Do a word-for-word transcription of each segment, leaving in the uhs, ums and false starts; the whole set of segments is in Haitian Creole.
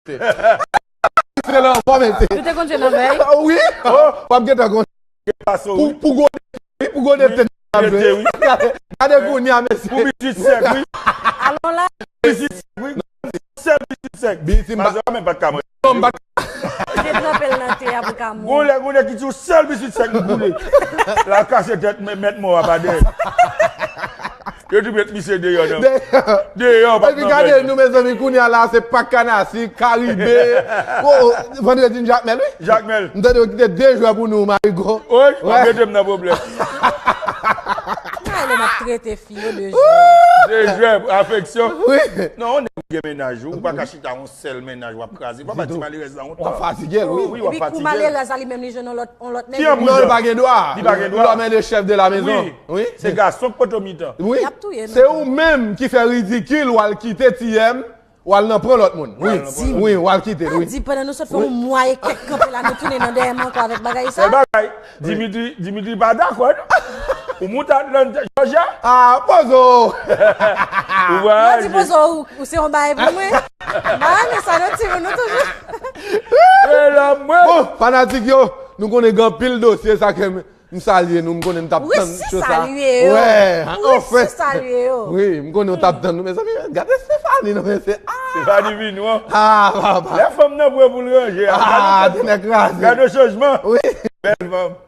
Se la, pa mete. Nou te konn jwe nan vèy? Wi. W ap gentan konn. Pou, pou gode, wi, pou gode te nan vèy. Gade, gade kounye a, mesye. Pou bisit sèk, wi. Alon la. Bisit sèk, wi. Sèl bisit sèk. Bisit m pa. Mazora menm pa t ka manje. Non, m pa t. Te tranpe l nan te a pou l ka mouri. Gon lè, gon lè ki di yon sèl bisit sèk m koule. L al kase tèt mèt mò a pa dèyè. Yo tou met misye deyò nan. Deyò, pa. Epi gade nou, mezanmi, kounye a la, se Pak Kanasi, Karibe. O, o, Vandredi n Jakmèl, wi. Jakmèl. M tande yo kite de jwè pou nou, Marigo. Wi, w ap mete m nan pwoblèm. Gade lè m ap trete fi yo de jwè. De jwè, afeksyon. Wi. Non, yon nèg gen mennaj, ou pa ka chita yon sèl mennaj, w ap kraze. Papa ti malerèz la, yon tan. W ap fatige l, wi. Wi, w ap fatige l. Epi kou malerèz la, li menm, li jwenn yon lòt, yon lòt nèg. Non, li pa gen dwa. Li pa gen dwa. L'homme est le chef de la maison. Wi. Wi. Se gason k poto mitan. Wi. Y ap touye nou. Se ou menm ki fè ridikil, w al kite T M, w al nan pran lòt moun. Wi. Wi, w al kite l, wi. Di pandan nou sot fè yon mwa e kèk kanpe la, nou tounen nan dèyè m ankò avèk bagay sa. Se bagay. Dimitri, Dimitri pa dakò, non. Ou moute Atlanta, Georgia? Ah, pozo. Ou va di pozo, ou, ou se yon bagay pou mwen. M pa renmen sa, non, timoun, nou toujou. Se la, mwen. Bon, fanatik yo, nou konnen gen anpil dosye, sa ke m, m salye nou, m konnen nou t ap tann cho sa. Resi salye yo. Wè, anfen. Resi salye yo. Wi, m konnen nou t ap tann nou, mezanmi, gade Stephanie, non, men se, ah. Stephanie vin, wi. Ah, papa. Lè fanm nan prè pou l ranje. Ah, te nèg kraze. Gade chanjman. Wi. Bèl fanm.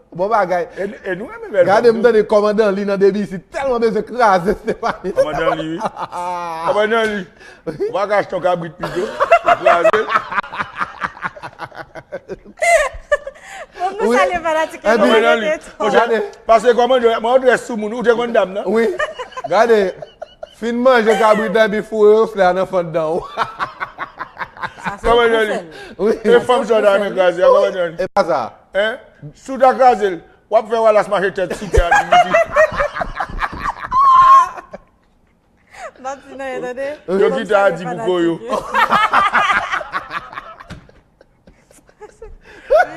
Bon bagay. E, e nou renmen bèl fanm. Gade, m tande kòmandan li nan debi isit, tèlman bezwen kraze Stephanie. Kòmandan li, wi. Kòmandan li. Ou pa ka achte yon kabrit pito, ou kraze l. Bon, nou salye fanatik yo. Kòmandan li. Monchè, pase kòmandan, mwen adrès sou moun, ou te konn dam nan? Wi. Gade, fin manje kabrit la, epi foure yon flè nan fanndan ou. Kòmandan li. Wi. E fanm sa w ta renmen kraze a, kòmandan li. E pa sa. Hein? Si w ta kraze l, w ap fè Wallace mache tèt sou tè a, Dimitri. M ap di nan, tande. Yo kite Adi pou ko yo.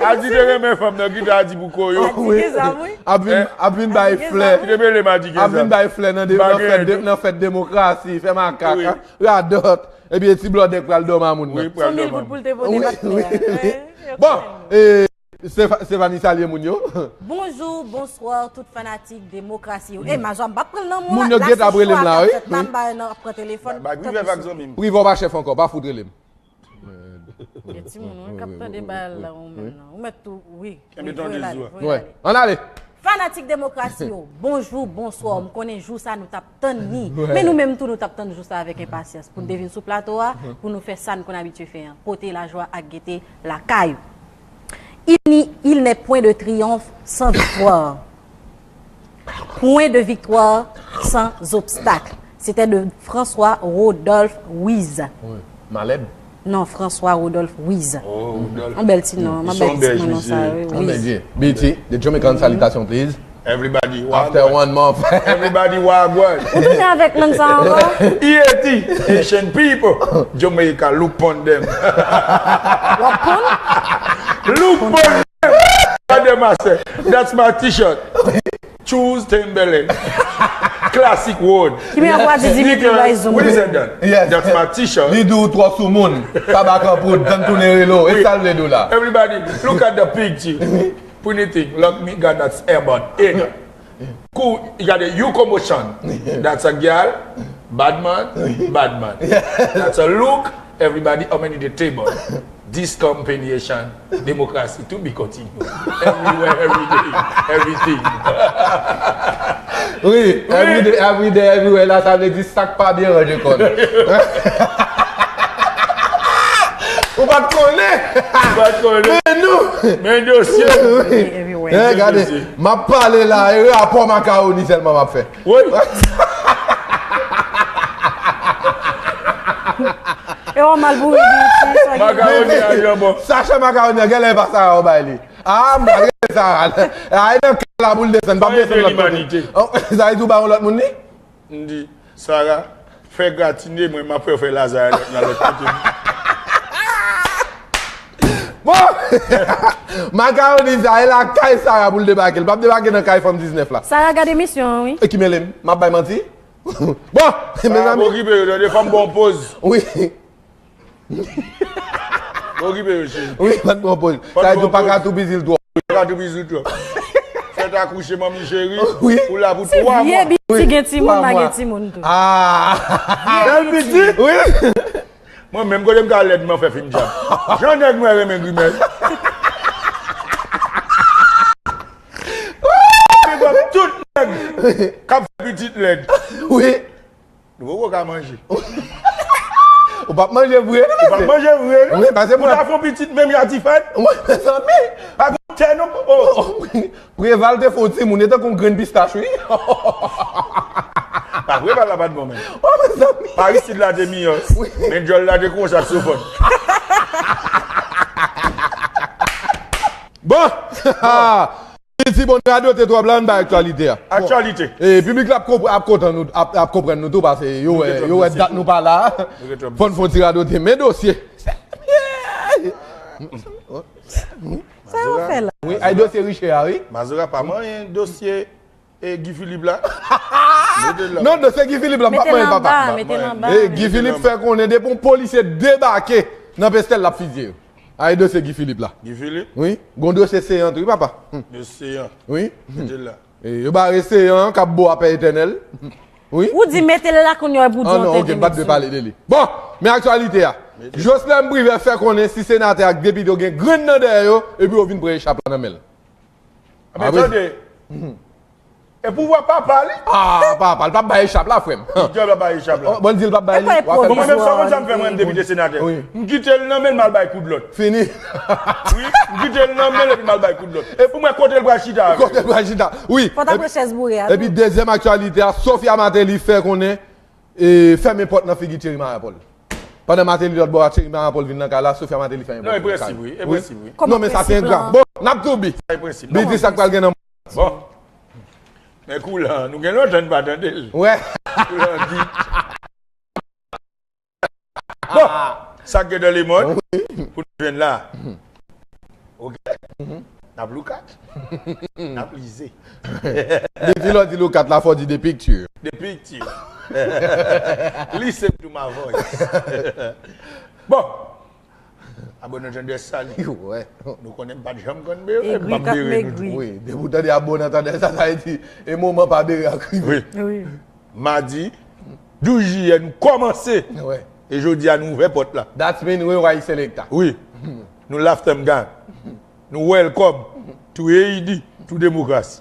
Adi te renmen fanm nan, kite Adi pou ko yo. Adi gen zam, wi. Ap vin, ap vin bay flè. Kite mele m Adi gen zam. Ap vin bay flè nan de-, nan fèt de-, nan fèt demokrasi, fè makak, radòt. Epi ti blòdè k pral dòmi a moun nan. Wi, pral dòmi a moun. Son mil goud pou l te pote pa t fè a. Bon, e, Stefa-, Stephanie salye moun yo. Bonjou, bonswa, tout fanatik demokrasi yo. E, Mazwa, m p ap pran l nan men w. Moun yo gentan ap rele m la, wi. La, m ba yo nan, ap pran telefòn. Ba, ba, Prive pa k zanmi m. Prive w pa chèf ankò, pa fout rele m. Gen timoun, wi, k ap tande bagay la, ou menm nan. Ou mèt tou, wi. Kenbe tondezo a. Wi. Ann ale. Fanatik demokrasi yo, bonjou, bonswa. M konnen jou sa nou t ap tann li. Men nou menm tou, nou t ap tann jou sa avèk enpasyans. Pou n te vin sou plato a, pou nou fè sa n konn abitye fè an. Pote lajwa ak gete lakay ou. Il n'y, il n'est point de triomphe sans victoire. Point de victoire sans obstacle. C'était de François Rodolphe Wiz. Wi. Malèb? Non, François Rodolphe Wiz. Oh, Rodolphe. Yon bèl ti non, yon bèl ti non sa, wi, Wiz. Yon bèl J. B T, the Jamaican salutation, please. Everybody, after one month. Everybody, wagwan. Ou tounen avèk lang sa ankò? E A T, Haitian people, Jamaica, look pon dem. W ap pon? Look pon dem. Pon dem, I say. That's my t-shirt. Choose Timberland. Classic word. Ki men apwa di Dimitri bay zoom. What is that done? Yes. That's my t-shirt. Li di w twò sou moun. Tabak an poud, dan tounen relo. E sa l vle di w la. Everybody, look at the picture. Pretty thing. Look, me got that earbud. Hey. Cool. You got a U commotion. That's a girl. Bad man. Bad man. That's a look. Everybody, how many the table? Discombination, democracy to be continued. Everywhere, every day, everything. Wi, every day, every day, everywhere la, sa vle di sa k pa byen ranje kòn. Ou pa t konnen? Ou pa t konnen? Men nou! Men dosye! Wi. Everywhere. Gade, m ap pale la, e rapò makawoni sèlman m ap fè. Wi. E w mal boure di iti, sa gen. Makawoni a janbon. Sachè makawoni an, genlè e pa Sara w bay li. Ah, m pa rele Sara. A, e nan kay la pou l desann, p ap desann lòt kote. Sa vle di w ba yon lòt moun li? M di, Sara, fè gratine mwen, m ap fè w fè lazay nan lòt kote. Bon! Makawoni sa, e la kay Sara pou l debake. L p ap debake nan kay fanm diznèf la. Sara gade emisyon an, wi. E ki mele m? M ap bay manti? Bon, mezanmi. Okipe yo, tande, fanm bon poz. Wi. Okipe yo, cheri. Wi, pa t pran pòz. Sa vle di w pa ka toupizi l twòp. Pa ka toupizi l twòp. Fèt akouche, manmi cheri. Wi. Ou la pou twa mwa. Ti vye biti gen timoun, pa gen timoun tou. Ah. Bèl pitit. Wi. Mwen menm kote m ka lèd, mwen fè fim djab. Jan nèg mwen renmen grimèl. Big up tout nèg k ap fè pitit lèd. Wi. Nou poko ka manje. Ou p ap manje vre, non, mesye? Ou p ap manje vre, non? Wi, paske pou ta fè yon pitit menm ya ti fèt. Wi, mezanmi. Pa gon tè, non? Oh. Preval te fè w timoun, e tankou yon grenn pistach, wi. Pa Preval la pa t bon, menm. Oh, mezanmi. Paris Sud la te miyò. Wi. Men djòl la te kou yon saksofòn. Bon! Bon. Ti bon radote twòp la, ann bay aktyalite a. Bon. Aktyalite. E piblik la ap konp-, ap kontan nou, ap, ap konprann nou tou, paske yo wè, yo wè dat nou pa la. Fò n fè yon ti radote. Men dosye. Sa yo fè la? Wi, ay dosye Richard, wi. Mazora pa manyen dosye, e, Guy Philippe la. Mete l la. Non, dosye Guy Philippe la, m p ap manyen l, papa. Mete l anba, mete l anba. E, Guy Philippe fè konnen depi yon polisye debake nan Pestèl, l ap fizye yo. Ay dosye Guy Philippe la. Guy Philippe? Wi, gon dosye Seyan tou, wi, papa. Hmm. Dosye Seyan. Wi. Mete l la. E, yo bare Seyan k ap bo a Pè Etènèl. Wi. Ou di mete l la kounye a pou di yon tenten, mesye. Ah non, ok, m pa t dwe pale de li. Bon, men aktyalite a. Joslèm Privè fè konnen sis senatè ak depite yo gen grenn nan dèyè yo, epi yo vin pran echap la nan men l. Ah, men tande. E pouvwa papa li? Ah, papa, l p ap bay echap la, frè m. Li djòb la bay echap la. Bon, l di l p ap bay li. Bon, mwen menm sa, konn sa m fè, mwen menm depite senatè. Wi. M kite l nan men l, m al bay kout lòt. Fini. Wi, m kite l nan men l epi m al bay kout lòt. E pou mwen kote l pral chita avè yo. Kote l pral chita. Wi. Fò t ap pran chèz boure a tou. Epi dezyèm aktyalite a, Sophia Martelly fè konnen, e, fèmen pòt nan figi Thierry Marapol. Pandan Martelly lòt bò a, Thierry Marapol vin nan kay la, Sophia Martelly fèmen pòt nan kay. Non, e prensip, wi, e prensip, wi. Non, men sa se engra. Bon, n ap toubi. Sa e prensip. Bidi, sa k pral gen nan Bon. Men kou la, nou gen lontan n pa tande l. Wè. Kou la di. Bon, sa k gen nan lemond, pou nou jwenn la. Ok. N ap loukat. N ap lize. Depi lè w di loukat la, fò w di de pikti. De pikti. Listen to my voice. Bon. Abòne nan tandès sa li. Wi. Nou konnen m pa t janm konn bere, m p ap bere nou tou. Wi, depi w tande abòne nan tandès sa, sa vle di, e moman pa bere ak rive. Wi. Wi. Madi douz jiyè, nou kòmanse. Wi. E jodi a, nou ouvè pòt la. That's mean we white selector. Wi. Nou Laftanm gang. Nou welcome to A E D, to demokrasi.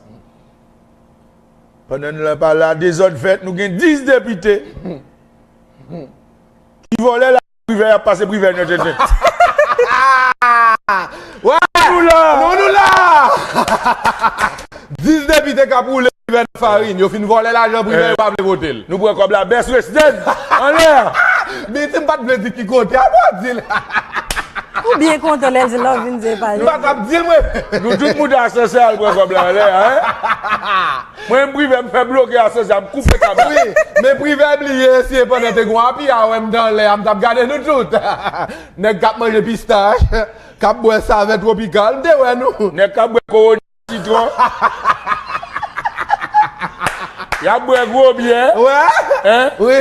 Pandan nou la pa la, dezòd fèt, nou gen dis depite ki vòlè la Privè, y ap pase Privè nan tenten. Wè! Nou la! Nou, nou la! Dis depite k ap woule Privè nan farin. Yo fin vòlè lajan Privè, yo pa vle vote l. Nou pran kòb la, Best Western! Anlè! Biti, m pa t vle di ki kote, a bon di l. Ou byen kontan lè l di lè w vin di e pa li. M pa t ap di l, mwen. Nou tout moute asansè al pran kòb la anlè a, en? Mwen menm Privè, m fè bloke asansè a, m koupe kab la. Wi, men Privè bliye si e pandan te gon api a, wè m t anlè a, m t ap gade nou tout. Nèg k ap manje pistach, k ap bwè savè twopikal, m te wè nou. Nèg k ap bwè Corona sitwon. Y ap bwè gwo byè. Wè? En? Wi.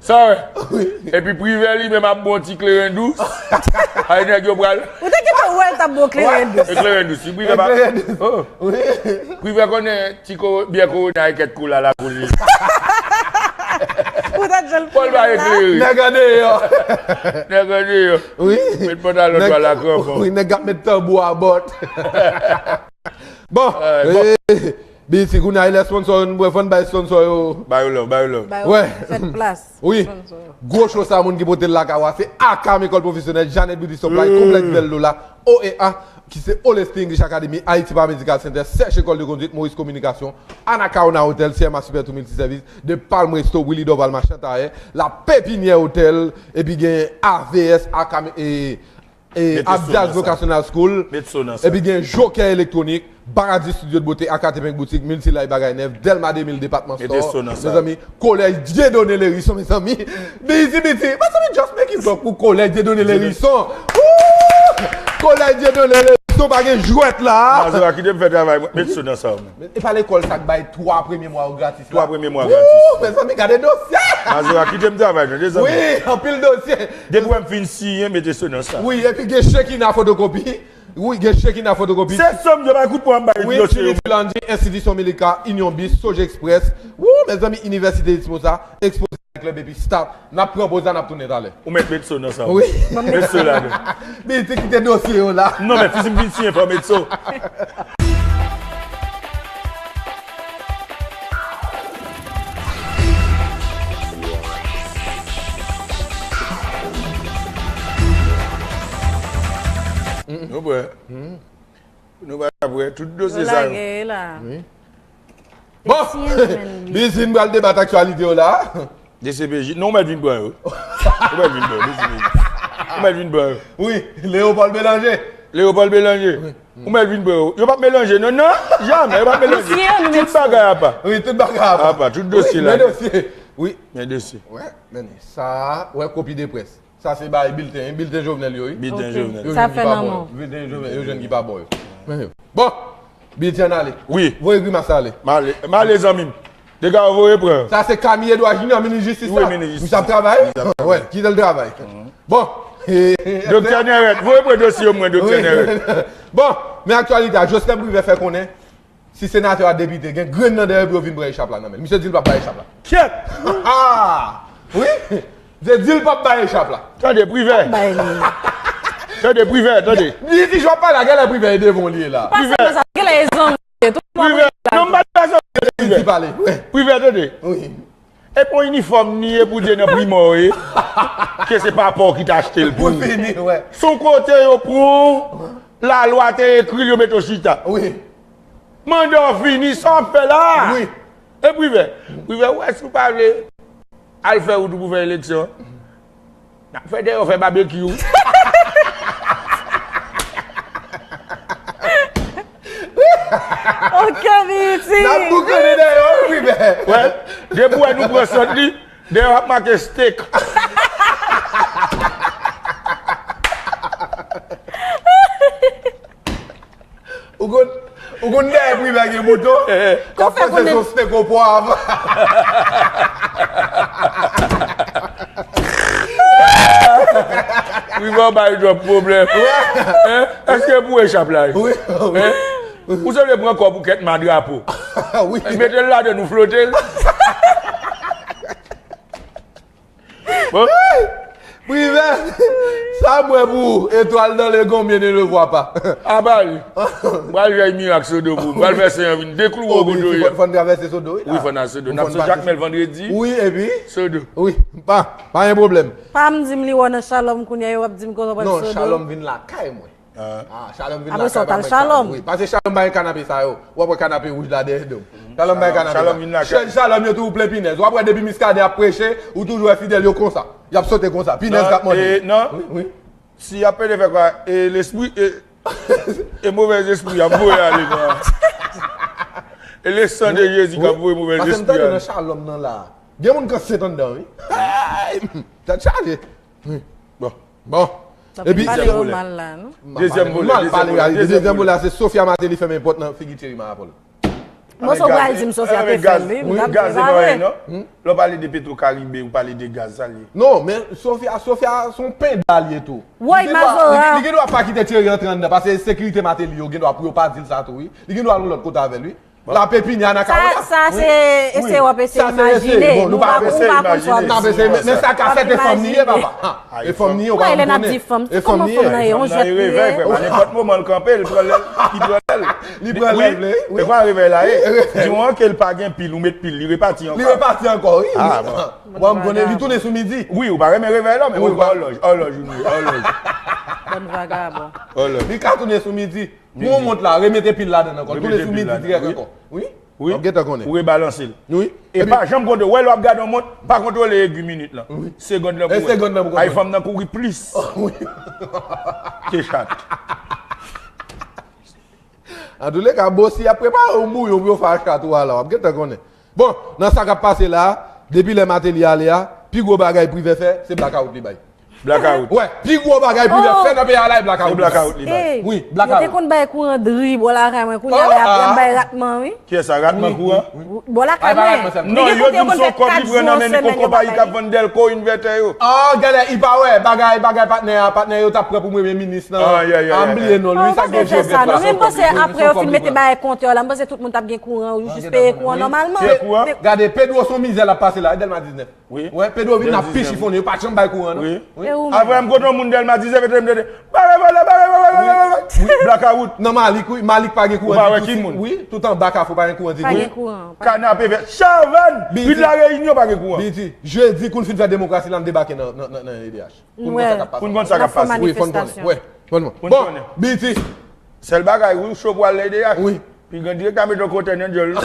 Sa w wè? Wi. Epi Privè li menm ap bon ti kleren dous. Ay nèg yo pral. Ou te gentan wè l t ap bon kleren dous. E kleren dous, si Privè pa. E kleren dous. Oh. Wi. Privè konnen ti ko-, byè Corona e kèt kola lakou li. Ou ta jwenn Pòl ba eklere. Nèg andeyò. Nèg andeyò. Wi. Met pantalon dwal a kranpon. Wi, nèg ap met tanbou a bòt. Bon. Eh, bon. Eh, Biti, kounye a, e lè sponsò yo, nou fò n bay sponsò yo. Ba yo love, ba yo love. Ba yo fè plas. Wi. Sponsò yo. Gwo cho sa, moun ki pote l lakay ou a, se Akam École Professionnelle, Jeannette Beauty Supply, Complexe Belle Lola, O E A, ki se All English Academy, Haiti Paramédical Center, Sèche École de Conduite, Maurice Communication, Anacaona Hotel, C M A Super Tour Multiservice, The Palm Resto, Willy Dorval Machantaye, La Pépinière Hotel, epi gen A V S, Akam, e, e, Abdias Vocational School, epi gen Joker Électronique, Paradis Studio de Beauté, A K T Pink Boutique, Multilay Bagay Nèf, Delma de mil Department Store, mezanmi, Collège Dieudonné Lhérisson, mezanmi. Biti, Biti, mezanmi, just make it up pou Collège Dieudonné Lhérisson. Woo! Collège Dieudonné Lhérisson. Ton pa gen jwèt la. Mazora, kite m fè travay mwen. Met so nan sa w menm. E pa lekòl sa k bay twa premye mwa yo gratis la. Twa premye mwa gratis. Wou, mezanmi, gade dosye. Mazora, kite m travay non, mezanmi. Wi, anpil dosye. Depi w wè m fin siyen, mete so nan sa. Wi, epi gen chekina fotokopi. Wi, gen chekina fotokopi. Se sòm yo bay kout pwen bay. Wi, dosye yo. Philippe Landry, Institution Milika, Union Bis, Soja Express. Wou, mezanmi, Inivèsite Exposa, Exposa Club epi staff. N ap pran poz la, n ap tounen talè. Ou mèt met so nan sa. Wi. Met so ladan. Li te kite dosye yo la. Non, men fizi m vin siyen fò met so. Nou prè. Nou pa prè. Tout dosye sa yo. Lage la. Wi. Bon, Bizin pral debat aktyalite yo la. D C P J, non, ou mèt vin pran yo. Ou mèt vin pran yo, D C P J. Ou mèt vin pran yo. Wi, Léopold Bélanger. Léopold Bélanger. Wi. Ou mèt vin pran yo. Yo p ap melanje, non, non, jamè, yo p ap melanje. Tout bagay apa. Wi, tout bagay apa. Apa, tout dosye la. Wi, men dosye. Wi. Men dosye. Wè, men sa, wè kopi de près. Sa se bay bilten, wi. Bilten Jovenel yo, wi. Bilten Jovenel. Sa fè nan men w. Bilten Jovenel, yo jwenn ki pa bon yo. Men yo. Bon, bilten an ale. Wi. Voye grimas la ale. M ale, m ale, zanmi m. Dega yo voye pran. Sa se Camille Edouard Junior, minis jistis la. Wi, minis jistis. Misye ap travay? Misye ap travay. Wè, kite l travay. Bon. Doktè Nèrèt, voye pran dosye yo mwen, Doktè Nèrèt. Bon, men aktyalite a, Joslin Privè fè konnen si senatè a depite, gen grenn nan dèyè pou yo vin pran echap la nan men l. Misye di l p ap bay echap la. Kyèt! Ah! Wi! Misye di l p ap bay echap la. Tande, Privè. Bay li. Tande, Privè, tande. Li di, j ap pale a, genlè Privè e devan w li ye la. Privè. Genlè e zanmi. Privè. Non, m pa t bezwen Privè. Di pale, wi. Privè, tande. Wi. E pa yon inifòm ni ye pou di nan primò ye. Ke se papa w ki t achte l pou ou. Pou fini, wè. Se yon kote yo pran w, lalwa te ekri l, yo mete w chita. Wi. Manda w fini, sa w ap fè la? Wi. E Privè? Privè, ou wè si w pa vle al fè wout ou pou fè eleksyon, n ap fè dèyè w fè babekyou. Ok, Miti. N ap boukannen dèyè w, wi, men. Wè, depi w wè nou pran sant li, dèyè w ap make steak. Ou konn, ou konn dèyè Privè gen mouton? K ap panse se yon steak o pwav. Privè bay twòp pwoblèm. Hein? Èske pou echap la? Wi, wi. Hein? Ou se vle pran kòb ou kèt ma drapo. Wi. Mete l ladan nou flote l. Bon. Privè, sa mwen pou ou, étoile dans le gon bien ne le voit pas. Aba li. M pral fè mirak Sodo pou ou. M pral fè Sen an vin deklouwe w kote w ye. Fò n travèse Sodo, wi. Wi, fò n al Sodo. N ap sot Jakmèl vandredi. Wi, epi? Sodo. Wi, pa, pa gen pwoblèm. Pa m di m li wè w nan Shalom kounye a, yo ap di m konsa w pral Sodo. Non, Shalom vin lakay mwen. Ah, Shalom vin lakay. Apre sa, w t al Shalom. Wi, pase Shalom bay kanape sa yo. W ap wè kanape wouj la dèyè do m. Shalom bay kanape. Shalom vin lakay. Chèz Shalom yo toujou plen pinèz. W ap wè depi Miskaden ap preche, ou toujou wè fidèl yo konsa. Y ap sote konsa. Pinèz k ap manje. Non, e, non. Wi, wi. Si y ap pede fè kwa, e lespri, e, e movèzespri ap voye ale kwa. E le san de Jezi k ap voye movèzespri ale. Pase m tande nan Shalom nan la. Gen moun k ansent anndan, wi. Ay, tèt chaje. Wi. Bon. Bon. Epi pale yo mal la, non? Dezyèm volè, dezyèm volè, dezyèm volè, se Sophia Martelly fèmen pòt nan figi Thierry Marapol. Bon, sa w pral di m Sophia te fè l, wi, m t ap di pale. Non? Lè w pale de Petro Caribe, ou pale de gaz, sa l ye? Non, men Sophia, Sophia se yon penda l ye tou. Woy, Mazora. Li gen dwa pa kite Thierry antre anndan, paske sekirite Martelly yo gen dwa pou yo pa di l sa tou, wi. Li gen dwa al yon lòt kote avè l, wi. L ap epini a nan kay la. Sa, sa se eseye w ap eseye imajine. Bon, nou pa, ou pa konn sa w ap di. N ap eseye, men sa ka fèt, e fanm li ye, papa. E fanm li ye, ou pa konn konnen. E fanm li ye. Kòman fanm nan ye? Yon jwèt li ye. Nenpòt moman l kanpe, li pran lèl, li pran lèl. Li pran lèl, wi. E kwa revèy la ye? Di w ke l pa gen pil, ou met pil, li repati ankò. Li repati ankò, wi. Ou pa konn konnen, li tounen sou midi. Wi, ou pa renmen revèy la, men ou pran òlòj, òlòj, ou ni òlòj. Bann vagabon. Òlòj. Li ka tounen sou midi. Pran yon mont la, remete pil ladan l ankò. Tounen sou midi dirèk ankò. Wi. Wi. W ap gentan konnen. Ou rebalanse l. Wi. E pa janm kontwole. Wè lè w ap gade yon mont, pa kontwole egi minit lan. Wi. Segonn lan pou wè. E segonn lan pou kontwole. Ay, fanm nan kouri plis. Wi. Ke chat. Antouleka, Bossy ap prepare yon bouyon pou yo fè ak chat ou a la. W ap gentan konnen. Bon, nan sa k ap pase la, depi lè Martelly ale a, pi gwo bagay Privè fè, se blakawout li bay. Blakawout. Wè, pi gwo bagay pou yo fè nan peyi a la e blakawout. Se blakawout li bay. Wi, blakawout. Yo te konn bay kouran dri bò lakay mwen, kounye a la y ap bay ratman, wi. Kiyès sa, ratman kouran? Bò lakay mwen. Non, yo di m se yon kòb li pran nan men yon konpayi k ap vann dèlko, envètè yo. Ah, gade, i pa wè, bagay, bagay patnè a, patnè yo t ap pran pou premye minis nan. Ah, m bliye non l, wi, sa k gen jwèt la. Non, men m panse apre yo fin mete bagay kontè la, m panse tout moun t ap gen kouran, ou jis peye kouran nòmalman. Gade, Pedro se yon mizè l ap pase la, e Dèlma diznèf. Wi. Wè, Pedro vin ap pi chifonnen, yo pa t janm bay kouran, non? Wi. Wi. Avè m kote yon moun Dèlma diznèf, ete m tande, bagay vòlè, bagay vòlè, bagay vòlè. Wi, blakawout. Nan Malik, wi, Malik pa gen kouran ditou. Ou pa wè ki moun? Wi, tout anba Kafou pa gen kouran ditou. Pa gen kouran. Kanape vè, Chavàn, Vid La Reyinyon pa gen kouran. Biti, jedi, kou n fin fè demokrasi la, n debake nan, nan, nan, nan E D H. Pou n konn sa k ap pase. Pou n konn sa k ap pase. Wi, fò n konnen. Wè, fò n konnen. Bon, Biti. Sèl bagay, wi, ou cho pou al nan E D H. Wi. Pi gran direktè a mete yon kontènè nan dyòl.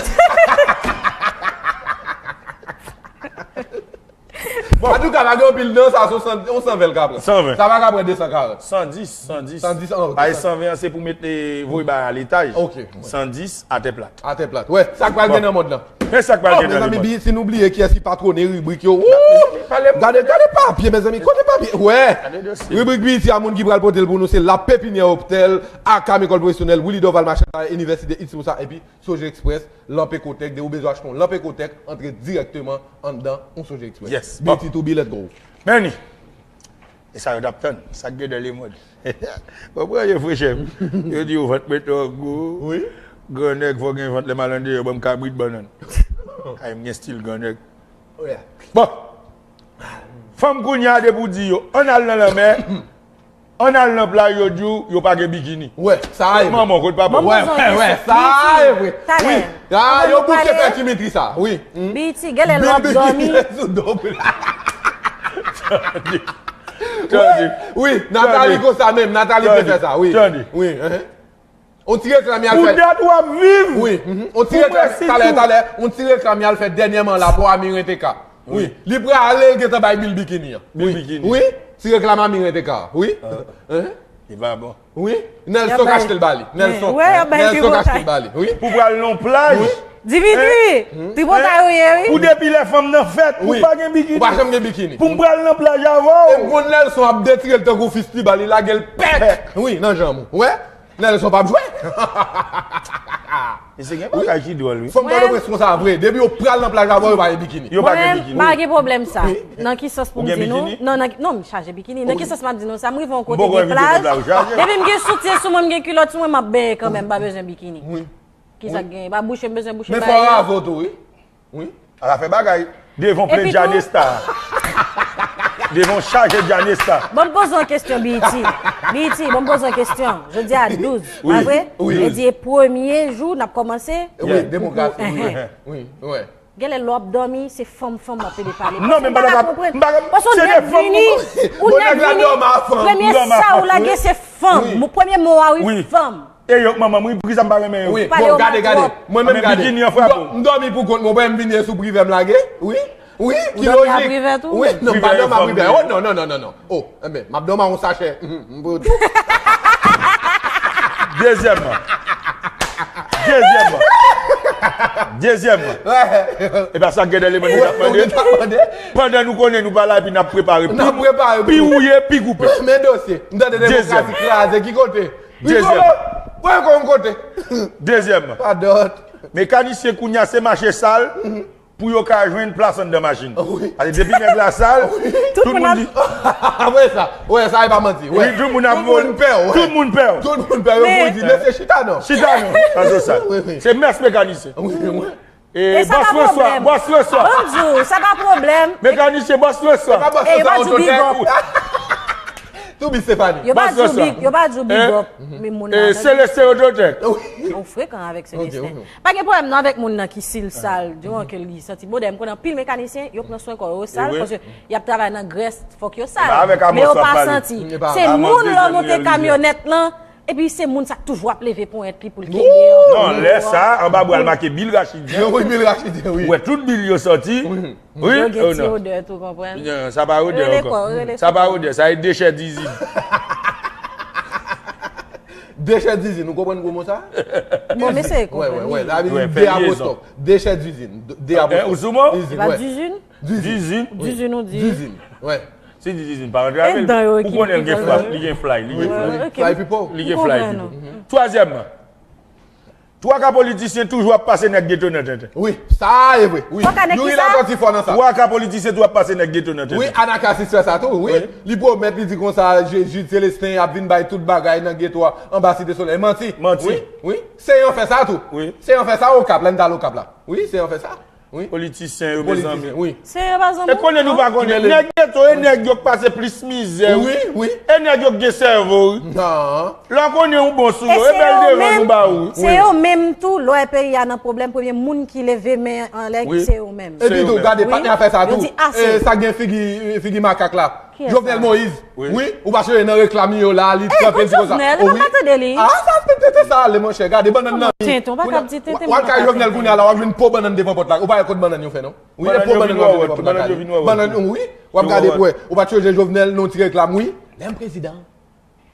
Bon. Antouka, pa gen anpil nan sa, se yon san, yon san ven l ka pran. San ven. Sa pa ka pran de san karant. San dis, san dis. San dis, an, ok. Bay san ven an, se pou mete voye bay a letaj. Ok. San dis, atè plat. Atè plat. Wè, sa k pral gen nan mond lan. Men sa k pral gen nan mond lan. Mezanmi, si nou bliye kiyès ki patwone ribrik yo. Wou! Gade, gade papye, mezanmi. Kote papye? Wè. Ribrik Biti a, moun ki pral pote l pou nou, se La Pépinière Optel, aka m Ecole Professionnelle, Willy Dorval, machin, Inivèsite It's Moussa, epi Soje Express, Lanp Ecotech, depi w bezwen achte yon Lanp Ecotech, antre dirèkteman anndan yon Soje Express. Yes. Bon. Biti to be, let's go. Meni, e sa yo t ap tann, sa k gen nan lemond. Konprann yo, frè chèf. Yo di yo vant mwen twò gwo. Wi. Grannèg, fò gen vant lè m al andeyò, ban m kabrit bannann. Ay, m gen stil grannèg. Bon. Fanm kounye a depi w di yo, ann al nan lanmè, ann al nan plaj, yo di w, yo pa gen bikini. Wè, sa a ye vre. Manman, kote papa w? Wè, wè, wè, sa a ye vre. Wi. Ah, yo bouke fè Dimitri sa. Wi. Biti, genlè l ap dòmi. Sou do. Tande. Tande. Wi, Nathalie konsa menm, Nathalie te fè sa, wi. Tande. Wi, hein. On ti reklam y al fè. Pou dat w ap viv. Wi, mhm. On ti reklam, talè, talè, on ti reklam y al fè dènyèman la pou Amiren T K. Wi. Li prale, l gentan bay bil bikini an. Bil bikini. Wi, ti reklam Amiren T K. Wi. Hein? Li pa bon. Wi, Nelson k achte l ba li. Nelson. Wè, y ap bay Nelson k achte l ba li. Wi. Pou pral nan plaj. Wi. Dimitri, tripotay ou ye, wi. Pou depi lè fanm nan fèt, ou pa gen bikini. Ou pa janm gen bikini. Pou m pral nan plaj avè w. E m konn Nelson ap detire l tankou fistibal, li lage l pèk. Wi, nan janm ou. Wè? Nelson p ap jwe. Mesye, gen bagay ki dwòl, wi. Fòk Pòtoprens konsa vre. Depi yo pral nan plaj avè w, yo pa gen bikini. Yo pa gen bikini. Mwen menm, m pa gen pwoblèm sa. Nan ki sans pou m di nou? Non, nan, non, m chaje bikini. Nan ki sans m ap di nou sa? M rive yon kote gen plaj. Depi m gen soutyen sou mwen, m gen kilòt sou mwen, m ap benyen kanmenm, m pa bezwen bikini. Wi. Kisa k genyen? Pa bouche m bezwen bouche m ba yo. Men fò w rave w tou, wi. Wi. Al fè bagay. Devan plen Djanesta. Devan chaje Djanesta. Bon, m poze yon kesyon, B E T. B E T, bon, m poze yon kesyon. Jodi a douz, pa vre? Wi. E di e premye jou n ap kòmanse? Wi, demokrasi, wi. Wi, wi. Genlè lè w ap dòmi, se fanm, fanm w ap pede pale. Non, men m pa ka konprann. Paske w nèk vini, ou nèk vini, premye sa ou lage se fanm. Premye mo a, wi, fanm. E yo, manman m, wi, poukisa m pa renmen yo? Wi, bon, gade, gade. Mwen menm, gade. M dòmi pou kont mwen, m vini e sou privè m lage. Wi, wi, ki lojik. Ou dòmi a privè tou? Wi, non, m pa dòmi a privè. Oh, non, non, non, non, non. Oh, enben, m ap dòmi a yon sachè. M pou di w. Dezyèmman. Dezyèmman. Dezyèmman. E pa sa k gen nan lemond, nou t ap mande. Pandan nou konnen nou pa la, epi n ap prepare. N ap prepare. Pi wouye, pi koupe. Men dosye. M tande demokrasi kraze. Ki kote? Dezyèm. Rigolo! Wè kò yon kote. Dezyèm. Padon. Mekanisyen kounye a se mache sal pou yo ka jwenn plas anndan machin. Wi. Paske depi nèg la sal, tout moun di. Wè sa. Wè sa, e pa manti. Wè. Tout moun ap vole. Tout moun pè w. Tout moun pè w. Tout moun pè w. Yo pou di, mesye, chita non. Chita non. Sa se sal. Wi, wi. Se mès mekanisyen. Wi, wi. E sa pa pwoblèm. Bòs François, Bòs François. Bon, m di w, sa pa pwoblèm. Mekanisyen Bòs François. E yo pa di w big up. Toubi Stéphanie. Yo pa di w big, yo pa di w big up. Men moun nan. Seleste Autotech. Ou frekan avèk Seleste. Pa gen pwoblèm non avèk moun nan ki si l sal, diwan ke li santi bòdè. M konnen anpil mekanisyen, yo pran swen kò yo sal, paske y ap travay nan grès, fòk yo sal. Men yo pa santi. Se moun lè w monte kamyonèt lan, epi se moun sa k toujou ap leve ponyèt li pou l kenbe yon. Non, lè sa, anba bra l make Bil Rachidyen. Wi, Bil Rachidyen, wi. Ou wè tout bil yo sòti. Wi. Yo gen ti odè tou, konprann. Non, sa pa odè ankò. Sa pa odè, sa e dechè dizin. Dechè dizin, ou konprann gwo mo sa? Bon, mesye, konprann. Wè, wè, wè, sa vle di de apostwòf. Dechè dizin. De apostwòf. Ou sou mo? Dizin, wè. Dizin? Dizin. Dizin ou dizin? Dizin, wè. Si Didizin pa rantre avè l, ou konnen l gen frap, li gen fly, li gen fly. Fly people. Li gen fly people. Twazyèmman, twa ka politisyen toujou ap pase nèg geto nan tenten. Wi, sa e vre. Wi. Youri la sòti fò nan sa. Twa ka politisyen toujou ap pase nèg geto nan tenten. Wi, Anacasis fè sa tou, wi. Li pwomèt, li di konsa, Jude Celestin ap vin bay tout bagay nan geto a, anba Site Solèy. Manti. Manti. Wi, wi. Seyon fè sa tou. Wi. Seyon fè sa Okap, lè n t al Okap la. Wi, Seyon fè sa. Wi. Politisyen yo, mezanmi. Wi. Se yo pa zanmi. E konnen nou pa konnen. Nèg geto, e nèg yo k pase plis mizè, wi. Wi, wi. E nèg yo k gen sèvo, wi. Non. Lè w konnen yon bon sou yo, e bèl devan nou ba ou, wi. Se yo menm tou, lè w wè peyi a nan pwoblèm, premye moun ki leve men anlè, se yo menm. Epi tou, gade, patnè a fè sa tou. Yo di ase. E sa gen figi, figi makak la. Jovenel Moïse. Wi, ou pa sonje nan reklam li yo la, li kanpe di konsa. Jovenel, ou pa tande li. Ah, sa se tenten sa ale, monchè. Gade bannann nan. Tenten, ou pa kab di tenten. W al kay Jovenel kounye a la, w ap jwenn po bannann devan pòt la. Ou pa wè kot bannann yo fè non? Wi, e po bannann yo vin wè wòt, bannann yo vin wè wòt. Bannann, wi, w ap gade pou wè. Ou pa t sonje Jovenel, nan yon ti reklam, wi. Lè m prezidan,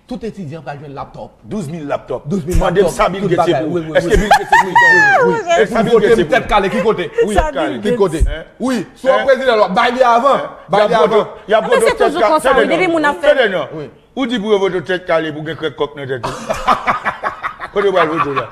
tout etidyan pral jwenn laptòp. Douz mil laptòp. Douz mil laptòp. Mande m sa Bill Gates ye pou ou. Èske Bill Gates ye pou ou? Wi, wi. Èske Bill Gates ye pou ou? Tèt kale, ki kote? Wi, tèt kale. Ki kote? Wi, si w prezidan, w ap bay li avan. Bay li avan. Y ap vote w tèt kale. Tande non. Ou di pou yo vote w tèt kale pou gen krèk kòk nan tèt ou. Kote w pral vote w la?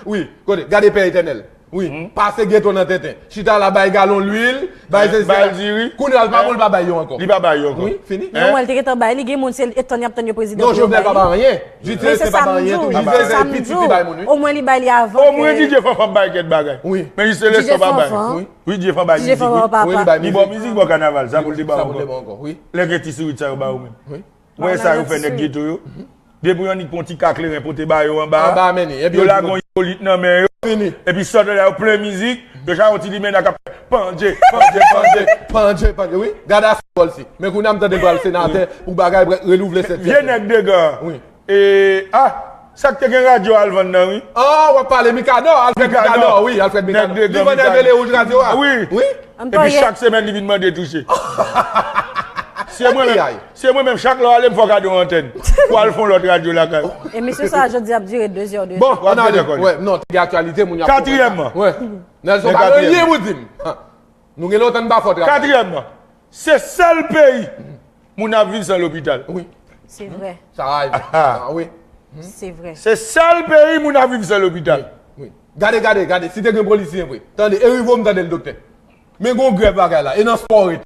Wi, kote? Gade Pè Etènèl. Wi, pase geto nan tenten. Chita la bay galon lwil, bay sesi. Bay diri. Kounye a l pa bon, li pa bay yo ankò. Li pa bay yo ankò. Wi, fini. Yo wè l te gentan bay, li gen moun se tann y ap tann yo prezidan pou yo bay li. Non, Jovenel pa bay anyen. Jide Selestin pa bay anyen tou. Jide Selestin piti li bay moun, wi. Omwen li bay li avan. Omwen Didye Fanfan bay kèk bagay. Wi. Men Jide Selestin pa bay. Wi. Didye Fanfan bay mizik, wi. Li ba w mizik, ba w kanaval, sa pou l te ba w ankò. Lè gen ti sourit sa yo ba ou menm. Wi. Ou wè sa yo fè nèg geto yo? Depi w annik pran yon ti ka kleren pote ba yo anba a, yo lage yon ipolit nan men yo, epi sòt anlè yo plen mizik, yo chak yon ti limena k ap fè pandje, pandje, pandje. Pandje, pandje, wi. Gade ase bòl si. Men kounye a m tande pral senatè pou bagay renouvle sèt. Vye nèg degan an. Wi. E, a, sa k te gen radyo al vann nan, wi. A, w ap pale Mikadò, Alfred Mikadò, wi, Alfred Mikadò. Li vann Èvè Lewouj radyo a. Wi. Epi chak semèn li vin mande touche. Si e mwen menm, si e mwen menm, chak lè w ale, m fè w kado yon antèn pou w al fè yon lòt radyo lakay ou. Emisyon sa a jodi ap dire de zè, de zè. Bon, ann ale. Wè, non, te gen aktyalite, moun yo ap. Katriyèmman. Wè. Nelson pa gen anyen pou di m. Nou gen lontan n pa fè travay. Katriyèmman, se sèl peyi moun ap viv san lopital. Wi. Se vre. Sa rayv. Ah, wi. Se vre. Se sèl peyi moun ap viv san lopital. Wi. Gade, gade, gade, si te gen polisyen vre. Tande, e rive w m tande l doktè. Men gon grèv bagay la, e nan spò w rete.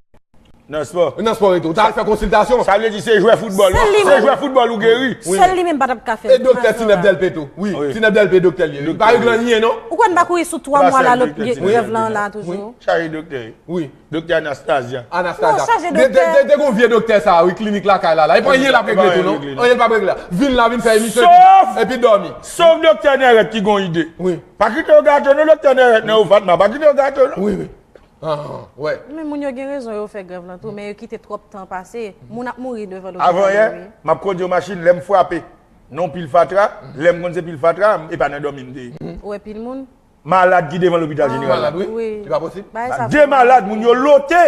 Nan spò. Nan spò w rete. Ou ta al fè konsiltasyon. Sa vle di se jwè foutbòl. Se jwè foutbòl ou geri. Sèl li menm pa t ap ka fè. E doktè Tinèp Dèlpe tou. Wi, Tinèp Dèlpe doktè l ye. Li pa regle anyen non. Ou kwè n pa kouri sou twa mwa la lòt grèv lan la toujou. Chaje doktè. Wi. Doktè Anastasia. Anastasia. Non, chaje doktè. Te gon vye doktè sa, wi, klinik lakay la la. E pa anyen l ap regle tou non. Anyen l p ap regle la. Vin la, vin fè emisyon epi dòmi. Sof doktè Nèrèt ki gon ide. Wi. Pa kite yo gate w non, doktè Nèrèt nan ou Fatma. Pa kite yo gate w non. Wi, wi. Wè. Men moun yo gen rezon yo fè grèv lan tou, men yo kite twòp tan pase. Moun ap mouri devan lopital yo, wi. Avanyè, m ap kondui yon machin, lè m frape nan yon pil fatra, lè m konn se pil fatra, e pa nan dòmi m te ye. Ou wè pil moun? Malad ki devan lopital jeneral la. Malad, wi. Li pa posib. De malad, moun yo lote.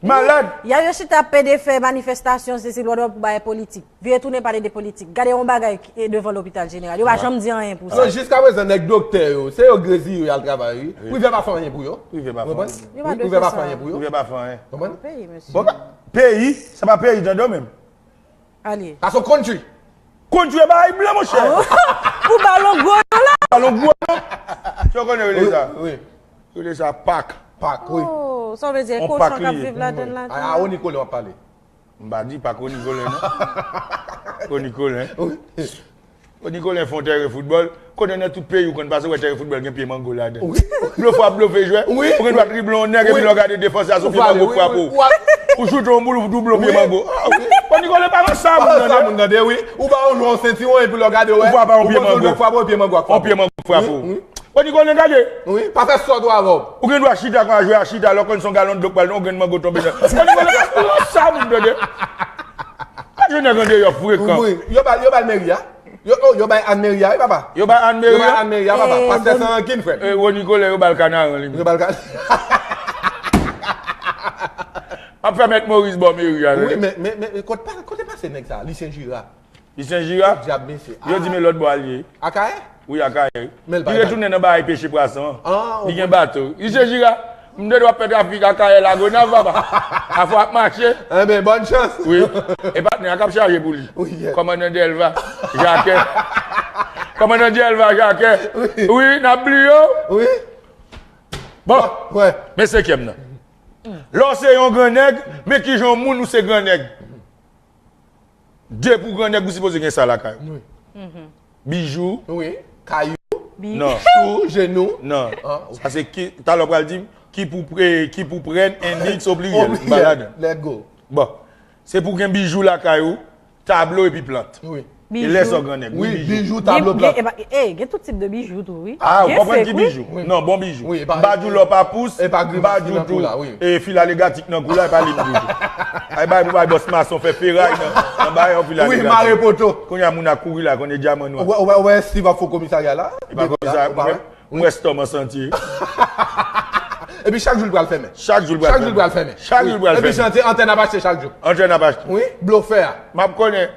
Malad. Y a yo chita pede fè manifestasyon, se si lòd pou bagay politik. Vire tounen pale de politik. Gade yon bagay ki devan lopital jeneral. Yo pa janm di anyen pou sa. Non, jiskaprezan, nèg doktè yo, se yo grezi yo y al travay, wi. Privè pa fè anyen pou yo. Privè pa fè anyen. Privè pa fè anyen pou yo. Privè pa fè anyen. Konprann? Peyi, mesye. Bon, peyi, sa pa peyi, tande w menm. Ale. Sa se yon country. Country e bagay blan, monchè. Pou balon gwo non la. Balon gwo non. Sa w konnen rele sa? Wi. Rele sa pak. Pak, wi. Oh, sa vle di e kochon k ap viv ladann la tou. A, a Rony Colin w ap pale. M pa di pak Rony Colin non. Rony Colin. Wi. Rony Colin fè yon tèren foutbòl. Konnen nan tout peyi ou konn pase, ou wè tèren foutbòl gen pye mango ladan l. Wi. Blofe w ap blofe jwè. Wi. Ou gen dwa drible yon nèg epi lè w gade defansè a se yon pye mango k frape w. Ou choute yon boul, ou double yon pye mango. Ah, wi. Rony Colin pa nan sa moun nan de. Ou ba yon jwè yon sentiwon epi lè w gade w wè. Ou frape yon pye mango. Yon pye mango k frape w. Rony Colin gade. Wi, pa fè sòt ou avè w. Ou gen dwa chita kon a jwe a chita, lè w konn se yon galon dlo k pral nan yon grenn mango tonbe nan. Rony Colin pa nan sa moun tande. Pa jwe nèg andeyò frekan. Wi, yo ba l, yo ba l meri a. Yo, oh, yo bay Ann Meri a, wi, papa. Yo bay Ann Meri a? Yo bay Ann Meri a, papa. Pastè san rankin, frè. E, Rony Colin, yo ba l kanaran li menm. Yo ba l kanaran. Ap fè mèt Moris bò meri a, tande. Wi, men, men, men, men, kote pa, kote pase nèg sa? Lucien Jura. Lucien Jura? Dyab, mesye. Yo di men lòt bò a l ye. Akayè? Wi, Akayè. Men l pa. Li retounen nan bagay peche pwason an. Ah, li gen bato. Lucien Jura. M te dwe ap fè trafik Akayè Lagonav, papa. Afè w ap mache. Enben, bòn chans. Wi. E patnè a k ap chaje pou li. Wi, yeah. Kòmandan Dèlva, Jakè. Kòmandan Dèlva, Jakè. Wi. Wi, n ap bliye w. Wi. Bon. Wè. Men senkyèm nan. Lè w se yon gran nèg, men kijan yon moun ou se gran nèg. Depi w gran nèg, ou sipoze gen sa lakay ou. Wi. Bijou. Wi. Kayou. Non. Chou, jenou. Non. Ah, ok. Sa se ki, talè w pral di m, ki pou pre, ki pou pran, endix, obliyèl. M pa ladan. Let go. Bon. Se pou gen bijou lakay ou, tablo epi plant. Wi. E lè sa w gran nèg, wi, bijou. Wi, bijou, tablo, plant. Gen, gen, e, ba, e, gen tout tip de bijou tou, wi. Ah, ou konprann ki bijou? Wi. Non, bon bijou. Wi, e pa, m pa di w lò pa pous, e pa grimas ki nan kou la, wi. E fil alegatik nan kou la, e pa li m di tou. Ay bay pou bay bòs mason fè feray nan, nan bay yon fil alegatik. Wi, mare poto. Kounye a moun ap kouri la, konnen dyaman nwa. Ou wè, ou wè, ou wè Steve ap fè komisarya la? E pa komisarya, ou pa wè? Mwen stòm an santye. Epi chak jou l pral fèmen. Chak jou l pral fèmen. Chak jou l pral fèmen. Chak jou l pral fèmen. Epi chante, antèn ap achte chak jou. Antèn ap achte. Wi, blofè a. M ap konnen.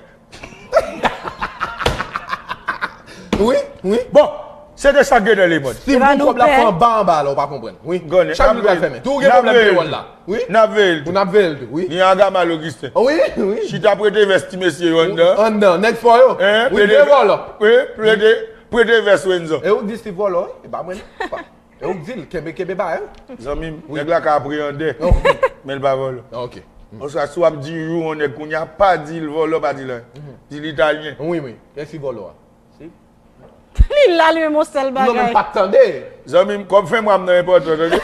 Wi, wi. Bon, se de sa k gen nan lemond. Si bon kòb la fè anba anba la, ou pa konprann. Wi. Chak jou l pral fèmen. Tou gen pwoblèm peyòl la. Wi. N ap veye l tou. N ap veye l tou, wi. Ni Agamal Augustin. Wi, wi. Chita prete vès ti mesye yo anndan. Anndan, nèg fò yo. Wi, de vòlò. Wi, prete, prete vès Wenzon. E ou k di Steve vòlò, wi? E pa mwen non. E ou k di l, kenbe, kenbe ba yo. Zanmi m, nèg la ka apreyande, men l pa vòlò. Ah, ok. Oswa si w ap di yon nèg kounye a, pa di l vòlò, pa di l anyen. Di l italyen. Wi, wi. Kiyès ki vòlò a? Si. Li la, li menm yon sèl bagay. Non, men m pa t tande. Zanmi m, kòb fen mwa m nan enpòtan, tande.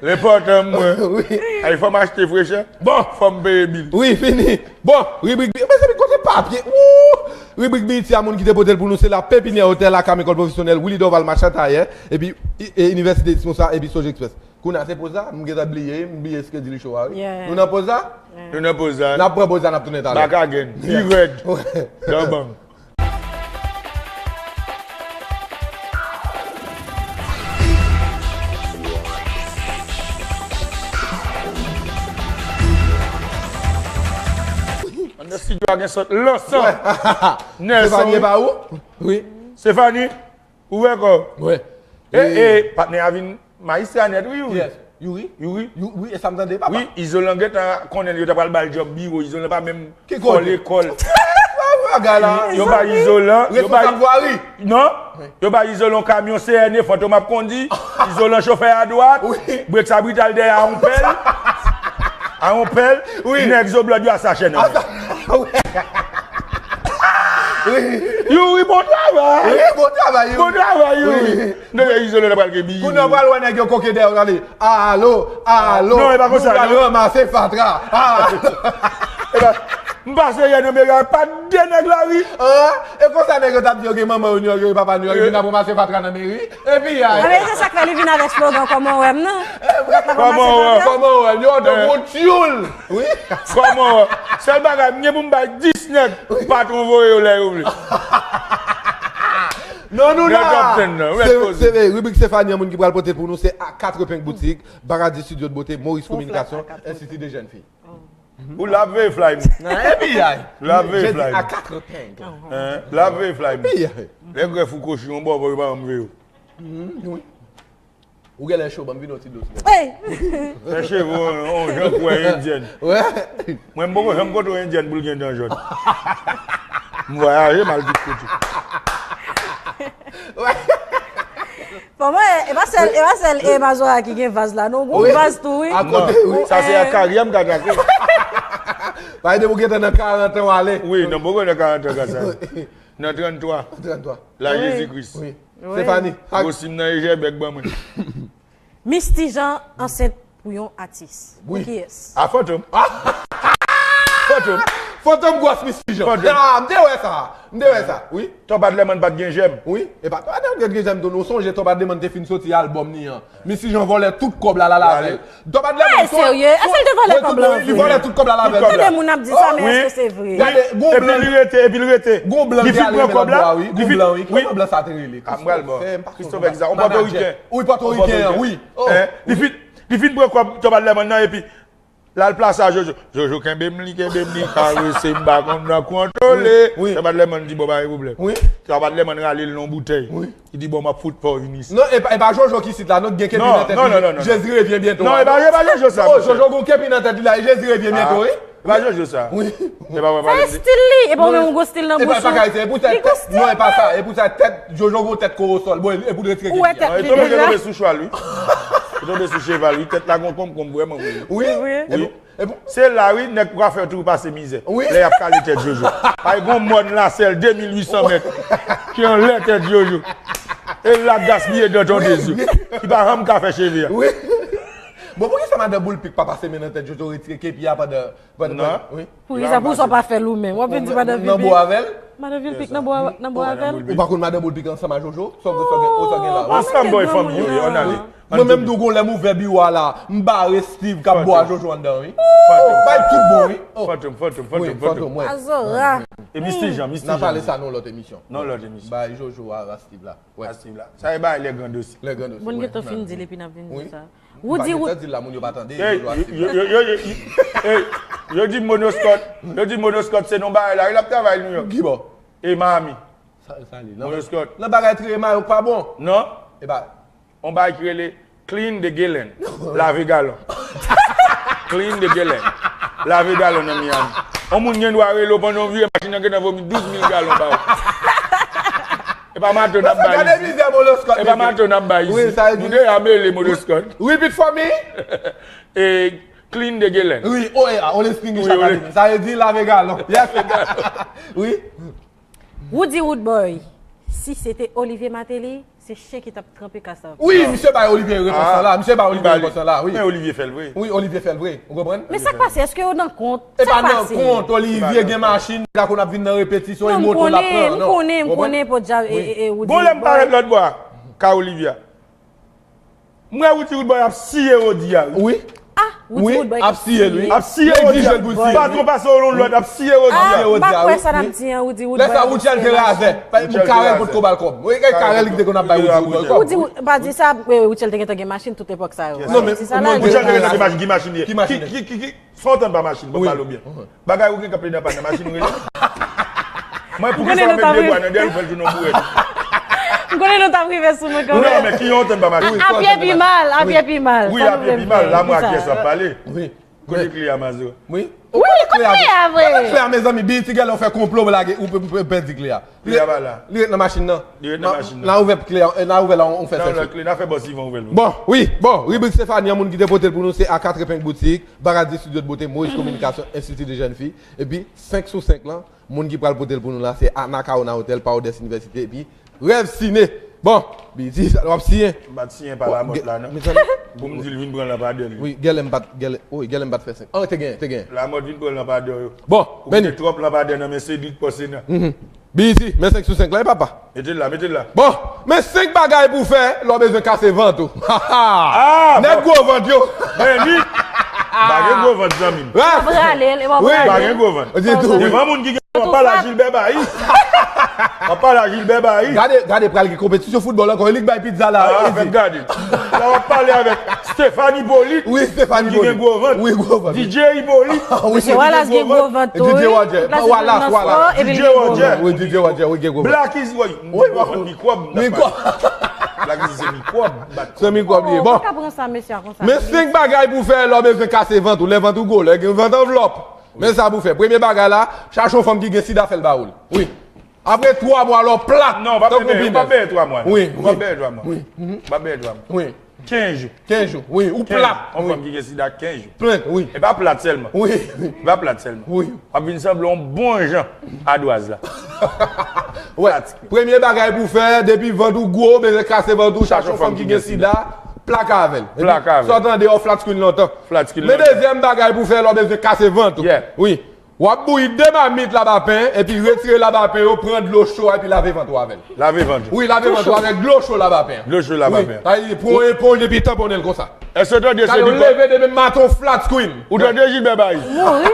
L enpòtan mwen. Wi. Ay, fò m achte frechè. Bon. Fò m peye bil. Wi, fini. Bon, ribrik bi-, mezanmi, kote papye? Wou! Ribrik biyiti a, moun ki te pote l pou nou, se La Pépinière Hôtel, Akam École Professionnelle, Willy Dorval, Machan Tayè, epi, e, Inivèsite Disponsa, epi Sojexpress. Kounye a se poz la, m gentan bliye, m bliye skredi li cho a, wi. Yeah. Nou nan poz la? Yeah. Nou nan poz la. N ap pran poz la, n ap tounen talè. Bakagen, pi rèd. Dan bang. Anndan estidyo a gen sòt lansan. Wè. Nelson. Stéphanie pa ou? Wi. Stéphanie, ouvè kò w. Wi. E, e, patnè a vin mayistra nèt, wi, wi. Yes. Youri? Youri? Wi, e sa m tande, papa. Wi, Izolan gentan konnen yo ta pral ba l djòb biwo. Izolan pa menm fò lekòl. Ki kote? Bagay la. Yo ba Izolan, yo ba responsab vwari. Non? Wi. Yo ba Izolan yon kamyon C N E, Fantom ap kondi. Izolan chofè a dwat. Wi. Brek sa brital dèyè a yon pèl. A yon pèl. Wi. Nèg zo blòd yo a sachè nan men. Wi. Youri, bon travay. Wi, bon travay, Youri. Bon travay, Youri. Wi. Non, men Izolan pral gen biwo. Kounye a pral wè nèg yo koke dèyè w, gade. Alo, alo. Non, e pa konsa, non. Nou pral ranmase fatra. Alo. E pa, m pase yè nan meri a, pa de nèg lari. Ah, e konsa nèg yo t ap di yo gen manman yo New York, yo gen papa New York, yo vin ap ranmase fatra nan meri. Epi, ay. Anben, se sa k fè li vin avèk slogan kòman w wè m nan. Kòman w wè m? Kòman w wè m? Yo, yo, yo, tyoul. Wi. Kòman w wè m? Sèl bagay, m gen pou m bay dis nèg, patwon voye yo lè yo vle. Non, nou la. Se, se ribrik Stéphanie, moun ki pral pote l pou nou, se A Quatre Peng Boutique, Baradi Studio de Beauté, Maurice Communication, Institut des Jeunes Filles. Ou la veye fly m. Nan, epi ay. La veye fly m. A Quatre Peng. Hein? La veye fly m. Epi ay. Lè grèf ou kochi yon bò, bò yo pa janm veye w. Wi. Ou genlè cho, ban m vide yon ti dlo sou tèt. Hey! Fè cheve w, w jan kwè endyèn. Wè. Mwen, m poko janm kote yon endyèn pou l gen dan jòn. M vwayaje, m al tout kote. Wè. Bon, mwen, e pa sèl, e pa sèl, e, Mazora ki gen vaz la, non, gon vaz tou, wi. Akote, wi. Sa se a karyè m ka trake. Pa ede pou gentan nan karant an w ale. Wi, non, m poko nan karant an ka sa. Nan tranntwa. Tranntwa. La Jezi Kris. Wi. Wi. Stéphanie. Gwo sim nan Ejè bèk ban mwen. Misty Jean ansent pou yon atis. Wi. Pou kiyès? A Fantom. Fantom. Fantom gwòs Misty Jean. Fantom. Ah, m te wè sa. M te wè sa. Wi. Top Adlerman pa t gen jèm. Wi. E pa Top Adlerman te gen jèm tou. Nou sonje Top Adlerman te fin soti albòm ni an. Misty Jean vòlè tout kòb la, l al avè l. Top Adlerman. Serye? Èske l te vòlè kòb la vre? Li vòlè tout kòb la, l al avè l. Tout kòb la. Tande moun ap di sa, men èske se vre? Gade, gon blan. Epi li rete, epi li rete. Gon blan ki al renmen lòt bò a, wi. Gon blan, wi. Kòman blan sa te rele? Ah, m pral bon. Christopher, kisa? On pòtoriken. Wi, pòtoriken an, wi. Oh. Li fin, li fin pran kòb Top Adlerman nan, epi L al plase a Jojo. Jojo kenbe m li, kenbe m li, karese m, m pa konn nan kontwole. Wi, wi. Sa pa t lè man di bon, pa gen pwoblèm. Wi. Sa pa t lè man rale l nan bouteil. Wi. Li di bon, m ap fout pa w vin isi. Non, e pa, e pa Jojo ki sit la, non, gen kepi nan tèt li. Non, non, non, non. Jésus revient bientôt. Non, e pa, e pa Jojo sa, oh, monchè. Jojo gon kepi nan tèt li la, e Jésus revient bientôt, wi. E pa Jojo sa. Wi. E pa, pa, sa e stil li, e pa ou menm ou gon stil nan bouch ou. E pa, e pa, e pou sa tèt, non, e pa sa, e pou sa tèt, Jojo gon tèt korosòl, bon, e pou l retire kepi a. Ou wè tèt li deja. Li tonbe sou cheval, wi. Li tonbe sou cheval, wi. Tèt la gon konmkonm vrèman, wi. Wi, wi. E bon. Se la, wi, nèg kwafè tou pase mizè. Wi. Lè y ap kale tèt Jojo. Ay, gon mòn lasèl de mil uit san mèt ki anlè tèt Jojo. E l ap gaspiye dan ton dezi. Ki pa janm ka fè cheve a. Wi. Bon, poukisa madan Boulpik pa pase men nan tèt Jojo, retire kepi a pandan, pandan, non. Wi. Poukisa pou sa w pa fè l ou menm? W ap vin di madan Boulpik. Nan bo avè l? Madan Boulpik nan bo, nan bo avè l? Ou pa konn madan Boulpik ansanm a Jojo? Sa w gen, sa w gen, sa w gen la? Ansanm, bòy, fanmi yo ye, ann ale. Mwen menm tou gon lè m ouvè biwo a la, m bare Steve k ap bwè Jojo anndan, wi. Bay tout bon, wi. Fantom, fantom, fantom, fantom. Azora. E Misty Jean, Misty Jean. N a pale sa nan lòt emisyon. Nan lòt emisyon. Bay Jojo a Steve la. Wè. A Steve la. Sa e bay lè gran dosi. Lè gran dosi. Bon, gentan fin di l epi n ap vin di sa. Woody, Woody. Di l la, moun yo pa tande. Ey, yo, yo, yo, yo, yo, ey, yo di Monoscot, yo di Monoscot se non bagay la, wi, l ap travay New York. Ki bò? E Miami. Sa, sa li. Monoscot. Nan bagay triye mayo pa bon. Non. E ba. On bagay ki rele clean the gallon. Lave galon. Clean the gallon. Lave galon nan Miami. On moun gen dwa rele w pandan w vire machin nan gentan vomi douz mil galon ba ou. E pa mato n ap bay isi. Gade mizè Monoscot. E pa mato n ap bay isi. Wi, sa vle di. Nou deja mele Monoscot. Repeat for me. E clean the gallon. Wi, oh yeah, on extinguish la. Sa vle di lave galon. Yes. Wi. Woody Woodboy, si se te Olivier Martelly, se chen ki t ap tranpe kasav. Wi, misye bay Olivier repons lan la. Misye bay Olivier repons lan la, wi. Men Olivier fè l vre. Wi, Olivier fè l vre. Ou konprann? Men sa k pase? Èske yo nan kont? E pa nan kont, Olivier gen machin, la konn ap vin nan repetisyon, e moto l ap pran. Non, m konnen, m konnen, podyab, e, e, e, Woody Woodboy. Gon lè m parèt lòt bò a, ka Olivier a. M wè Woody Woodboy ap siye Rodi a, wi. Wi. Ah, Woody Woodboy ap siye l, wi. Ap siye Rodi a. Patwon pase yon lòt, ap siye Rodi a. Ah, m pa kwè sa n ap di an, Woody Woodboy. Lè sa Woody te razè. Karèl potko ba l kòb. Wi, e Karèl ki te konn ap bay Woody Woodboy kòb. Woody, pa di sa, eh, Woody te gentan gen machin tout epòk sa yo. Non, men Woody te gentan gen machin, ki machin li ye? Ki machin li ye? Ki, ki, ki, Fò w tann pa machin, ban m pale w byen. Bagay ou gen k ap plede anpàn nan machin ou rele m? Mwen, poukisa w ap met de bwa nan dèyè l, ou fè l tounen yon bourèt? M konnen nou t ap rive sou mwen kanmenm. Non, men ki yon tann pa machin. A pye pi mal, a pye pi mal. Wi, a pye pi mal. La mwen ak kiyès w ap pale? Wi. Kote kle a, Mazora? Wi. Wi, kote kle a vre? Kote kle a, mezanmi? Biyiti, gen lè w fè konplo, w lage, ou pe-, pe-, pèdi kle a. Li ret, li ret nan machin nan. Li ret nan machin nan. N a ouvè kle a, n a ouvè la, on fè sèl. Nan lòt kle, n a fè bòs Ivan ouvè l. Bon, wi, bon, ribrik Stéphanie an, moun ki te pote l pou nou, se A quatre-vingts Boutique, Baradie Studio de Beauté, Moïse Communication, Institut de Jeunes Filles, epi senk sou senk lan, moun ki pral pote l pou nou la, se Anacaona Hotel, Paodes Université, epi Rêve Ciné. Bon, Biyiti, sa w ap siyen? M pa t siyen pa Lamòt la, non. Pou m di l vin pran lanpadè l. Wi, genlè m pa t, genlè, wi, genlè m pa t fè senk. An, te genyen, te genyen. Lamòt vin pran lanpadè yo. Bon, ou kite twòp lanpadè nan men Cédric Pòsena. Biyiti, men senk sou senk la, e papa. Mete l la, mete l la. Bon, men senk bagay pou w fè lè w bezwen kase vant ou. Ah, nèg gwo vant yo. Men li, pa gen gwo vant, zanmi m. Pa gen gwo vant. Devan moun ki gen, w ap pale a Gilbert Bayi. W ap pale a Gilbert Bayi. Gade, gade, pral gen konpetisyon foutbòl ankò. E li k bay pizza la. Ah, fè m gade. La w ap pale avèk Stéphane Hyppolite. Wi, Stéphane Hyppolite. Ki gen gwo vant. Wi, gwo vant. D J Hyppolite. Wi, D J Hyppolite. D J Roger. Wallace, Wallace. Wi, D J Roger, wi, gen gwo vant. Black Easy, wi. Mikwòb. Mikwòb. Black Easy se mikwòb. Se mikwòb li ye. Bon. Men senk bagay pou w fè lè w bezwen kase vant ou, lè vant ou gwo, lè gen vant anvlòp. Men sa pou w fè. Premye bagay la, chache yon fanm ki gen sida, fè l ba ou l. Wi. Apre twa mwa, lè w plat, tankou Pinèz. Non, w p ap benyen twa mwa, non. Wi, wi. W p ap benyen twa mwa. Wi. W p ap benyen twa mwa. Wi. Kenz jou. Kenz jou, wi, ou plat. Yon fanm ki gen sida kenz jou. Plat, wi. E pa plat sèlman. Wi. E pa plat sèlman. Wi. W ap vin sanble yon bon jan adwaz la. Wè, premye bagay pou w fè, depi vant ou gwo, bezwen kase vant ou, chache yon fanm ki gen sida, plake avè l. Plake avè l. Sa w tande, yon flat screen lontan. Flat screen lontan. Men dezyèm bagay pou w fè, lè w bezwen kase vant ou. Yeah. Wi. W ap bouyi de mamit labapen, epi retire labapen yo, pran dlo cho a, epi lave vant ou avè l. Lave vant ou. Wi, lave vant ou avèk dlo cho labapen an. Dlo cho labapen an. Wi, sa vle di, pran yon eponj epi tanponnen l konsa. Èske w tande se li k ap leve de menm maten, flat screen. Ou tande Gilbert Bayi? Mouri.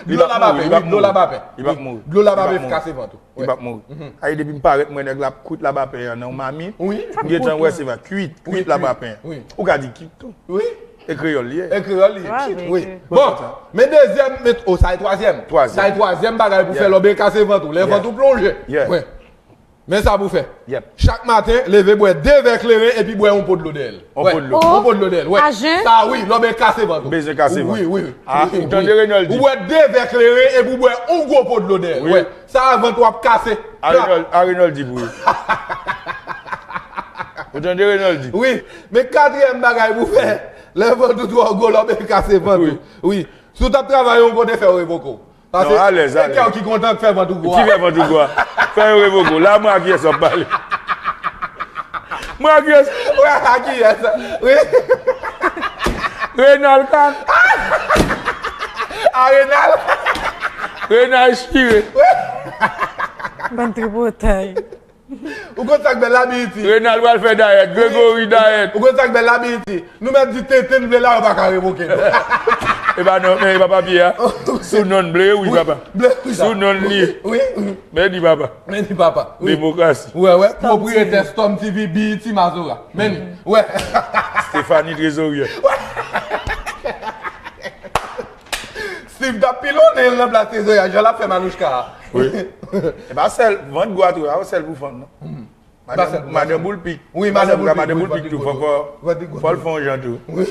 Dlo labapen, wi, dlo labapen. Li p ap mouri. Dlo labapen kase vant ou. Li p ap mouri. Ay, depi m parèt, m wè nèg la ap kwit labapen an nan yon mamit. Wi. M gentan wè se vre, kwit, kwit labapen an. Wi. Ou ka di kwit tou. Wi. E kreyòl li ye. E kreyòl li ye. Wi. Bon, men dezyèm, men, oh, sa e twazyèm. Twazyèm. Sa e twazyèm bagay pou fè lè w ben kase vant ou. Lè vant ou plonje. Wi. Men sa pou fè. Chak maten, leve bwè de vè kleren epi bwè yon po dlo dèyè l. Yon po dlo. Yon po dlo dèyè l, wi. A jen? Sa wi, lè w ben kase vant ou. Bezwen kase vant. Wi, wi. Ah, ou tande Renald di. Ou bwè de vè kleren epi ou bwè yon gwo po dlo dèyè l. Wi. Sa vant ou ap kase. A Renald, a Renald di pou wi. Ou tande Renald di. Wi, men katriyèm bagay pou fè. Lè vant ou twò gwo, lè w ben kase vant ou. Wi. Si w t ap travay yon kote, fè yo revoke w. Non, alèz, alèz. E kè w ki kontan k fè vant ou gwo a. Ki fè vant ou gwo a? Fè yo revoke w. La mwen ak kiyès w ap pale. Mwen ak kiyès? Mwen ak kiyès? Wi. Renald Kan. A Renald. Renald chire. Bann tripotay. Ou konn sa k bèl la, Biyiti? Renald pral fè dayèt, Gregory dayèt. Ou konn sa k bèl la, Biyiti? Nou mèt di tenten n vle la, yo pa ka revoke nou. E pa non, men e pa papye a. Sou non n ble, wi, papa. Sou non n li. Wi, wi. Men di papa. Men di papa. Wi. Demokrasi. Wè, wè. Pwopriyetè Storm T V, Biyiti, Mazora. Men, wè. Stéphanie Trésorier. Wè. Steve t ap pilonnen l nan plas trezorye a, jan l ap fè Manouchka a. Wi. E pa sèl, vant gwo a tou, e pa sèl pou fanm, non. Madan, madan Boulpik. Wi, madan Boulpik, madan Boulpik tou, fò, fò, fò l fè yon jan tou. Wi,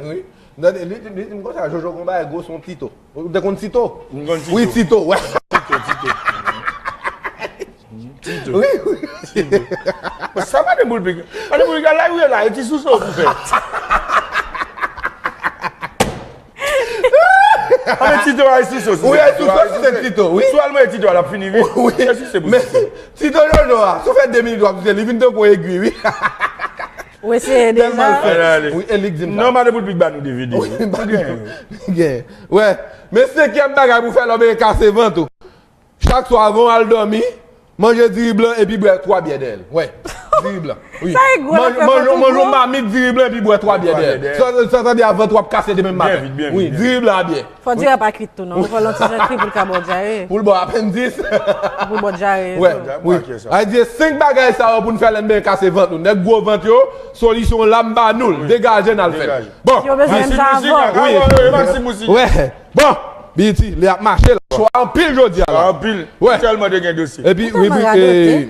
wi. Tande, li, li, li di m konsa, Jojo gon bagay gwo, se yon Tito. Ou te konn Tito? M konn Tito. Wi, Tito, wè. Tito, Tito. Tito. Wi, wi. Tito. Bon, sa madan Boulpik. Madan Boulpik, la, wi, la, e ti souse ou pou fè. Anben Tito a sou sos. Wi, a sou sos, se Tito, wi. Sou al mwen Tito a, l ap fini vit. Wi. E si se pou Tito. Tito Jojo a, si w fè de minit w ap souse, li vin tankou egwi, wi. Ou eseye deja? Tèlman l fè. Wi, e li k di m sa. Non, madan Boulpik ba nou de videyo. Wi, ba nou. Gen. Wè. Men senkyèm bagay pou fè lè w ben kase vant ou. Chak swa, avan w al dòmi, manje diri blan epi bwè twa byè dèyè l. Wè, diri blan. Wi. Sa e gwo nan fè vant ou gwo. Manje yon mamit diri blan epi bwè twa byè dèyè l. Sa, sa, sa vle di a vant w ap kase demen maten. Byen vit, byen vit. Wi, diri blan a byè. Fò diri a pa kwit tou, non. Fò l yon ti jan kri pou l ka ba w dyare. Pou l ba w apendis. Pou l ba w dyare. Wè, wi. Ay di senk bagay sa yo pou n fè lè n ben kase vant nou. Nèg gwo vant yo, solisyon la m ba nou l. Degaje n al fè l. Bon. Yo bezwen m sa avan. Wi. Wè. Bon, Biyiti, li ap mache la. Cho anpil jodi a la. Anpil. Wè. Tèlman te gen dosye. Epi, ribrik, eh,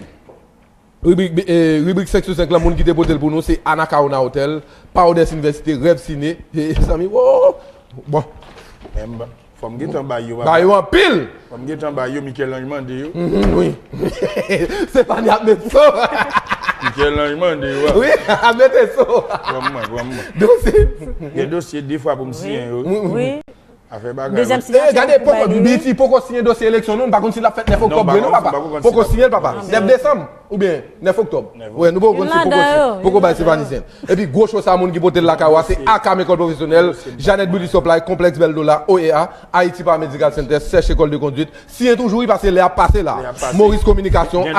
ribrik, eh, ribrik senk sou senk lan, moun ki te pote l pou nou, se Anacaona Hotel, Paodes Université, Rêve Ciné, eh, zanmi, wo! Bon. Men, fò m gentan ba yo, papa. Ba yo anpil! Fò m gentan ba yo, Michel-Ange mande yo. Mhm, wi. Stéphanie ap met so. Michel-Ange mande yo, papa. Wi, ap mete so. Pran mwen, pran mwen. Dosye. Gen dosye de fwa pou m siyen yo. Wi. Afè bagay. Dezyèm sinyati. Eh, gade, poko, Biyiti poko siyen dosye eleksyon, non, m pa konn si l ap fèt nèf oktòb vre, non, papa. Poko siyen l, papa. Nèf desanm oubyen nèf oktòb. Wè, nou poko konn si poko siyen, poko bay Stéphanie siyen. Epi gwo cho sa, moun ki pote l lakay ou a, se Akam Ekòl Pwofesyonèl, Jeannette Beauty Supply, Konplèks Bèl Dola, O E A, Haiti Paramedical Center, Sèch École de Conduite. Siyen toujou, wi, paske lè ap pase la. Maurice Communication,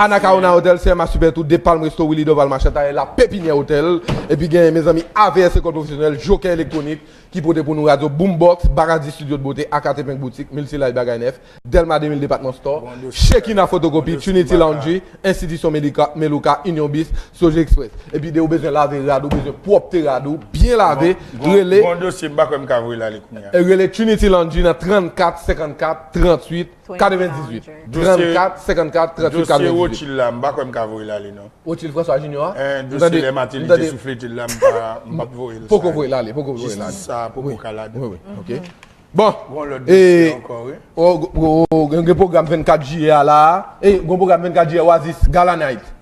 Anacaona Hotel, C M A Super Tour, De Palm Resto, Willy Dorval Marchand, Tayè La Pépinière Hotel, epi gen, mezanmi, A V S Ekòl Pwofesyonèl, Joker Elektwonik, ki pote pou nou radyo Boombox, Baradis Studio de Beauté, Akate Pink Boutique, Multilife Bagay Nèf, Delma de mil Department Store, Shekina Fotokopi, Trinity Laundry, Enstitisyon Medika, Melouka, Union Bis, Soje Express. Epi de ou bezwen lave rad ou, bezwen pwòpte rad ou, byen lave, rele. Bon dosye, m pa kwè m ka voye l ale kounye a. E rele Trinity Laundry nan trannkat senkannkat tranntuit katrevendizuit. Trannkat senkannkat tranntuit katrevendizuit. Dosye Rothschild la, m pa kwè m ka voye l ale, non. Rothschild François Junior a? Eh, dosye lè Martelly te souflete l la, m pa, m p ap voye l. Poko voye l ale, poko voye l ale. Jistis sa poko ka ladan. Wi, wi, ok. Bon. Gon lòt dosye ankò, wi. Gen pwogram vennkat jiyè a la. E, gon pwogram vennkat jiyè Oasis Gala Night.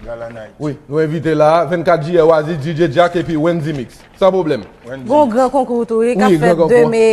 Gala Night. Wi, nou envite la. Vennkat jiyè Oasis, D J Jack epi Wendy Mix. San pwoblèm. Gon gran konkou tou, wi, k ap fèt de me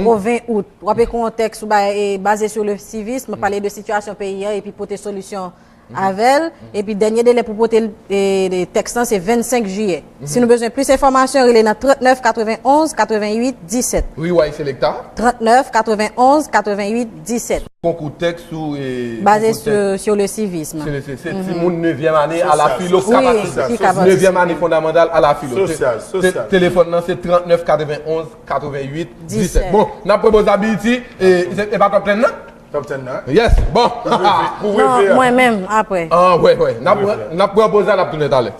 o ven out. W ap ekri yon tèks ou bay, e, basé sur le civisme, pale de sitiyasyon peyi a epi pote solisyon avè l. Epi dènye delè pou pote, e, tèks lan se vennsenk jiyè. Si nou bezwen plis enfòmasyon, rele nan trannèf katrevenonz katrevenuit disèt. Wi, Way Selecta. Trannèf katrevenonz katrevenuit disèt. Konkou tèks ou, e, baze sur, sur le civisme. Se, se, se timoun nevyèm ane a la filo, K P A T I S. Wi, K P A T I S. Nevyèm ane fondamantal a la filo. Sosyal, sosyal. Telefòn nan se trannèf katrevenonz katrevenuit disèt. Bon, n ap pran poz la, Biyiti, e, e pa top ten nan? Top ten nan? Yes, bon. Pou vre, pou vre. Non, mwen menm, apre. Ah, wè, wè. N ap pran, n ap pran poz la, n ap tounen talè.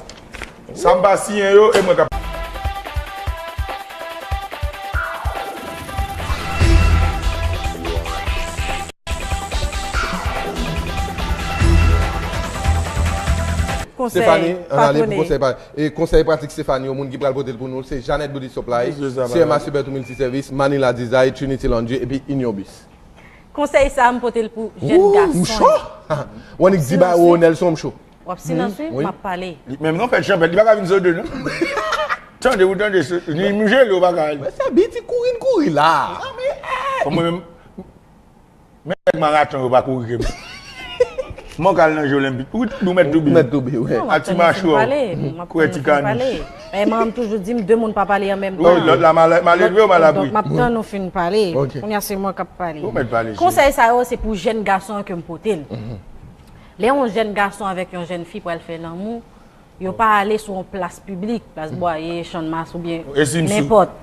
Sa m pa siyen yo, e mwen k ap Stephanie, ann ale pou konsèy pa, e konsèy pratik Stephanie, yon moun ki pral pote l pou nou, se Jeannette Boutique Supply, C M A Super Two Multiservice, Manila Design, Trinity Laundry, epi Inyo Bus. Konsèy sa a, m pote l pou jèn gason yo. Ou cho? Ou annik di ba Ronel son m cho. W ap silans, wi, m ap pale. Li menm non, fè chanpèt, li pa ka vin sou de, non. Tande, ou tande, se- li m jele, ou pa ka. Mwen se biti kouri n kouri la. Mwen menm, men nèg maraton yo pa kouri ke m. Mwen k al nan je olenpik. Ou, ou mèt toubi. Ou mèt toubi, wi. Non, m ap tann nou fin pale. M ap tann nou fin pale. E manman m toujou di m, de moun pa pale an menm tan. Wi, lòt la mal, mal elve ou mal abri. Donk, m ap tann nou fin pale. Ok. Kounye a, se mwen k ap pale. Ou mèt pale, cheri. Konsèy sa yo, se pou jèn gason an ke m pote l. Lè yon jèn gason avèk yon jèn fi pral fè lanmou, yo pa ale sou yon plas piblik, plas Bwaye, Channmas oubyen nenpòt.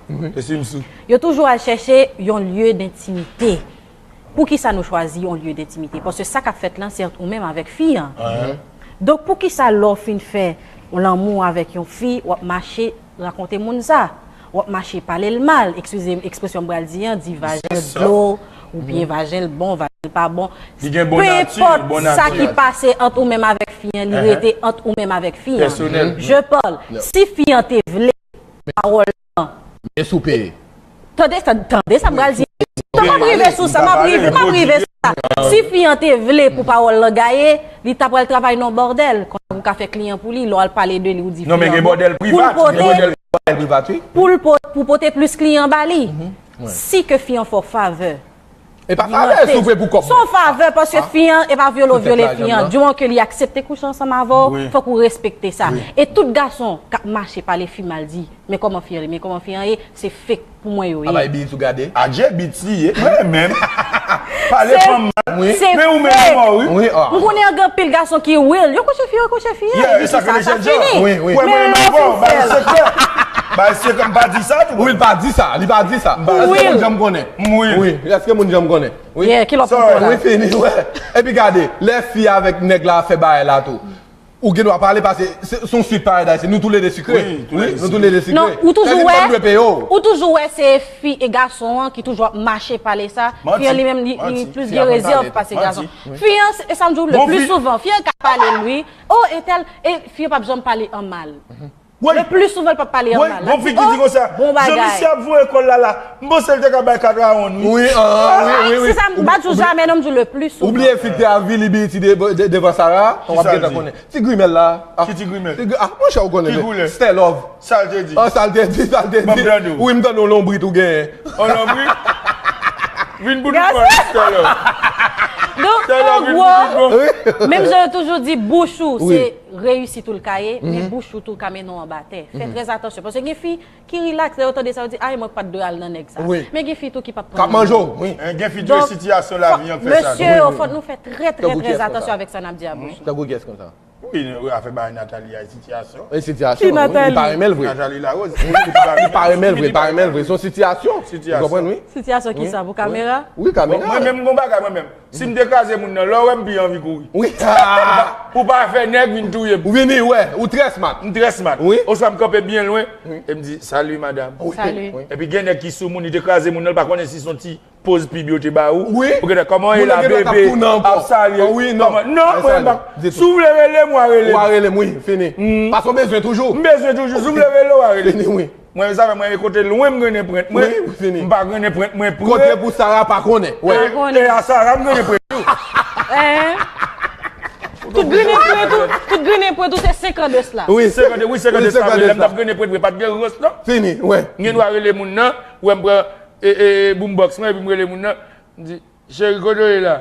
Yo toujou al chèche yon lye dentimite. Poukisa nou chwazi yon lye dentimite? Paske sa k ap fèt lan, se ant ou menm avèk fi an. Donk, poukisa lè w fin fè lanmou avèk yon fi, w ap mache rakonte moun sa? W ap mache pale l mal, eskize m, ekspresyon m pral di an, di vajen l dlo, oubyen vajen l bon, vajen l pa bon. Li gen bon nati, bon nati. Peu importe sa ki pase ant ou menm avèk fi an, li rete ant ou menm avèk fi an. Pèsonèl. Je parle. Si fi an te vle pawòl lan. Men si w peye. Tande, tande, tande sa m pral di. M ap rive sou sa, m ap rive, m ap rive sou sa. Si fi an te vle pou pawòl lan gaye, li ta pral travay nan bòdèl. Konsa pou ka fè kliyan pou li, lè w al pale de li, ou di fi an. Non, men gen bòdèl privat. Gen bòdèl privat, wi. Pou l po-, pou pote plis kliyan ba li. Si ke fi an fè w favè. E pa favè, si w vle pou kòb mwen. Se yon favè, paske fi an, e pa vyole w vyole fi an. Di moman ke li aksepte kouche ansanm avè w, fòk ou respekte sa. E tout gason k ap mache pale fi mal di, men kòman fi an ye, men kòman fi an ye, se fake pou mwen yo ye. Aba, e Biti ou gade? Adje, Biti ye, mwen menm. Pale fanm mal. Men ou menm ou mò, wi. M konnen gen anpil gason ki real. Yo kouche fi, yo kouche fi. Yeah, e sa ke sa fini. Wi, wi. Men lè w fin fè l. Bay sekrè. Bay sekrè, m pa di sa tou. Wi, l pa di sa, li pa di sa. Èske moun janm konnen? Wi. Wi, èske moun janm konnen? Wi. Yeah, ki lòt pwoblèm la? Wi, fini, wè. Epi gade, lè fi avèk nèg la fè bagay la tou. Ou gen dwa pale paske se, se yon swit parèy dayise. Nou toulede sikre. Wi, nou toulede sikre. Non, ou toujou wè, ou toujou wè se fi e gason an ki toujou ap mache pale sa. Fi an li menm, li, li plis gen rezèv pase gason. Fi an, e sa m di w, le pli souvan, fi an ka pale l, wi. Oh, entèl, e fi an p ap janm pale an mal. Le pli souvan, l p ap pale an mal. Gon fi ki di konsa, jan misye ap voye kò l la la, m panse l te ka bay kat rawonn, wi. Wi, ah, wi, wi, wi. Se sa, m pa di w jamè, non, m di w le pli souvan. Ou bliye fi k te avili Biti de, de, devan Sara, w ap gentan konnen. Ti grimèl la. Ki ti grimèl? Ti gri-, ah, monchè, ou konnen. Ki koulè? Stè Love. Sa l te di? Ah, sa l te di, sa l te di. Ban m tande w. Wi, m tande w lonbrit ou genyen. On lonbrit? Vin pou nou pran Stè Love. Donk, an gwo, menm jan yo toujou di, bouch ou, se reyisit ou l ka ye, men bouch ou tou ka mennen w anba tè. Fè trè atansyon. Paske gen fi ki rilaks, lè yo tande sa, yo di, ay, mwen pa t dwe al nan nèg sa. Men gen fi tou ki p ap pran. K ap manje w, wi. Gen fi tou, e sitiyasyon lavi an k fè sa. Mesye yo, fòk nou fè trè, trè, trè atansyon avèk sa n ap di a bouch nou. Tankou kiyès konsa? Wi, afè bagay Nathalie a, e sitiyasyon. E sitiyasyon, wi. Li pa renmen l vre. Nathalie Larose. Li pa renmen l vre, li pa renmen l vre. Se yon sitiyasyon. Ou konprann, wi. Sitiyasyon ki sa, pou kamera? Wi, kamera. Mwen menm, gon bagay, mwen menm. Si m te kraze moun nan, lè w wè m pi anvi kouri. Wi. Pou pa fè nèg vin touye m. Ou vini, wè, ou trè smart. M trè smart. Wi. Oswa m kanpe byen lwen, e m di, "Salut, madame." Wi. Salut. Epi gen nèg ki sou moun, li te kraze moun nan, li pa konnen si se yon ti poz pib yo te ba ou. Wi. Ou gentan, "Kòman ye la, bebe?" Ap salye. Non, mwen pa. Si w vle rele m, w a rele m. W a rele m, wi, fini. Paske w bezwen toujou. M bezwen toujou. Si w vle rele, w a rele m. Fini, wi. Mwen, sa fè mwen, kote lwen m grennen pwent mwen. Wi, fini. M pa grennen pwent mwen pre. Kote pou Sara pa konnen. Wè. E a Sara m grennen pwent tou. Tout grennen pwent ou, tout grennen pwent ou, se senkant de sla. Wi. Senkant, wi, senkant de sla. Lè m t ap grennen pwent mwen, pa t gen rans, non. Fini, wè. M gen dwa rele moun nan, wè m pran, e, e, boombox mwen, epi m rele moun nan, m di, "Cheri, kote w ye la?"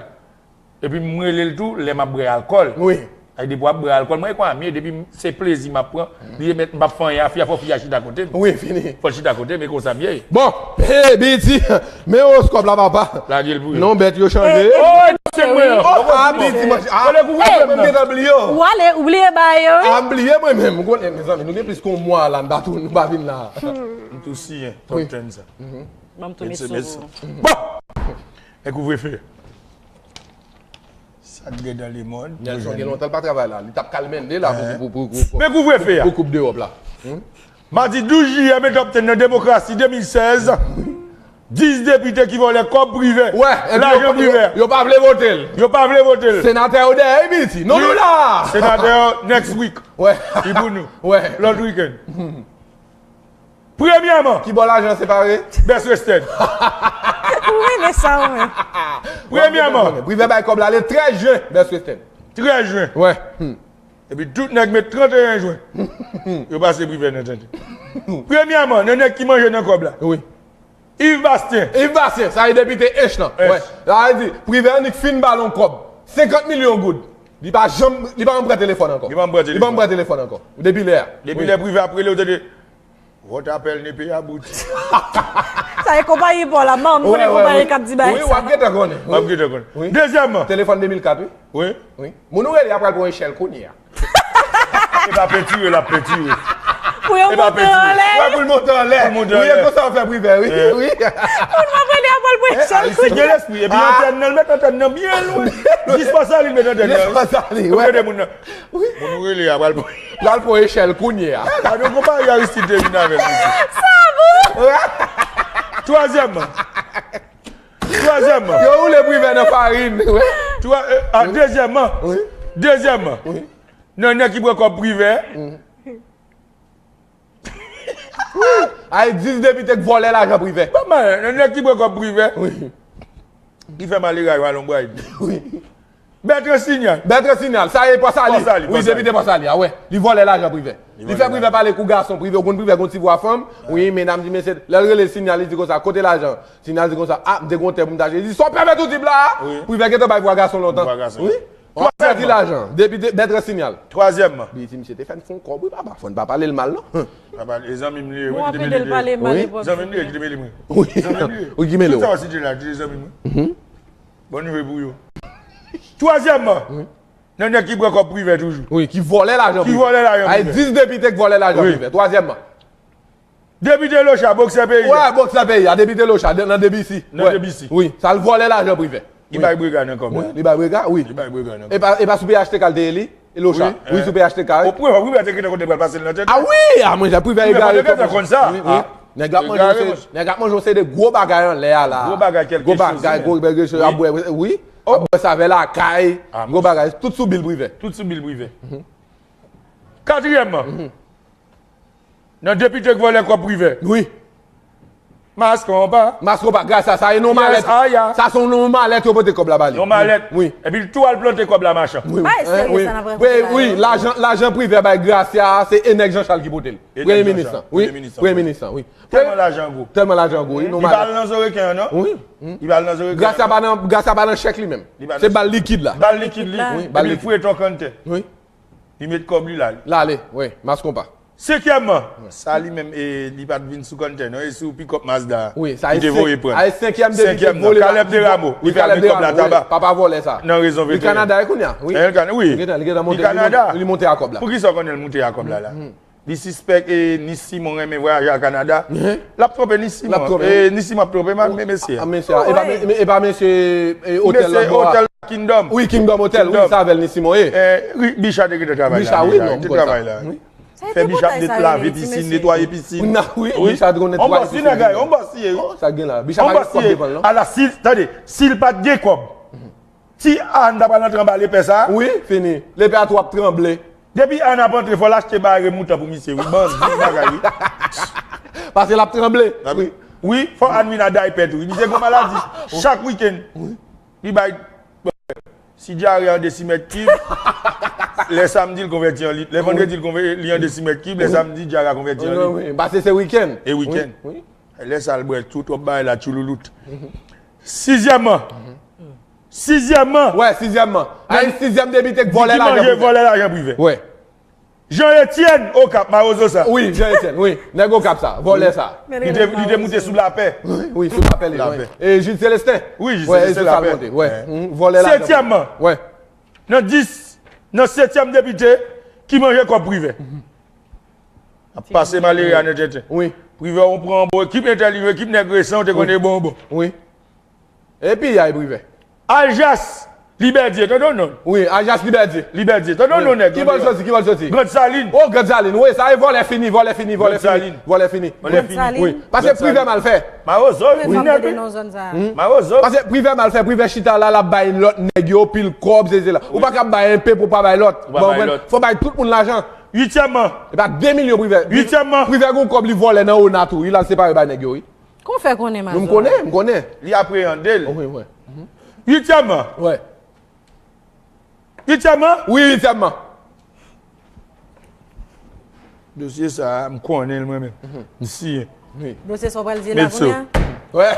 Epi m rele l tou lè m ap bwè alkòl. Wi. Ay, depi w ap bwè alkòl, mwen e konsa m ye, depi m, se plezi m ap pran, li mèt m p ap fè anyen a fi a, fò fi a chita kote m. Wi, fini. Fò l chita kote m, e konsa m ye. Bon, hey, Biti, men owoskòp la, papa. Lage l pou yo. Non, bèt yo chanje. Oh, se mwen an. Oh, ah, Biti, manje. Ah, mwen m gentan bliye w. Ou ale, ou bliye bagay yo, wi. Ah, m bliye mwen menm. Ou konnen, mezanmi, nou gen plis ke yon mwa la, nou pa tou, nou pa vin la. M tou siyen, top ten sa. Ban m tou met sou. Bon! E kouvrefe. Sa k gen nan lemond. Nelson gen lontan l pa travay la. Li t ap kalmende la pou, pou, pou, pou, pou, men kouvrefe a, pou koup de wòb la. Madi douz jiyè, men top ten nan Demokrasi de mil sèz. Dis depite ki vòlè kòb Privè. Wè, epi yo, Lajan Privè. Yo pa vle vote l. Yo pa vle vote l. Senatè yo dèyè wi piti. Non nou la. Senatè yo next week. Wè. Li pou nou. Wè. Lòt wikenn. Premyèman. Ki bò lajan separe? Best Western. Ou renmen sa ou menm. Premyèman. Privè bay kòb la le trèz jen, Best Western. Trèz jen. Wè. Epi tout nèg met tranteyen jen. Yo pase Privè nan tenten. Premyèman, nan nèg ki manje nan kòb la. Wi. Yves Bastien. Yves Bastien, sa e depite H lan. Wè. Sa vle di, Privè annik fin ba l yon kòb. Senkant milyon goud. Li pa janm, li pa janm pran telefòn ankò. Li pa janm pran telefòn. Li pa janm pran telefòn ankò. Depi lè a. Depi lè Privè ap rele, ou tande. Votre appel n'est pas abouti. Sa e konpayi pa w la, man, m konnen konpayi k ap di bagay sa. Wi, w ap gentan konnen. W ap gentan konnen. Dezyèmman. Telefòn de mil kat, wi. Wi. Wi. Moun ou rele a pral pran echèl kounye a. E pa pentire l ap pentire. Pou yo monte anlè. Wè, pou l monte anlè. Pou l monte anlè. Wi, e konsa w fè Privè, wi. Wi. Moun w ap rele a pral pran echèl kounye a. Gen lespri. Epi antèn nan, l met antèn nan byen lwen. Jis pa sali, l met antèn nan. Jis pa sali, wè. Gade moun nan. Wi. Moun ou rele a pral pran. Pral pran echèl kounye a. Gade yon konpayi Aristide te vin avè l, mesye. Sa bon! Twazyèmman. Twazyèmman. Yo woule Privè nan farin. Twa, eh, ah, dezyèmman. Dezyèmman. Nan nèg ki pran kòb Privè. Ay, dis depite k vòlè lajan Privè. Bon, man, nan nèg ki pran kòb Privè. Ki fè malere a yo a lonbray. Wi. Bèt Resinyal. Bèt Resinyal, sa e Pòsali. Pòsali, wi, depite Pòsali a, wè. Li vòlè lajan Privè. Li fè Privè pale kou gason. Privè, ou konn Privè gon ti vwa fanm. Wi, medam di mesye, lè l rele Sinyal, li di konsa, kote lajan? Sinyal di konsa, a, m te gon tè pou m ta achte. Li di, sa w pèmèt ou di m la a? Privè gentan bay vwa gason lontan. Wi. Pòsali di lajan. Depite, Bèt Resinyal. Twazyèmman. Li di misye te fè n fon kòb, wi, papa. Fò n pa pale l mal, non. Papa, e zanmi m li ye, wi, ki te mele de. Zanmi m li ye, ki te mele mwen. Wi, ki mele w. Tout sa w site la, ki te zanmi mwen. Bon nivo pou yo. Twazyèmman, nan nèg ki pran kòb Privè toujou. Wi, ki vòlè lajan Privè. Ki vòlè lajan Privè. Ay, dis depite k vòlè lajan Privè. Twazyèmman. Depite Locha, boksè peyi a. Wè, boksè peyi a, depite Locha, nan D B C. Nan D B C. Wi, sa l vòlè lajan Privè. Li bay brega nan kòb la. Wi, li bay brega, wi. Li bay brega nan kòb la. E pa, e pa sou P H T K l te ye li? Locha. Wi, sou P H T K, wi. O Privè, Privè te gentan konn te pral pase l nan tèt. A wi, a mwen, Privè te gentan konn sa. Wi, wi. Nèg la ap manje yon seri de gwo bagay anlè a la. Gwo bagay, kèlke choz. Gwo bagay, gwo bèl gwo choz, ap bwè, wi. Ap bwè sa vè lakay, gwo bagay, tout sou bil Privè. Tout sou bil Privè. Katriyèmman, nan depite k vòlè kòb Privè. Wi. Maskonpa. Maskonpa, gras a sa, e nan malèt. Sa se nan malèt yo pote kòb la ba li. Nan malèt. Wi. Epi l tou al plante kòb la machan. Wi, wi. Wi, lajan, lajan Privè bay Gracia a, se e nèg Jean Charles ki pote l. Premye minis lan. Wi. Premye minis lan, wi. Tèlman lajan gwo. Tèlman lajan gwo, wi. Li ba l nan zo reken an, non? Wi. Li ba l nan zo reken an. Gracia pa nan, Gracia pa nan chèk li menm. Se ba l likid la. Ba l likid li. Wi, ba l likid. Epi l fouye ton kanntè. Wi. Li met kòb li la. L ale, wi, Maskonpa. Senkyèmman, sa li menm, e, li pa t vin sou kanntè, non, e sou pikòp Mazda a. Wi, sa li te voye pran. Ay, senkyèm depite k vole la. Kalèb Deramo, li fè al met kòb la taba. Papa vòlè sa. Nan rezon venteyen. Li Kanada, e kounye a, wi. Li Kanada. Li gentan, li gentan monte, li monte a kòb la. Poukisa w konnen l monte a kòb la, la? Li sispèk, e, Nis Simon renmen vwayaje al Kanada. L ap twonpe Nis Simon. L ap twonpe, wi. E, Nis Simon ap twonpe, men mesye a. Mesye a, e pa, e pa mesye, e, otèl la bò a. Otèl Kingdom. Wi, Kingdom Hotel, wi, sa avè l Nis Simon ye. E, Bicha te gentan travay la deja. Bicha, wi, non, m konn sa. Wi. Fè Bicha lave pisin, netwaye pisin. Wi, Bicha te konn netwaye pisin. On bòs li, nèg la, on bòs li ye. Oh, sa gen la. Bicha pa gen kòb devan l, non. Ala, si, tande, si l pa t gen kòb, ti Ann ta pral antre anba lepè sa. Wi, fini. Lepè a tou ap tranble. Depi Ann ap antre, fò l achte bare mouton pou misye, wi. Bandi bagay, wi. Paske l ap tranble. Wi. Wi, fò Ann vin a daypè tou, wi. Misye gon maladi. Chak wikenn. Wi. Li bay Si dyare an de simèt kib, lè samdi l konvèti an lit. Lè vandredi l konvè- li an de simèt kib, lè samdi dyare a konvèti an lit. Wi, wi, paske se wikenn. E wikenn. Wi, wi. Lè sa l bwè tou twòp bagay la tchouloulout. Sizyèmman. Sizyèmman. Wè, sizyèmman. Ay, sizyèm depite k vòlè lajan Privè. Ki manje vòlè lajan Privè. Wè. Jean Etienne Okap, mawozo sa. Wi, Jean Etienne, wi. Nèg Okap sa, vòlè sa. Li te, li te moute sou lapè. Wi, wi, sou lapè li, wi. E Jude Célestin. Wi, Jude Célestin lapè. Wi, vòlè la. Setyèmman. Wi. Nan dis, nan setyèm depite ki manje kòb Privè. Ap pase malere a nan tenten. Wi. Privè, ou pran bon ekip entèlijan, ekip nèg resan, ou te konnen bon bon. Wi. Epi y a Privè. Aljas, Libèdye, tande yon non. Wi, Ajas Libèdye. Libèdye, tande yon non nèg. Ki bò l soti, ki bò l soti? Grand Salin. Oh, Grand Salin, wi, sa e vòlè fini, vòlè fini, vòlè fini. Vòlè fini. Vòlè fini. Wi. Paske Privè mal fè. Mawozo, wi. Mawozo. Paske Privè mal fè, Privè chita la, l ap bay lòt nèg yo pil kòb, se, se la. Ou pa ka bay enpe pou pa bay lòt. Ou pa bay lòt. Fò bay tout moun lajan. Uityèmman. E pa de milyon Privè. Uityèmman. Privè gon kòb li vòlè nan Ona tou, wi, l al separe bay nèg yo, wi. Kon fè konnen, Mazo? M konnen, m konnen. Li apreyande l. Wi, wi. Uityèmman. Wi. Uityèmman? Wi, uityèmman. Dosye sa a, m konnen l mwen menm. M siyen. Wi. Dosye sa w pral di la kounye a? Wi.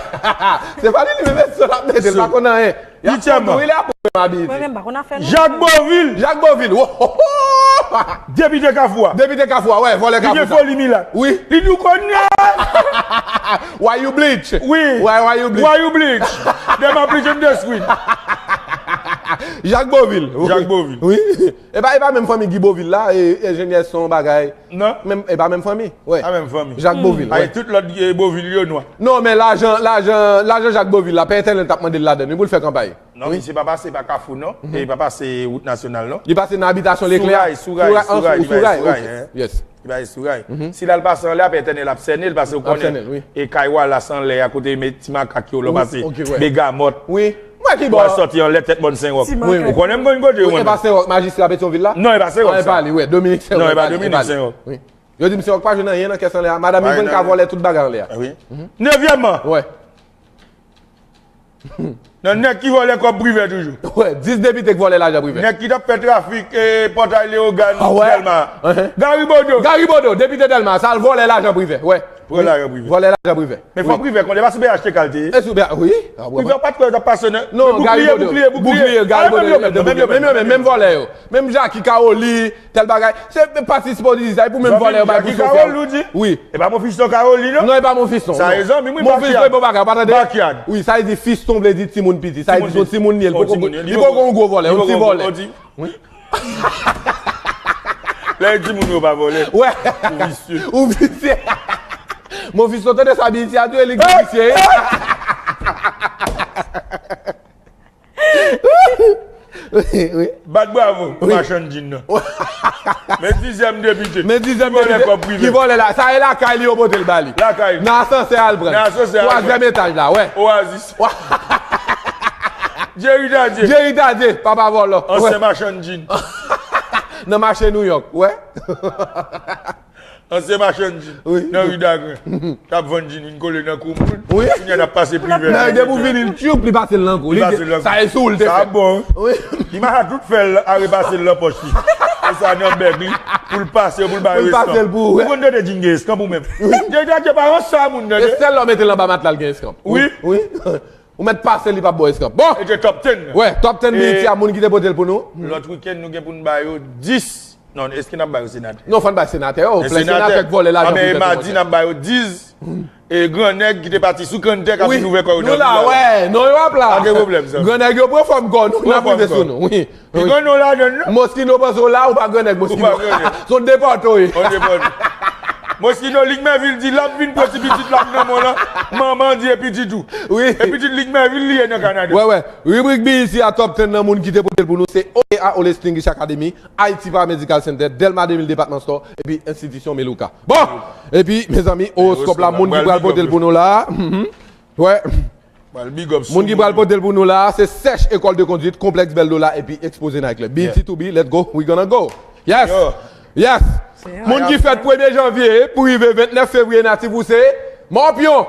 Se pa li li menm, se l ap mete, l pa konn anyen. Uityèmman. Wi, li ap mwen menm, Abiti. Mwen menm, m pa konn afè non. Jak Bovil. Jak Bovil. Wo, ho, ho. Depite Kafou a. Depite Kafou a, wi, vòlè Kafou sa. Li gen foli milat. Wi. Li di w konnen. Why you bleach? Wi. Why, why you bleach? Why you bleach? Dem a bleach in the screen. Jak Bovil. Jak Bovil. Wi. E pa, e pa menm fanmi Guy Bovil la, e, enjenyè son bagay. Non. Menm, e pa menm fanmi. Wi. Pa menm fanmi. Jak Bovil, wi. Ay, tout lòt, e, Bovil yo nwa. Non, men lajan, lajan, lajan Jak Bovil la, Pè Etènèl t ap mande l ladann, wi, pou l fè kanpay. Non, misye pa pase pa Kafou, non. E li pa pase wout nasyonal, non. Li pase nan abitasyon Leklè. Sou ray, sou ray, sou ray, sou ray, ok. Yes. Li pase sou ray. Si l al pase anlè a, Pè Etènèl ap sènen l, paske ou konnen. Ap sènen l, wi. E kay Wallace anlè a, kote met ti makak yo, lè w pase Begamòt. Wi. Mwen ki bò. W al sòti anlè tèt mòn Senwòk. Ou konnen m konn kote yo, mwen. E pa Senwòk, majistra Petyonvil la? Non, e pa Senwòk sa. E pa li, wi, Dominik Senwòk. Non, e pa Dominik Senwòk. Wi. Yo di m Senwòk pa jwenn anyen nan kès anlè a. Madanm li konn ka vòlè tout bagay anlè a. Wi. Nevyèmman. Wi. Nan nèg ki vòlè kòb Privè toujou. Wi, dis depite k vòlè lajan Privè. Nèg ki t ap fè trafik, e, Pòtay Leyogàn, Dèlma. Gary Bodeau. Gary Bodeau, depite Dèlma, sa al vòlè lajan Privè. Wi. Vòlè lajan Privè. Vòlè lajan Privè. Men fò Privè konnen, pa sou B H T K l te ye. E sou B H T K, wi. Privè pa t kwè yo t ap pase nan. Non, Gary Bodeau. Bouclier, bouclier. Gary Bodeau, menm yo menm, menm vòlè yo. Menm Jacky Caroli, tèl bagay. Se patisipè w di sa, e pou menm vòlè yo bay pou chofè. Jacky Caroli, ou di? Wi. E pa Mofiston Caroli, non? Non, e pa Mofiston. Sa e zanmi m, wi, Mofiston e bon bagay, ou pa tande? Backyard. Wi, sa e di fiston vle di timoun piti. Sa e di se yon timoun li ye, li poko, li poko yon gwo vòlè, yon ti vòlè. Wi. Lè e timoun yo pa vòlè. Wi. Ou visye. Ou visye. Mofiston tande sa, Abiti a tou, e li ki visye. Wi, wi. Bat bravo pou machann djin nan. Men dizyèm depite. Men dizyèm depite ki vòlè la. Sa e lakay li yo pote l ba li. Lakay li. Nan asansè al pran. Nan asansè al pran. Twazyèm etaj la, wi. Oasis. Jerry Tardieu. Jerry Tardieu, papa vòlò. Ansyen machann djin. Nan mache New York, wi. Ansyen machann djin nan ri Dagren. T ap vann djin, vin kole nan kou moun. Wi. Kounye a n ap pase Privè. Nan ide pou vini l tchoup, li pase l nan kou. Li pase l nan kou. Sa e sou l te fèt. Sa bon. Wi. Li mache tout fè l, a repase l nan pòch li. E sa nan bèg li, pou l pase, pou l bay restan. Pou l pase l pou, wi. Ou konn tande djin gen eskanp ou menm. Wi. Degade pa yon sa moun nan. E sèl lè w mete l anba matla l gen eskanp. Wi. Wi. Ou mèt pase li p ap ba w eskanp. Bon. E te top ten. Wi, top ten Beyiti a, moun ki te pote l pou nou. Lòt wikenn, nou gen pou n ba yo dis. Non, èske n ap ba yo senatè? Non, fò n bay senatè yo. Plè senatè k vòlè lajan Privè. Madi, n ap ba yo dis. E gran nèg ki te pati sou kanntè k ap vin ouvè kò yo nan vil la. Wi, non, yo ap la. Pa gen pwoblèm, sa. Gran nèg yo pran fòm kò nou, n ap rive sou nou. Wi. Pi gran non ladan l, non. Moschino panse w la, ou pa gran nèg Moschino. Ou pa gran nèg. Se yon depòte w ye. Yon depòte. Moschino, Luc Mervil di l ap vin pran ti pitit l ap nan men w lan. Manman di e pitit ou. Wi. E pitit Luc Mervil li ye nan Kanada. Wè, wè. Ribrik Beyiti a top ten nan moun ki te pote l pou nou, se O T A All Extinguish Academy, Haiti Paramedical Center, Delma de mil Department Store, epi Enstitisyon Melouka. Bon! Epi, mezanmi, owoskòp la, moun ki pral pote l pou nou la. Wè. Moun ki pral pote l pou nou la, se Sèch École de Conduite, Konplèks Bèl Dola epi Exposé Night Club. B T two B, let's go, we gonna go. Yes. Yes. Moun ki fèt premye janvye pou rive vennèf fevriye natif ou se Mòpyon.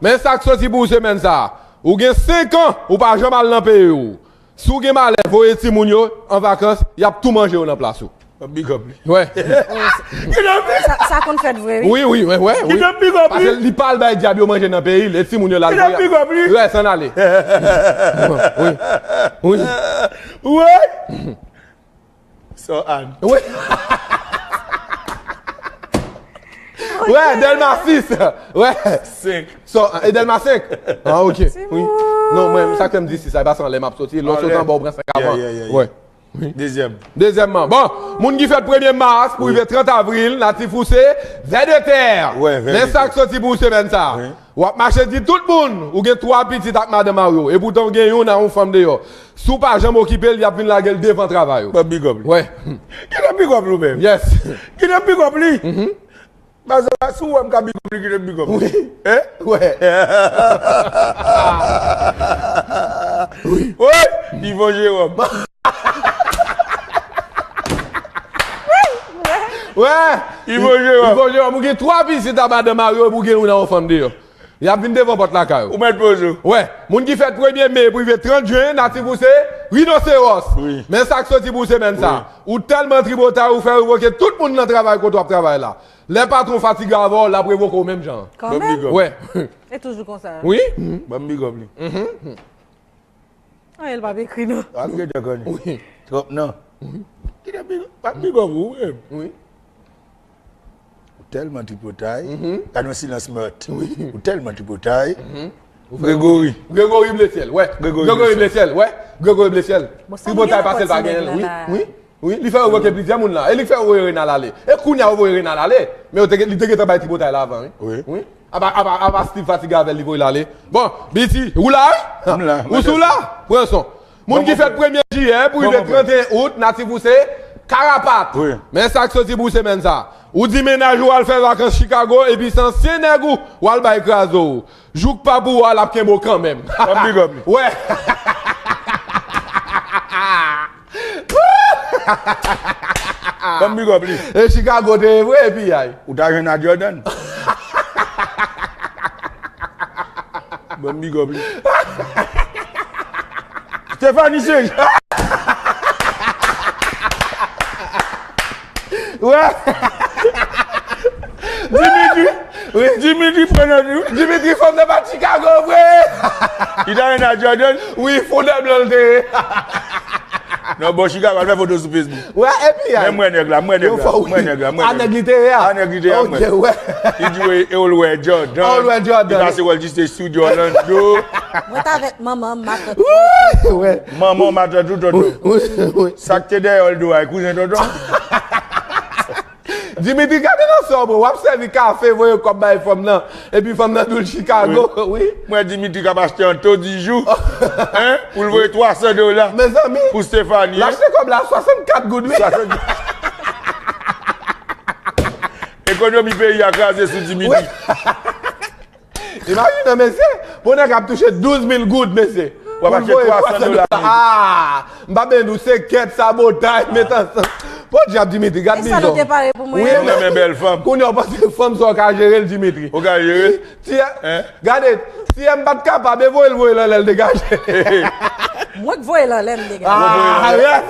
Men sa k soti pou ou semèn sa a. Ou gen senk an, ou pa janm al nan peyi w. Si w gen malè, voye timoun yo an vakans, y ap tou manje yo nan plas ou. Big up li. Wè. Sa, sa konn fèt vre, wi. Wi, wi, wè, wè, wi. Paske li pa al bay dyab yo manje nan peyi l, e timoun yo la l voye. Big up li. Wè, san ale. Wi. Wi. Wi. So, Ann. Wi. Wè, Delma sis. Wè. Senk. So, e Delma senk. Ah, ok. Wi. Non, mwen, sa k fè m di sis, sa, e paske anlè m ap soti. Lè w soti anba, ou pran senk avan. Wè. Dezyèm. Dezyèmman. Bon, moun ki fèt premye mas pou rive trant avril, natif ou se vè de tè. Men sa k soti pou ou semèn sa. W ap mache di tout moun ou gen twa pitit ak madan mari w. Epoutan w gen youn a yon fanm deyò. Si w pa janm okipe l, y ap vin lage l devan travay ou. Ban m big up li. Wè. Ki nan big up li ou menm? Yes. Ki nan big up li? Bazala, si w wè m ka big up li, ki nan big up li? Wi. Hein? Wè. Wi. Wi. Yvon Jérôme. Wè. Yvon Jérôme. Yvon Jérôme, ou gen twa pitit a madan mari w, epi ou gen youn a yon fanm deyò. Y ap vin devan pòt lakay ou. Ou mèt poze w. Wè, moun ki fèt premye me pou rive trant jen, natif ou se rinoseros. Wi. Men sa k soti pou ou semèn sa. Wi. Ou tèlman tripotay, ou fè revoke tout moun nan travay kote w ap travay la. Lè patwon fatige avè w, l ap revoke w menm jan. Kanmenm. Wè. E toujou konsa. Wi. Ban m big up li. Anyen l p ap ekri non. Ap gentan konnen. Wi. Twòp non. Wi. Ki nan big, ap big up ou menm. Wi. Ou tèlman tripotay. Gade yon silans mòt. Wi. Ou tèlman tripotay. Gregory. Gregory Blesyèl, wè. Gregory Blesyèl, wè. Gregory Blesyèl. Tripotay pase l pa genyen l, wi. Wi. Wi, li fè yo voye plizyè moun la. E li k fè yo voye Renal ale. E kounye a yo voye Renal ale. Men yo te, li te gentan bay tripotay la avan, wi. Wi. Wi. Apa, apa, apa Steve fatige avè l, li voye l ale. Bon, B T, ou la, wi? M la, m la. Ou sou la? Pran son. Moun ki fèt premye jiyè pou rive trant et un out, natif ou se karapat. Wi. Men sa k soti pou semèn sa. Ou di mennaj ou al fè vakans Chicago, epi se ansyen nèg ou, w al bay kraze w. Jouk pa pou w, l ap kenbe w kanmenm. Ban m big up li. Wè. Ban m big up li. E Chicago te ye vre, epi ay. Ou ta jwenn a Jordan. Ban m big up li. Stephanie Seri. Wè. Dimitri. Wi. Dimitri pran nan nou. Dimitri fanm nan pa Chicago vre. Li ta jwenn a Jordan. Wi, fondè blan l te ye. Non, bon, Chicago, al fè foto sou Facebook. Wè, epi ay. Men mwen nèg la, mwen nèg la, mwen nèg la, mwen nèg la. A nèg li te ye a? A nèg li te ye a, mwen. Ok, wè. Li di, wi, e ou l wè Jordan. Ou l wè Jordan. Li pase wè l jis te Studio Orlando. Mwen t avèk manman m, matant. Wi, wè. Manman w, matant ou, tonton. Wi, wi, wi. Sa k te dèyè w, l di w ay kouzen tonton. Dimitri, gade nan sa w pran. W ap sèvi kafe, voye kòb bay fanm nan. Epi fanm nan di w l Chicago, wi. Mwen Dimitri k ap achte an to di jou. Hein? Pou l voye twa san dola. Mezanmi. Pou Stephanie. L achte kòb la swasannkat goud, wi. Swasannkat. Ekonomi peyi a kraze sou Dimitri. Wi. Imajine, mesye, pou nèg ap touche douz mil goud, mesye. W ap achte twa san dola. Ah, m pa bezwen di w se kèt, sabotay, met ansanm. Podyab, Dimitri, gad mizè w. E sa nou te pare pou mwen? Wi, ou renmen bèl fanm. Kounye a w panse fanm sa w ka jere l, Dimitri. Ou ka jere l? Ti, gade, si m pa t kapab, e voye l, voye l anlè l degaje. Mwen k voye l anlè m degaje. Ah, yes.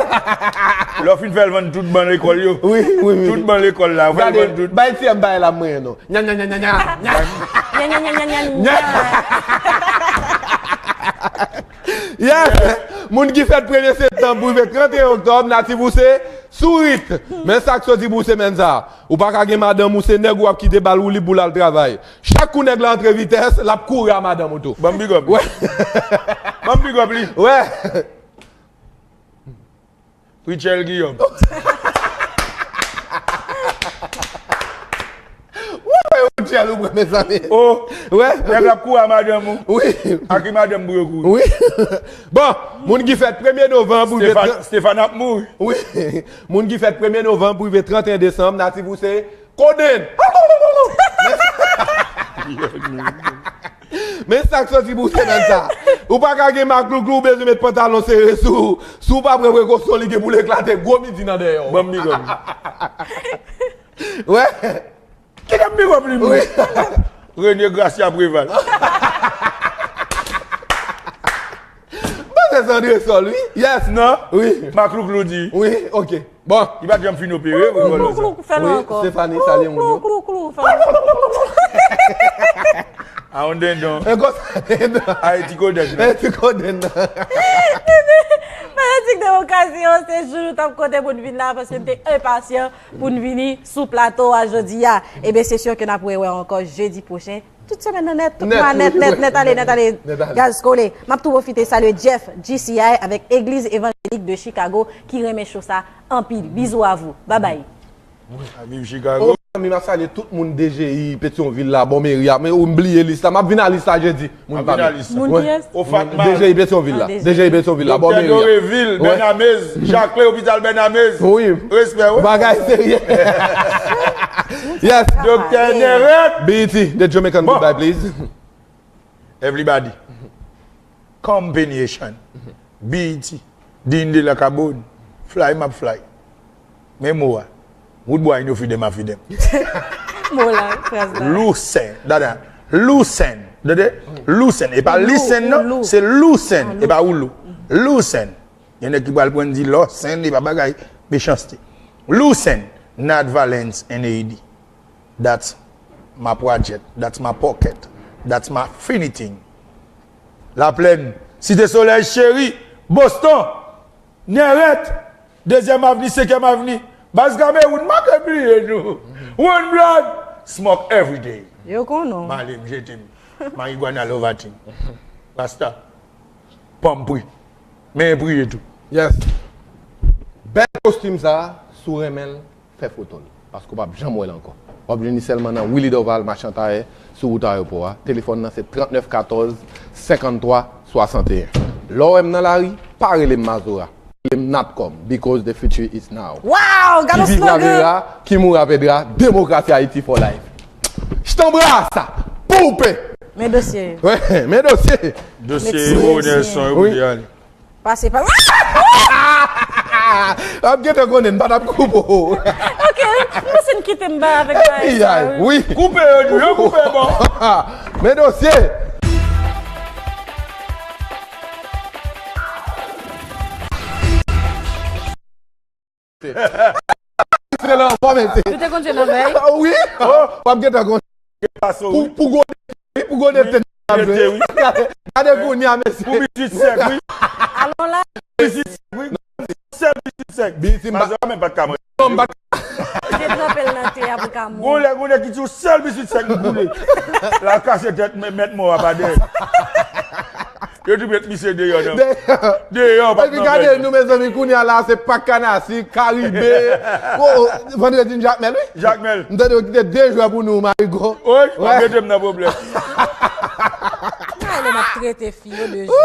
Lè w fin fè l vann tout ban lekòl yo. Wi, wi, wi. Tout ban lekòl la, ou fè l vann tout. Bay ti M bay la mwen non. Nya, nya, nya, nya, nya. Nya, nya, nya, nya, nya, nya. Yes! Moun ki fèt premye septanm pou rive trant et un oktòb, natif ou se sourit. Men sa k soti pou semèn sa. Ou pa ka gen madanm ou, se nèg ou ap kite bal woulib pou l al travay. Chak kou nèg la antre vitès, l ap kouri a madanm ou tou. Ban m big up li. Wè. Ban m big up li. Wè. Richel Guillaume. Wè, wè, Richel, ou pran, mezanmi. Oh, wè. Nèg ap kouri a madanm ou. Wi. A ki madanm pou yo kouri? Wi. Bon, moun ki fèt premye novanm pou Stéphane, Stéphane ap mouri. Wi. Moun ki fèt premye novanm pou rive trant et un desanm, natif ou se kodenn. Men sa k soti pou semèn sa. Ou pa ka gen maklouklou, ou bezwen met pantalon sere sou ou. Si w pa pran prekosyon, li gen pou l eklate gwo midi nan dèyè w. Ban m big up. Wè. Ki nan big up li, mwen? Wi. René Gracia Préval. M panse se André Sol, wi. Yes. Non? Wi. Maklouklou di. Wi, ok. Bon. Li pa t janm fin opere, vre, vòlò sa. Klou, klou, klou, fè l ankò. Wi, Stéphanie, salye moun yo. Klou, klou, klou, fè l ankò. A yon dendon. E konsa dendon. A, e ti kodenn. E ti kodenn. Fanatik Demokrasi, se jou nou t ap konte pou n vin la, paske n te enpasyan pou n vini sou plato a jodi a. Ebyen, se si ke n ap rewè ankò jedi pwochen. Tout semèn nan nèt, tout mwa nèt, nèt, nèt ale, nèt ale. Gaz kole. M ap tou pwofite salye Jeff, G C I, avèk Egliz Evanjelik de Chicago ki renmen show sa anpil. Bisous à vous. Bye bye. Viv Chicago. Oh, mezanmi, m ap salye tout moun D G I Petyonvil la, bò meri a. Men ou m bliye lis la. M ap vin a lis la jedi. Moun pa vin. Moun kiyès? Ofat Mal. D G I Petyonvil la. D G I Petyonvil la, bò meri a. Doktè Dorévil, Bernamez, Jacquelin, Lopital Bernamez. Wi. Respè, wi. Bagay serye. Yes. Doktè Neret. B E T, the Jamaican goodbye, please. Everybody. Companion. B E T. Din de la kabon. Fly m ap fly. Men mo a. Wood boy no feed them, I feed them. Mo la, fraz la. Loosen. Dada. Loosen. Tande? Loosen. E pa listen non. Se loosen. E pa ou lou. Loosen. Gen nèg ki pral pran di loosen. E pa bagay mechanste. Loosen. Not violence and A D. That's my project. That's my pocket. That's my finiting. Laplèn, Site Solèy Cheri, Boston, Nèrèt, Dezyèm Avni, Senkyèm Avni, Baz Kamewoun, m pa ka bliye nou. One Blood, smoke every day. Yo konnen w. M ale, m jete m. Marigwana love a thing. Rasta, pòm pri. Men priye tou. Yes. Bèl kostim sa, si w renmen l, fè foto l. Paske w p ap janm wè l ankò. W ap jwenn li sèlman nan Willy Dorval, machann tayè, sou wout ayewopò a. Telefòn nan se trannèf katòz, senkanntwa, swasanteyen. Lè w wè m nan lari, pa rele m Mazora. Rele m Natcom, because the future is now. Wow, gade slogan! Ki viv la vera, ki mouri a vedra, demokrasi Ayiti for life. Jtanbrasa, poupe! Men dosye yo. Men dosye. Dosye Hero Nelson yo pou te ale. Pase pa. W ap gentan konnen, m pa t ap koupe w. Ok, m panse n kite m ba avèk bagay sa, wi. Koupe yo di, yo koupe bon. Men dosye. Se la anfòm, mesye. Ou te konn jwe nan vèy? Wi. W ap gentan konnen. Pou, pou gode, pou gode tèt. Gade, gade kounye a, mesye. Pou bisit sèk, wi. Alon la. Bisit sèk, wi. Sèl bisit sèk. Bisit m pa. Mazora menm pa t ka manje. Non, m pa t. Te tranpe l nan te a pou ka mouri. Gon lè, gon lè ki di w sèl bisit sèk m koule. L al kase tèt mèt mò a pa dèyè. Yo di met misye deyò nan. Deyò, pa nan. Epi gade nou, mezanmi, kounye a la, se Pak Kanasik, Karibe. Oh, oh, vandredi n Jakmèl, wi. Jakmèl. M tande yo kite de jwè pou nou, Marigo. Wi, w ap mete m nan pwoblèm. Gade lè m ap trete fi yo de jwè.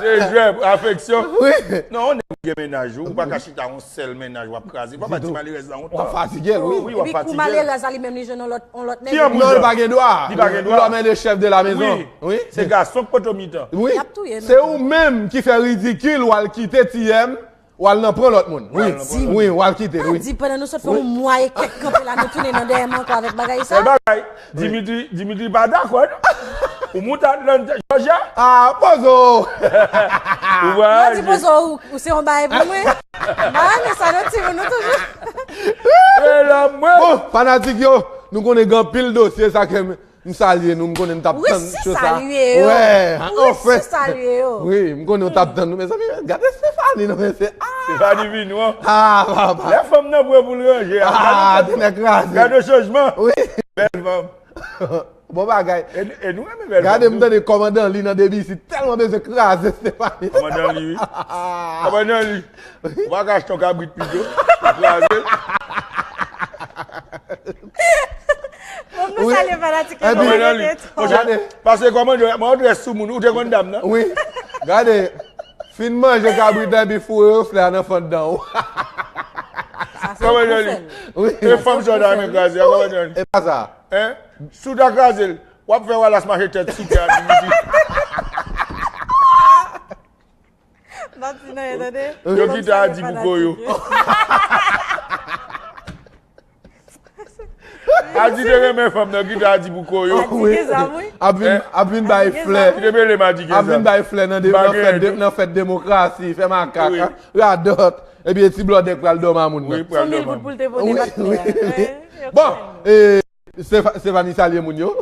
De jwè, afeksyon. Wi. Non, yon nèg ki gen mennaj, ou pa ka chita yon sèl mennaj w ap kraze. Fò w pa di malerèz la yon tan. W ap fatige l, wi. Wi, w ap fatige l. Epi pou malerèz la, li menm, li jwenn yon lòt, yon lòt nèg. Non, li pa gen dwa. Li pa gen dwa. Lòm e de chèf de la mezon. Wi. Se gason k poto mitan. Wi. Se ou menm ki fè ridikil, w al kite T M, w al nan pran lòt moun. Wi. Wi, w al kite l, wi. Di pandan nou sot fè yon mwa e kèk kanpe la, nou tounen nan dèyè m ankò avèk bagay sa. Bèl bagay. Dimitri, Dimitri pa dakò, non. Ou mout Atlanta, Georgia? Ah, pozo! Ou pa di pozo, ou se yon bagay pou mwen. M pa renmen sa, non, timoun, nou toujou. E la, mwen. Bon, fanatik yo, nou konnen gen anpil dosye, sa ke m salye nou, m konnen nou t ap tann cho sa. Wi, si salye yo. Wi, si salye yo. Wi, m konnen nou t ap tann nou, mezanmi, gade Stephanie, non, mesye. Ah! Stephanie vin, wi. Ah, papa. Lè fanm nan pran pou l ranje. Ah, tèt kraze. Gade chanjman. Wi. Bèl fanm. Bon bagay. E nou renmen bèl fanm. Gade m tande kòmandan li nan debi isit tèlman bezwen kraze Stephanie. Kòmandan li wi. Kòmandan li. Ou pa ka achte yon kabrit pito. Ou kraze l. Bon, nou salye fanatik yo. Kòmandan li. Pase kòmandan, mwen adrès sou moun. Ou te konn dam nan? Wi. Gade. Fin manje kabrit la epi foure reflè a nan fanndan ou. Kòmandan li. E fanm sa w ta renmen kraze a, kòmandan li. E pa sa. Hein? Si w ta kraze l, w ap fè Wallace mache tèt sou tè a Dimitri. M ap di nan, tande. Yo kite a di pou koyo. A di te renmen fanm nan, kite a di pou koyo. Ap vin, ap vin bay flè. Kite mele m a di gen zam. Ap vin bay flè nan, de, nan, fèt, de, nan fèt demokrasi, fè makak, radòt. Epi e ti blòdè k pral dòmi a moun nan. Wi, pral dòmi a moun. San mil goud pou l te vote patnè a. Bon, e, Stephanie salye moun yo.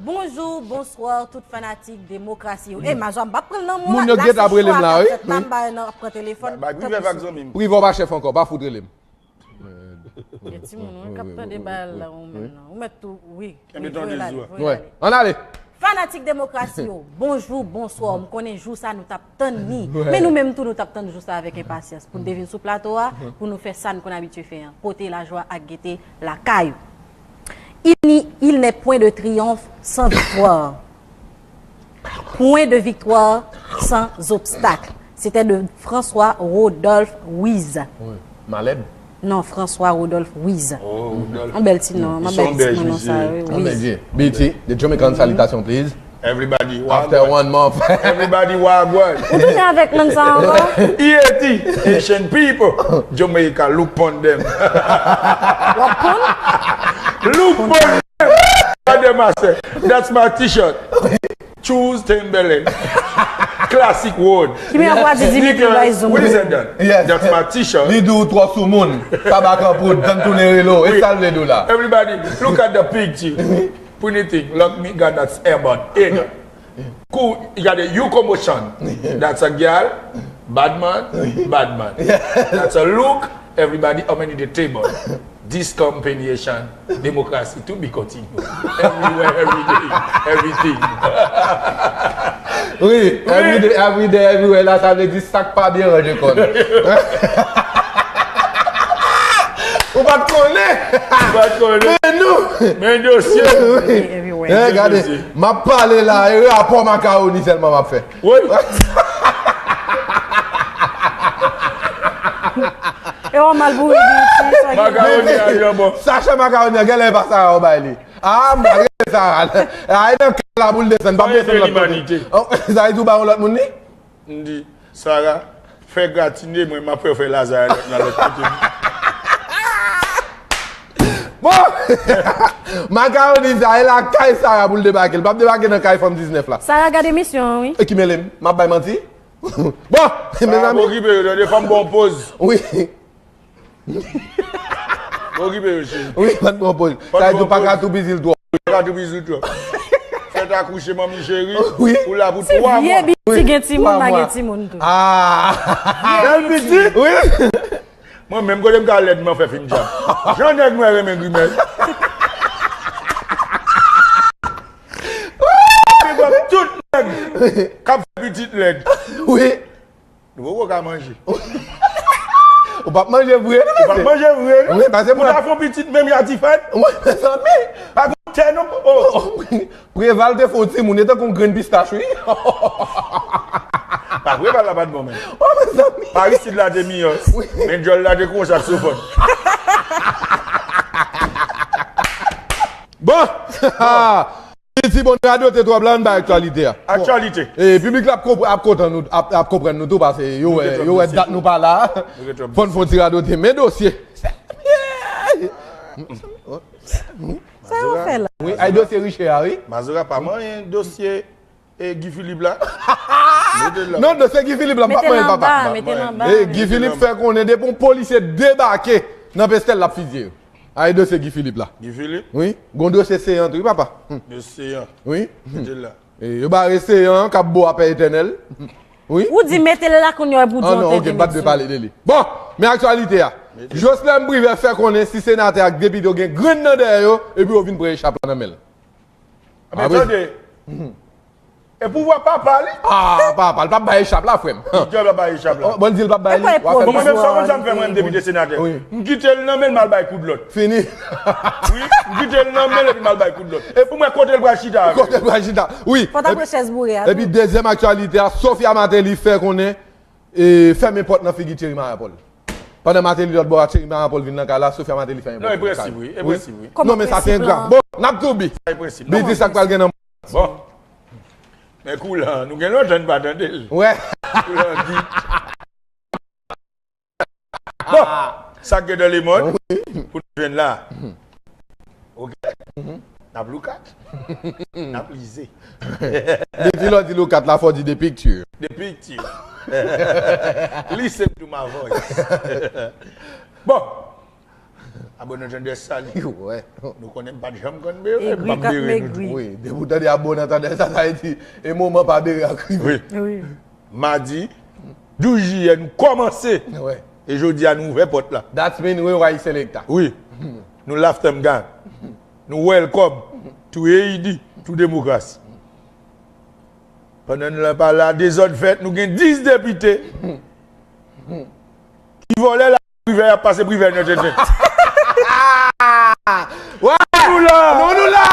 Bonjou, bonswa, tout fanatik demokrasi yo. E, Majò, m p ap pran l nan men w la. Moun yo gen t ap rele m la, wi. La, se chwa k ap fèt la, m pa nan ap pran telefòn. Bay Privè vag zanmi m. Privè w pa chèf ankò, pa fout rele m. Gen timoun, wi, k ap tande bagay la, ou menm nan. Ou mèt tou, wi. Kenbe tande zou a. Wi, ann ale. Fanatik demokrasi yo, bonjou, bonswa. M konnen jou sa nou t ap tann li. Men nou menm tou, nou t ap tann jou sa avèk enpasyans pou n te vin sou plato a, pou nou fè sa n konn abitye fè an, pote lajwa ak gete lakay ou. Il n'y, il n'est point de triomphe sans victoire. Point de victoire sans obstacle. C'était de François Rodolphe Wiz. Malèb. Non, François Rodolphe Wiz. Oh, Rodolphe. Yon bèl ti non, mwen bay ti non sa, wi, Anmède Wiz. Vye. B T, the Jamaican salutation, please. Everybody, After wagwan. One month. Everybody, wagwan. Ou tounen avèk lang sa ankò? E A T, Haitian people, Jamaica, look pon them. W ap konn? Look pon them. Pardon, master. That's my t-shirt. Choose Timberland. Classic Road. Ki men w a di Dimitri bay zoom? What is that done? Yes. That's my t-shirt. Li di w twò soumoun. Tabak an poud, John Tourné Relo. E sa l vle di w la? Everybody, look at the picture. Pretty thing, look me got that earbud. Hey, cool, you got a Yuko motion. That's a girl, bad man, bad man. That's a look, everybody, how many the table? This combination, democracy to be continued. Everywhere, every day, everything. Wi, every day, every day, everywhere la, sa vle di sa k pa byen ranje kòn. Ou pa t konnen? Ou pa t konnen? Men nou! Men dosye. Everywhere. Eh, gade, m ap pale la, e rapò makawoni sèlman m ap fè. Wi. E w mal boure di iti, sa gen. Makawoni a janbon. Sachè makawoni an, genlè e pa Sara ou bay li. Ah, m gade Sara. Ah, e nan kay la pou l desann, pa desann lòt kote. Limanite. Oh, sa e tou ba yon lòt moun li? M di, Sara, fè gratine mwen, m ap fè w fè lazay nan lòt kote. Bon! Makawoni sa, e lakay Sara pou l debake. L p ap debake nan kay fanm diznèf la. Sara gade emisyon an, wi. E ki mele m? M ap bay manti? Bon, Sara, mezanmi. Okipe yo, tande, fanm bon poz. Wi. Okipe yo, cheri. Wi, fanm bon poz. Sa e tou pa ka tou bizil twò. Pa ka tou bizou twò. Fèt akouche, manmi cheri. Wi. Ou la pou Se twa vye mwa. biti gen timoun, la gen timoun tou. Ah! Bèl pitit. Wi. Mwen menm kote m ka lèd, mwen fè fim djab. Jan nèg mwen renmen grimèl. Big up tout nèg k ap fè pitit lèd. Wi. Nou poko ka manje. Ou p ap manje vre, non, Ou p ap manje vre, non? Wi, paske Ou ta fè yon pitit menm ya di fèt. Mwen, mezanmi. Pa gon tè, non? Oh. Preval te fè yon timoun, e tankou yon grenn pistach, wi. Pa Preval la pa t bon, men. Oh, mezanmi. Aristide la te miyò. Men djòl la te kon saksofòn. Bon! Ti bon radote twòp la, ann bay aktyalite a. Aktyalite. E piblik la ap konpr-, ap kontan nou, ap, ap konprann nou tou, paske yo wè, yo wè dat nou pa la. Fò n fè yon ti radote. Men dosye. Sa yo fè la? Wi, ay dosye Riche a, wi. Mazora pa manyen dosye e Guy Philippe la. Mete l la. Non, dosye Guy Philippe la, m p ap Mete l manyen papa. anba, mete l anba. E Guy Philippe fè konnen depi yon polisye debake nan Pestèl, l ap fizye yo. Ay dosye Guy Philippe la. Guy Philippe, Wi, gon dosye Seyan tou, wi, papa. Hmm. dosye an. Wi. Mete l la. E yo bare Seyan k ap bo apè etènèl. Wi. Ou di mete l la kounye a pou di Ah yon non, tèt ok, m pa t vle emisyon. Pale de li. Bon, men aktyalite a. Jocelyn Privert fè konnen si senatè ak depite yo gen grenn nan dèyè yo, epi yo vin pran echap la nan men l. Men tande. E pouvwa papa li? Ah, papa, l p ap bay echap la, frè m. Djòl la bay echap la. Oh, bon, l di l p ap bay li. E kwa e W ap fè pwoblèm? Mwen menm sa konn sa m fè mwen, m depite senatè. Wi. M kite l nan men l, m al bay kout lòt. Fini. Wi, m kite l nan men l epi m al bay kout lòt. E pou mwen kote l pral chita avè Kote l pral chita. Wi. Fò t ap pran chèz boure a. Epi dezyèm aktyalite a, Sophia Martelly fè konnen e fèmen pòt nan figi Thierry Marapol. Pandan Martelly lòt bò a, Thierry Marapol vin nan kay la, Sophia Martelly fèmen pòt. Non, e prensip, wi. E prensip, wi. Non, men sa se engra. Bon, n ap tou bi. Sa e prensip. Bi di sa k pral gen nan. Bon. Men kou la, nou gen lontan n pa tande l. Wè. Kou la di. Bon, sa k gen dans le monde pou nou jwenn la. Ok. N ap loukat. N ap lize. Depi lè w di loukat la, fò w di de picture. De picture. Listen to my voice. Bon. Abonné tande sa li. Wè. Nou konnen m pa t janm konn bere, Egri m ap k ap bere nou tou. megri. Wi, depi w tande abonné tande sa, sa vle di e moman pa bere ak rive. Wi. Wi. Madi douz jiyè nou kòmanse. Wè. E jodi a nou ouvè pòt la. That's mean we white selector. Wi. Nou laftanm gang. Nou welcome to A E D, to democracy. Pandan n la pa la, dezòd fèt, nou gen dis depite ki vòlè la, Privè y ap pase Privè nan tenten. Wè! Nou la! Nou, nou la!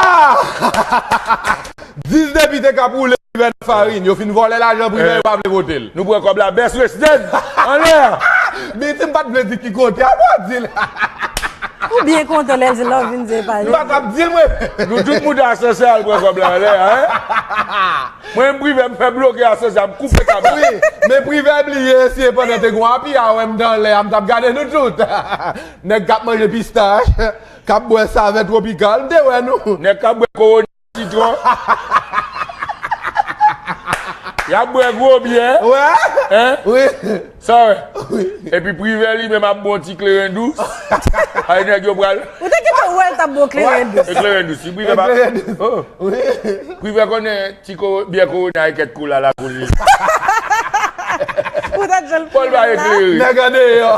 Dis depite k ap woule Privè nan farin. Yo fin vòlè lajan Privè, yo pa vle vote l. Nou pran kòb la, best Western! Anlè! Biti m pa t vle di ki kote, a bon di l. Ou byen kontan lè l di love vin di pa li. M pa t ap di l, mwen. Nou tout moute asansè al pran kòb la anlè, en? Mwen, m Privè, m fè bloke asansè a, m koupe kab la. Wi, men Privè bliye, si e pandan te gon api a, wè m t anlè a, m t ap gade nou tout. Nèg k ap manje pistach, k ap bwè savè twopikal, m te wè nou. Nèg k ap bwè Korona sitwon. Y ap bwè gwo byè. Wè? En? Wi. Sa w wè? Wi. Epi Privè li menm ap bon ti kleren dous. Ay nèg yo pral. Ou te gentan wè l t ap bon kleren dous. E kleren dous. Si Privè pa. Kleren dous. Oh. Wi. Privè konnen ti ko-, byè Korona e kèk kou la la pou li. Ou t ap jwenn Pòl pa eklere. Nèg andeyò.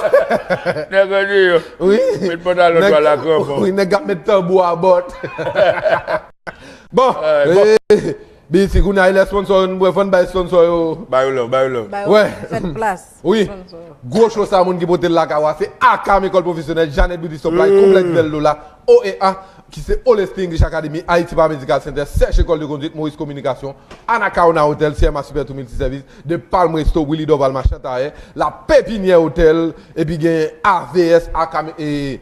Nèg andeyò. Wi. Met pantalon twal la kranpon. Wi, nèg ap met tanbou a bòt. Bon, Ay, bon. Eh, Biti, kounye a e lè sponsò yo, nou fò n bay sponsò yo. Ba yo love, ba yo love. Ba yo Wè. Fè plas. Wi. Sponsò yo. Gwo cho sa, moun ki pote l lakay ou a, se Akam École Professionnelle, Jeannette Beauty Supply, Konplèks Bèl Lola, O E A, ki se Holistic English Academy, Haiti Paramédical Center, Sèch École de Conduite, Maurice Communication, Anacaona Hotel, C M A Super Tour Multiservice, The Palm Resto, Willy Dorval Machan Tayè, La Pépinière Hotel, epi gen A V S, Akam, e,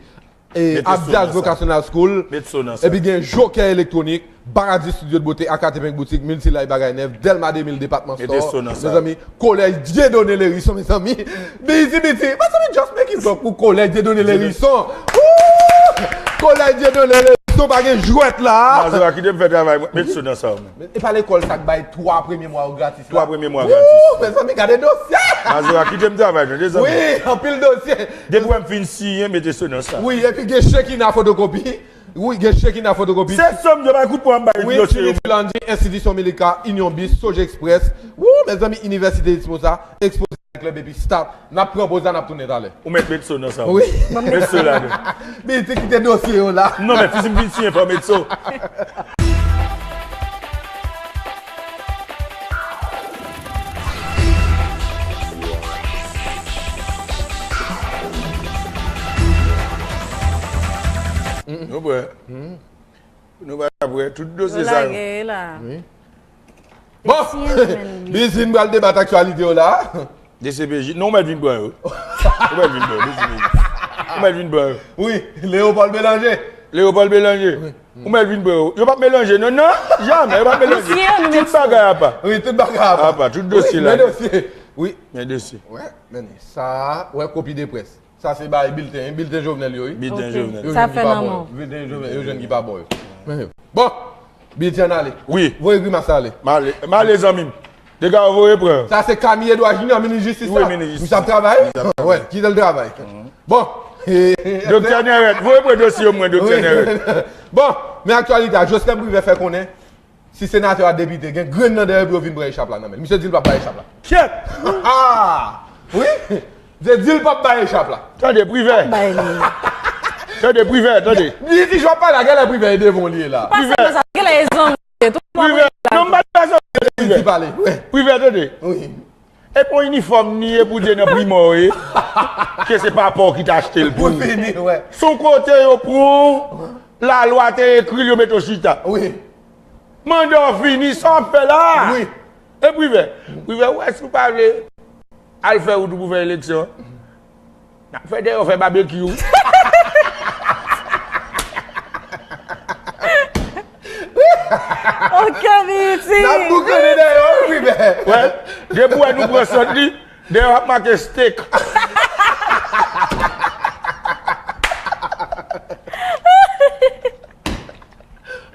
e, Mete son Abdias nan sa. Vocational School, Met son nan sa. Epi gen Joker Elektronik, Baradi Studio de Beauté, Akate Pink Boutique, Multilay Bagay Nèf, Delma de mil Depatman Mete Store, son nan sa. Mezanmi, Kolèj Dieudonné Lhérisson, mezanmi. Biti, biti. Mezanmi, just make it up pou Kolèj Dieudonné Lhérisson. Woo! Kolèj Dieudonné Lhérisson, pa gen jwèt la. Mazora, kite m fè travay mwen. Met son nan sa, mwen. E pa lekòl sa k bay twa premye mwa yo gratis la. Twa premye mwa Woo! Gratis. Mezanmi, gade dosye. Mazora, kite m travay, non, mezanmi. Wi, anpil dosye. Depi w wè m fin siyen, mete son nan sa. Wi, epi gen Shekina fotokopi. Wi, gen Shekina fotokopi. Se sòm yo bay kout pwen ap bay Wi, dosye yo. Trinity Laundry, Institution Melika, Union Bis, Soja Express. Woo, mezanmi, Inivèsite Exposa, Exposa Club epi Start. N ap pran poz la, n ap tounen talè. Ou mèt met son nan sa. Wi. Met son la, non. Biti kite dosye yo la. Non, men, si m fin siyen, fò met son. Nou prè. Nou pa prè. Tout dosye Yo sa yo. Lage la. Wi. Bon, Etienne Mendy. Bizin pral debat aktyalite yo la. D C P J, non, ou mèt vin pran yo. Ou mèt vin pran yo, D C P J. Ou mèt vin pran yo. Wi, Léopold Bélanger. Léopold Bélanger. Wi. Ou mèt vin pran yo. Yo p ap melanje, non, non, jamè, yo p ap melanje. Misye, nou Tout mèt bagay apa. Wi, tout bagay apa. Apa, tout dosye Wi, la. Men dosye. Wi. Men dosye. Wè, men sa, wè, kopi de près. Sa se bay bilten, bilten Jovenel yo, wi. Bilten Ok. Jovenel. Yo Sa jwenn ki fè pa nan bon. Mwen. Bilten Jovenel, yo jwenn ki pa bon yo. Men yo. Bon, bilten an ale. Wi. Voye grimas la ale. M ale, m ale, zanmi m. Dega yo voye pran. Sa se Camille Edouard Junior, minis jistis Wi, la. Minis jistis. Misye ap travay? Misye ap travay. Wè, kite l travay. Bon. Doktè Nèrèt, voye pran dosye yo mwen, Doktè Wi. Nèrèt. Bon, men aktyalite a, Jocelyn Privert fè konnen Si senatè a depite, gen grenn nan dèyè pou yo vin pran echap la nan men l. Misye di l p ap bay echap la. Kyèt! Ah! Wi! Misye di l p ap bay echap la. Tande, Privè. Bay li. Tande, Privè, tande. Li di, jan w ap pale a, genlè Privè e devan w li ye la. Pa sèlman sa, genlè e zanmi. Tout mwa Privè. Non, m pa t bezwen Li di pale. Wi. Privè, tande. Wi. E pa yon inifòm ni e pou di nan primò ye. Ke se papa w ki t achte l pou Pou ou. Fini, wè. Se yon kote yo pran w, lalwa te ekri l, yo mete w chita. Wi. Manda w fini, sa w ap fè la? Wi. E Privè? Privè, ou wè si w pa vle al fè wout ou pou fè eleksyon. N ap fè dèyè w fè babekyou. Ok, Biti. N ap boukannen dèyè w, wi, men. Wè, depi w wè nou pran sant li, dèyè w ap make steak.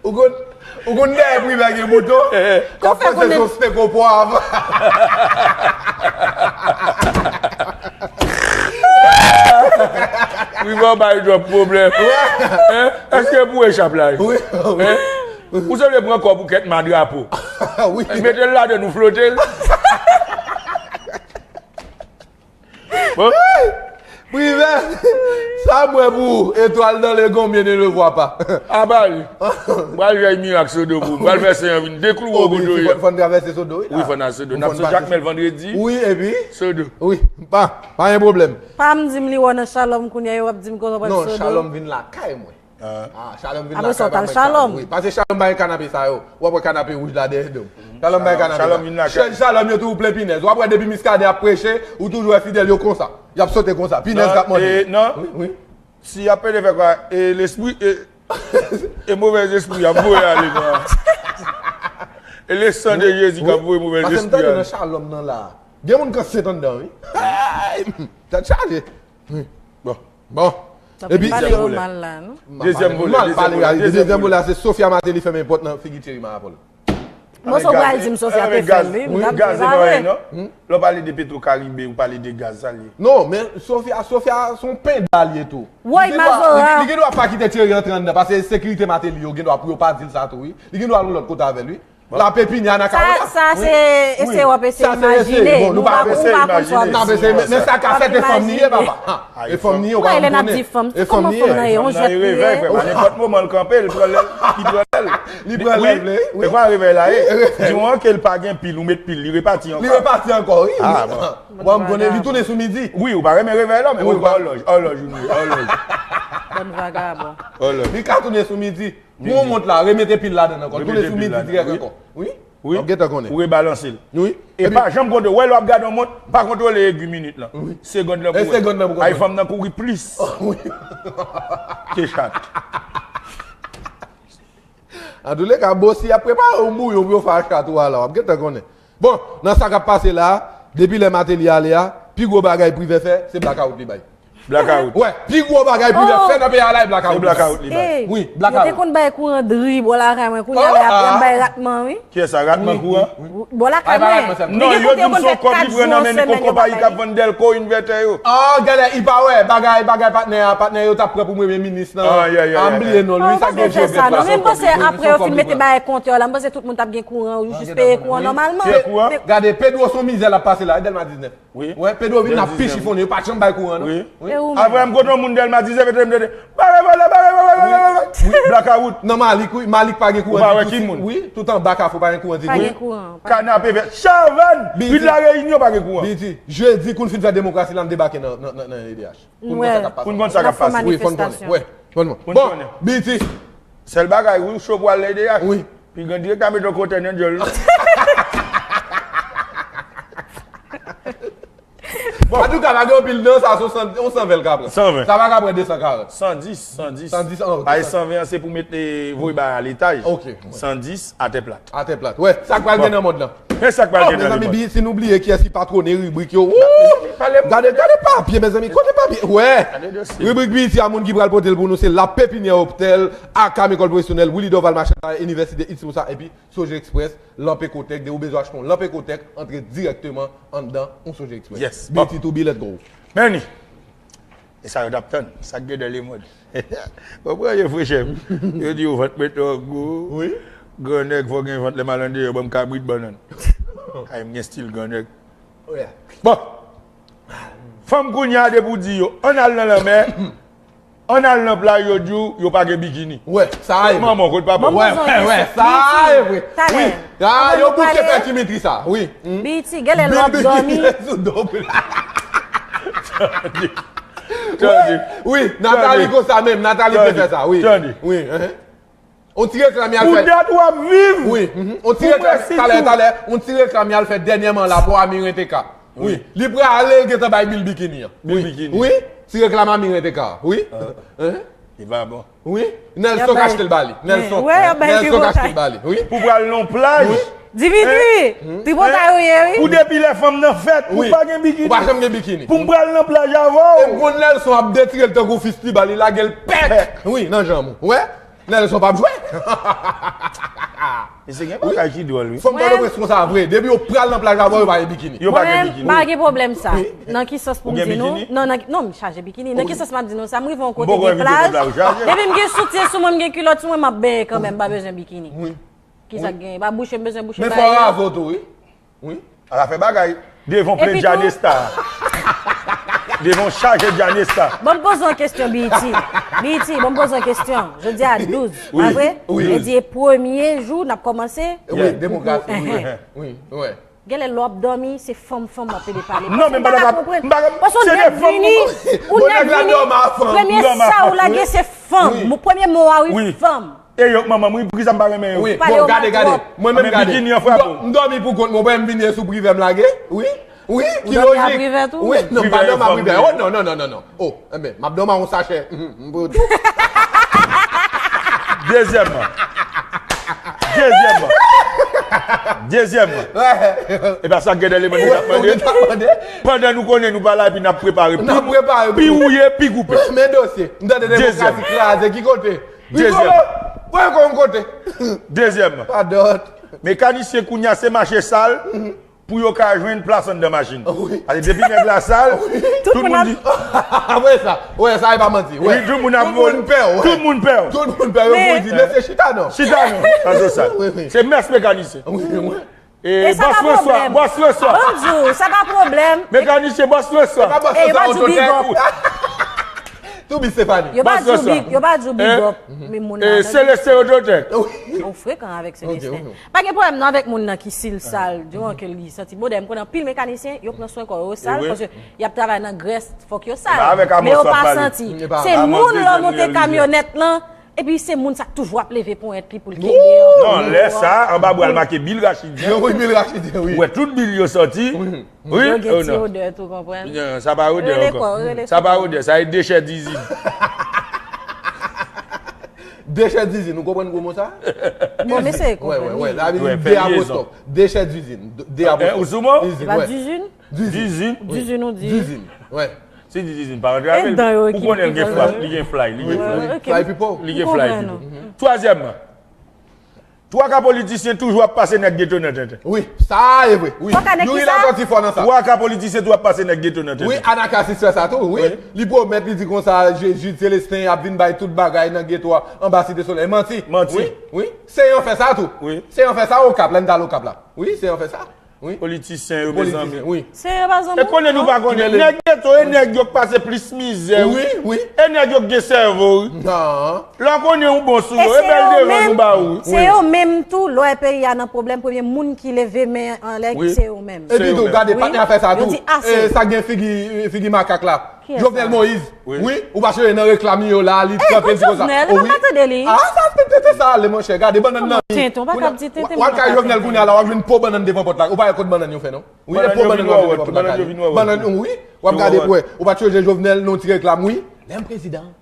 Ou konn, ou konn dèyè Privè gen bouton? Eh, eh. K ap panse se yon steak o pwav. Privè bay twòp pwoblèm. Hein? Èske pou echap la? Wi, wi. Hein? Ou se vle pran kòb ou kèt ma drapo. Wi. Mete l ladan nou flote l. Bon. Privè. Sa m wè pou ou, étoile dans les gonbyen ne le voit pas. Apa li. Pral fè mirak Sodo pou ou. Pral fè Senyè vin deklouwe w kote w ye. Fò n travèse Sodo, wi. Wi, fò n al Sodo. N ap sot Jakmèl vandredi. Wi, epi? Sodo. Wi, pa, pa gen pwoblèm. Pa m di m li wè w nan Shalom kounye a, yo ap di m kote w pral Sodo. Non, Shalom vin lakay mwen. Ah, Shalom vin lakay mwen. Apre sa, w t al Shalom. Wi, paske Shalom pa gen kanape sa yo. W ap wè kanape wouj la dèyè do m. Shalom bay kanapè. Shalom vin lakay. Chèz Shalom yo toujou plen pinèz. W ap wè depi Miskaden ap preche, ou toujou wè fidèl yo konsa. Y ap sote konsa. Pinèz k ap mòde. Non. Wi, wi. Si y ap pede fè kwa, e lespri, e, e movèz espri ap voye ale kwa. E le san de Jezi k ap voye movèz espri ale. Paske m tande nan Shalom nan la. Gen moun k ansent anndan, wi. Tèt chaje. Wi. Bon. Bon. Epi pale yo mal la, non? Dezyèm volè, dezyèm volè, dezyèm volè, se Sofia Martelly fèmen pòt nan figi Thierry Marapol. Mwen sou pral di m Sofia te fè l, wi, m t ap di pa vre. Lè w pale de Petro Caribe, ou pale de gaz, sa l ye. Non, men Sofia, Sofia se yon penda l ye tou. Woy, Mazora. Li gen dwa pa kite Thierry antre anndan, paske sekirite Martelly yo gen dwa pou yo pa di l sa tou, wi. Li gen dwa al yon lòt kote avè l, wi. L ap epinye a nan kawon la. Sa, sa se ese w ap ese imajine. Nou pa, ou pa konn sa w ap di. N ap eseye, men sa ka fèt, e fanm li ye, papa. E fanm li ye, ou pa konn konnen. E fanm li ye. Kòman fanm nan ye? Yon jwèt li ye? Nenpòt moman l kanpe, li pran lèl, li pran lèl. Li pran lèl, wi. E kwa revèy la ye? Di w ke l pa gen pil, ou met pil, li repati ankò. Li repati ankò, wi. Ah, bon. Bon, m konnen li tounen sou midi. Wi, ou pa renmen revèy la, men ou pran òlòj, òlòj, wi, òlòj. Bann vagabon. Òlòj. Li ka tounen sou midi. Pran yon mont la, remete pil ladan l ankò. Tounen sou midi dirèk ankò. Wi. Wi. W ap gentan konnen. Ou rebalanse l. Wi. E pa janm kontwole. Wè lè w ap gade yon mont, pa kontwole egwi minit lan. Wi. Segond lan pou wè. E segond lan pou kontwole. Ay, fanm nan kouri plis ke chat. Antouleka, Bossy ap prepare yon bouyon pou yo fè ak chat ou a la. W ap gentan konnen. Bon, nan sa k ap pase la, depi lè Martelly ale a, pi gwo bagay Privè fè, se blakawout li bay. Blakawout. Wè, pi gwo bagay Privè fè nan peyi a la, e blakawout. Se blakawout li bay. Wi, blakawout. Yo te konn bay kouran dri bò lakay mwen, kounye a la y ap bay ratman, wi. Kiyès sa, ratman kouran? Bò lakay mwen. Non, yo di m se yon kòb li pran nan men li, yon konpayi k ap vann dèlko, envètè yo. Ah, gade, i pa wè, bagay, bagay patnè a, patnè yo t ap pran pou premye minis lan. Ah, m bliye non l, wi, sa gen jwe. Men m panse apre yo fin mete bagay kontè la, m panse tout moun t ap gen kouran, yo jis peye kouran nòmalman. Gade, Pedro se yon mizè l ap pase la, Dèlma diznèf. Wi. Wè, Pedro vin ap pi chifonnen, yo pa t janm bay kouran, non? Wi. Avè m kote yon moun Dèlma diznèf, ete m tande, bare vòlè, bare vòlè, bare vòlè. Blakawout. Nan Malik, wi, Malik pa gen kouran ditou. Ou pa wè ki moun? Wi, tout anba Kafou pa gen kouran ditou. Pa gen kouran. Kanape vè, Chavann, Vil La Reyinyon pa gen kouran. Biti, jedi, kou n fin fè demokrasi la, n debake nan, nan, nan, nan E D H. Pou n konn sa k ap pase. Pou n konn sa k ap pase. Wi, fò n konnen. Wè, fò n konnen. Bon, Biti. Sèl bagay, wi, ou cho pou al nan E D H. Wi. Pi gran dirèk ta mete yon kontènè djòl. Bon. Antouka, pa gen anpil nan sa, se yon san, yon san ven l ka pran. San ven. Sa pa ka pran de san karant. San dis, san dis. San dis, an, ok. Paske san ven an, se pou mete, voye bagay a letaj. Ok, wi. San dis, atè plat. Atè plat. Wè, sa k pral gen nan mond lan. Men sa k pral gen nan lemonn. Mezanmi, Biti, nou bliye kiyès ki patwone ribrik yo. Wou! Gade, gade papye, mezanmi, kote papye? Wè! Ribrik Biti a, moun ki pral pote l pou nou, se La Pépinière Optel, Akam École Professionnelle, Willy Dorval Machann Tayè, Inivèsite Itz Moussa, epi Soje Express, Lanp Ecotech, de ou bezwen achte yon Lanp Ecotech, antre dirèkteman anndan yon Soje Express. Yes. Biti to be, let's go. Meni. E sa yo t ap tann. Sa k gen nan lemond. Konpran yo, frè chè m. Yo di yo vant mwen twò gwo. Wi. Gran nèg fò gen vant lè m al andeyò, ban m kabrit bannann. Ay, m gen stil gran nèg. Bon. Fanm kounye a depi w di yo, ann al nan lanmè, ann al nan plaj, yo di w, yo pa gen bikini. Wè, sa a ye. Kot manman w, kot papa w? Wè, wè, wè, sa a ye vre. Wi. Ah, yo bouke pè Dimitri sa. Wi. Biti, genlè lè w ap dòmi. Sou do. Tande. Wi, Nathalie konsa menm, Nathalie te fè sa, wi. Tande. Wi, enhen. On ti reklam y al fè. Pou dat w ap viv. Wi, mhm. On ti reklam, talè, talè, on ti reklam y al fè dènyèman la pou Amiren T K. Wi. Li prale, l gentan bay bil bikini an. Bil bikini. Wi. Ti reklam Amiren T K. Wi. Enhen. Li pa bon. Wi. Nelson k achte l ba li. Nelson. Wi, y ap bay l pi bon. Nelson k achte l ba li. Wi. Pou pral nan plaj. Wi. Dimitri, tripotay ou ye, wi. Pou depi lè fanm nan fèt, ou pa gen bikini. Ou pa janm gen bikini. Pou m pral nan plaj avè w. E m konn Nelson ap detire l tankou fistibal, li lage l pèk. Wi, nan janm ou. Wè? Nelson p ap jwe. Mesye, gen bagay ki dwòl, wi. Fanm Pòtoprens konsa vre. Depi yo pral nan plaj avè w, yo pa gen bikini. Yo pa gen bikini. Mwen, m pa gen pwoblèm sa. Nan ki sans pou m di nou? Non, nan, non, m chaje bikini. Nan ki sans m ap di nou sa? M rive yon kote gen plaj. Depi m gen soutyen sou mwen, m gen kilòt sou mwen, m ap benyen kanmenm, m pa bezwen bikini. Wi. Kisa k genyen? Pa bouche m bezwen bouche bagay yo. Men fò raze w tou, wi. Wi. Al fè bagay devan plen Djanesta. Devan yon chaje Djanesta. Ban m poze w yon kesyon, B E T. B E T, ban m poze w yon kesyon. Jodi a douz, pa vre? Wi. Jodi e premye jou n ap kòmanse. Wi, demokrasi, wi. Wi, wi. Genlè lè w ap dòmi, se fanm, fanm w ap pede pale. Non, men m pa ka konprann. Paske w nèk vini, ou nèk vini, premye sa ou lage se fanm. Premye mo a, wi, fanm. E yo, manman m, wi, poukisa m pa renmen yo? Wi, bon, gade, gade. Mwen menm, gade. M dòmi pou kont mwen, m vini e sou privè m lage. Wi, wi, ki lojik. Wi, non, m pa dòmi a privè. Oh, non, non, non, non, non. Oh, enben, m ap dòmi a yon sachè. M pou tou. Dezyèmman. Dezyèmman. Dezyèmman. E pa sa k gen nan lemonn ki t ap mande. Pandan nou konnen nou pa la epi n ap prepare pou pi wouye, pi koupe. Men dosye. M tande demokrasi kraze. Ki kote? Dezyèm. Mwen konn kote. Dezyèm. Padòt. Mekanisyen kounye a se mache sal pou yo ka jwenn plas anndan machin. Wi. Paske depi nèg la sal, tout moun di. Wè sa, wè sa e pa manti. Wi, tout moun ap vole. Tout moun pè w. Tout moun pè w. Tout moun pè w. Yo pou di, mesye chita non. Chita non. Sa se sal. Wi, wi. Se mès mekanisyen. Wi, wi. E sa pa pwoblèm. Bòs François, bòs François. Ban m di w, sa pa pwoblèm. Mekanisyen bòs François. E yo pa di w big up. Toubi Stéphanie. Yo pa di w big, yo pa di w big up. Men moun nan. Selestin Odotèk. Ou frekan avèk Selestin. Pa gen pwoblèm non avèk moun nan ki si l sal, di w ke li santi modè. M konnen anpil mekanisyen, yo pran swen kò yo sal, paske y ap travay nan grès, fòk yo sal. Men yo pa santi. Se moun lè w monte kamyonèt lan, epi se moun sa k toujou ap leve ponyèt li pou l kenbe an. Non, lè sa, anba bra l make Bill Rachidien. Wi, Bill Rachidien, wi. Ou wè tout bil yo sòti. Wi, yo gen ti odè tou, konprann. Non, sa pa odè ankò. Sa pa odè, sa e dechè dizin. Dechè dizin, ou konprann gwo mo sa? Bon, mesye, konprann. Wè, wè, wè, la vin de apostwòf. Dechè dizin. De apostwòf. Ou sou mo? Dizin, wè. Dizin. Dizin. Dizin, ou di? Dizin, wè. Si di dizin pa rantre avè l, ou konnen l gen fly, li gen fly, li gen fly. Fly people. Li gen fly people. Twazyèmman, twa ka politisyen toujou ap pase nèg geto nan tenten. Wi, sa e vre. Wi. Youri Latortue fò nan sa. Twa ka politisyen toujou ap pase nèg geto nan tenten. Wi, Anacasis fè sa tou, wi. Li pwomèt, li di konsa, Jude Célestin ap vin bay tout bagay nan geto a, anba Site Solèy. Manti. Manti. Wi, wi. Seyon fè sa tou. Wi. Seyon fè sa Okap, lè n t al Okap la. Wi, Seyon fè sa. Wi. Politisyen yo, mezanmi. Wi. Se yo pa zanmi. E konnen nou pa konnen. Nèg geto, e nèg yo k pase plis mizè, wi. Wi, wi. E nèg yo k gen sèvo, wi. Non. Lè w konnen ou bon sou yo, e bèl devan nou ba ou, wi. Se yo menm tou, lè w wè peyi a nan pwoblèm, premye moun ki leve men anlè, se yo menm. Epi tou, gade, patnè a fè sa tou. Yo di ase. E sa gen figi, figi makak la. Jovenel Moïse. Wi. Wi, ou pa sonje nan reklam yo la, li kanpe di konsa. Jovenel, ou pa tande li. Ah, sa se tenten sa ale, monchè. Gade bannann nan. Tenten, ou pa ka di tenten. W al kay Jovenel kounye a la, w ap jwenn po bannann devan pòt la. Ou pa wè kot bannann yo fè non? Wi, e po bannann yo vin devan pòt la. Bannann yo vin wè. Bannann, wi, w ap gade pou wè. Ou pa t sonje Jovenel nan yon ti reklam, wi. Lè m prezidan,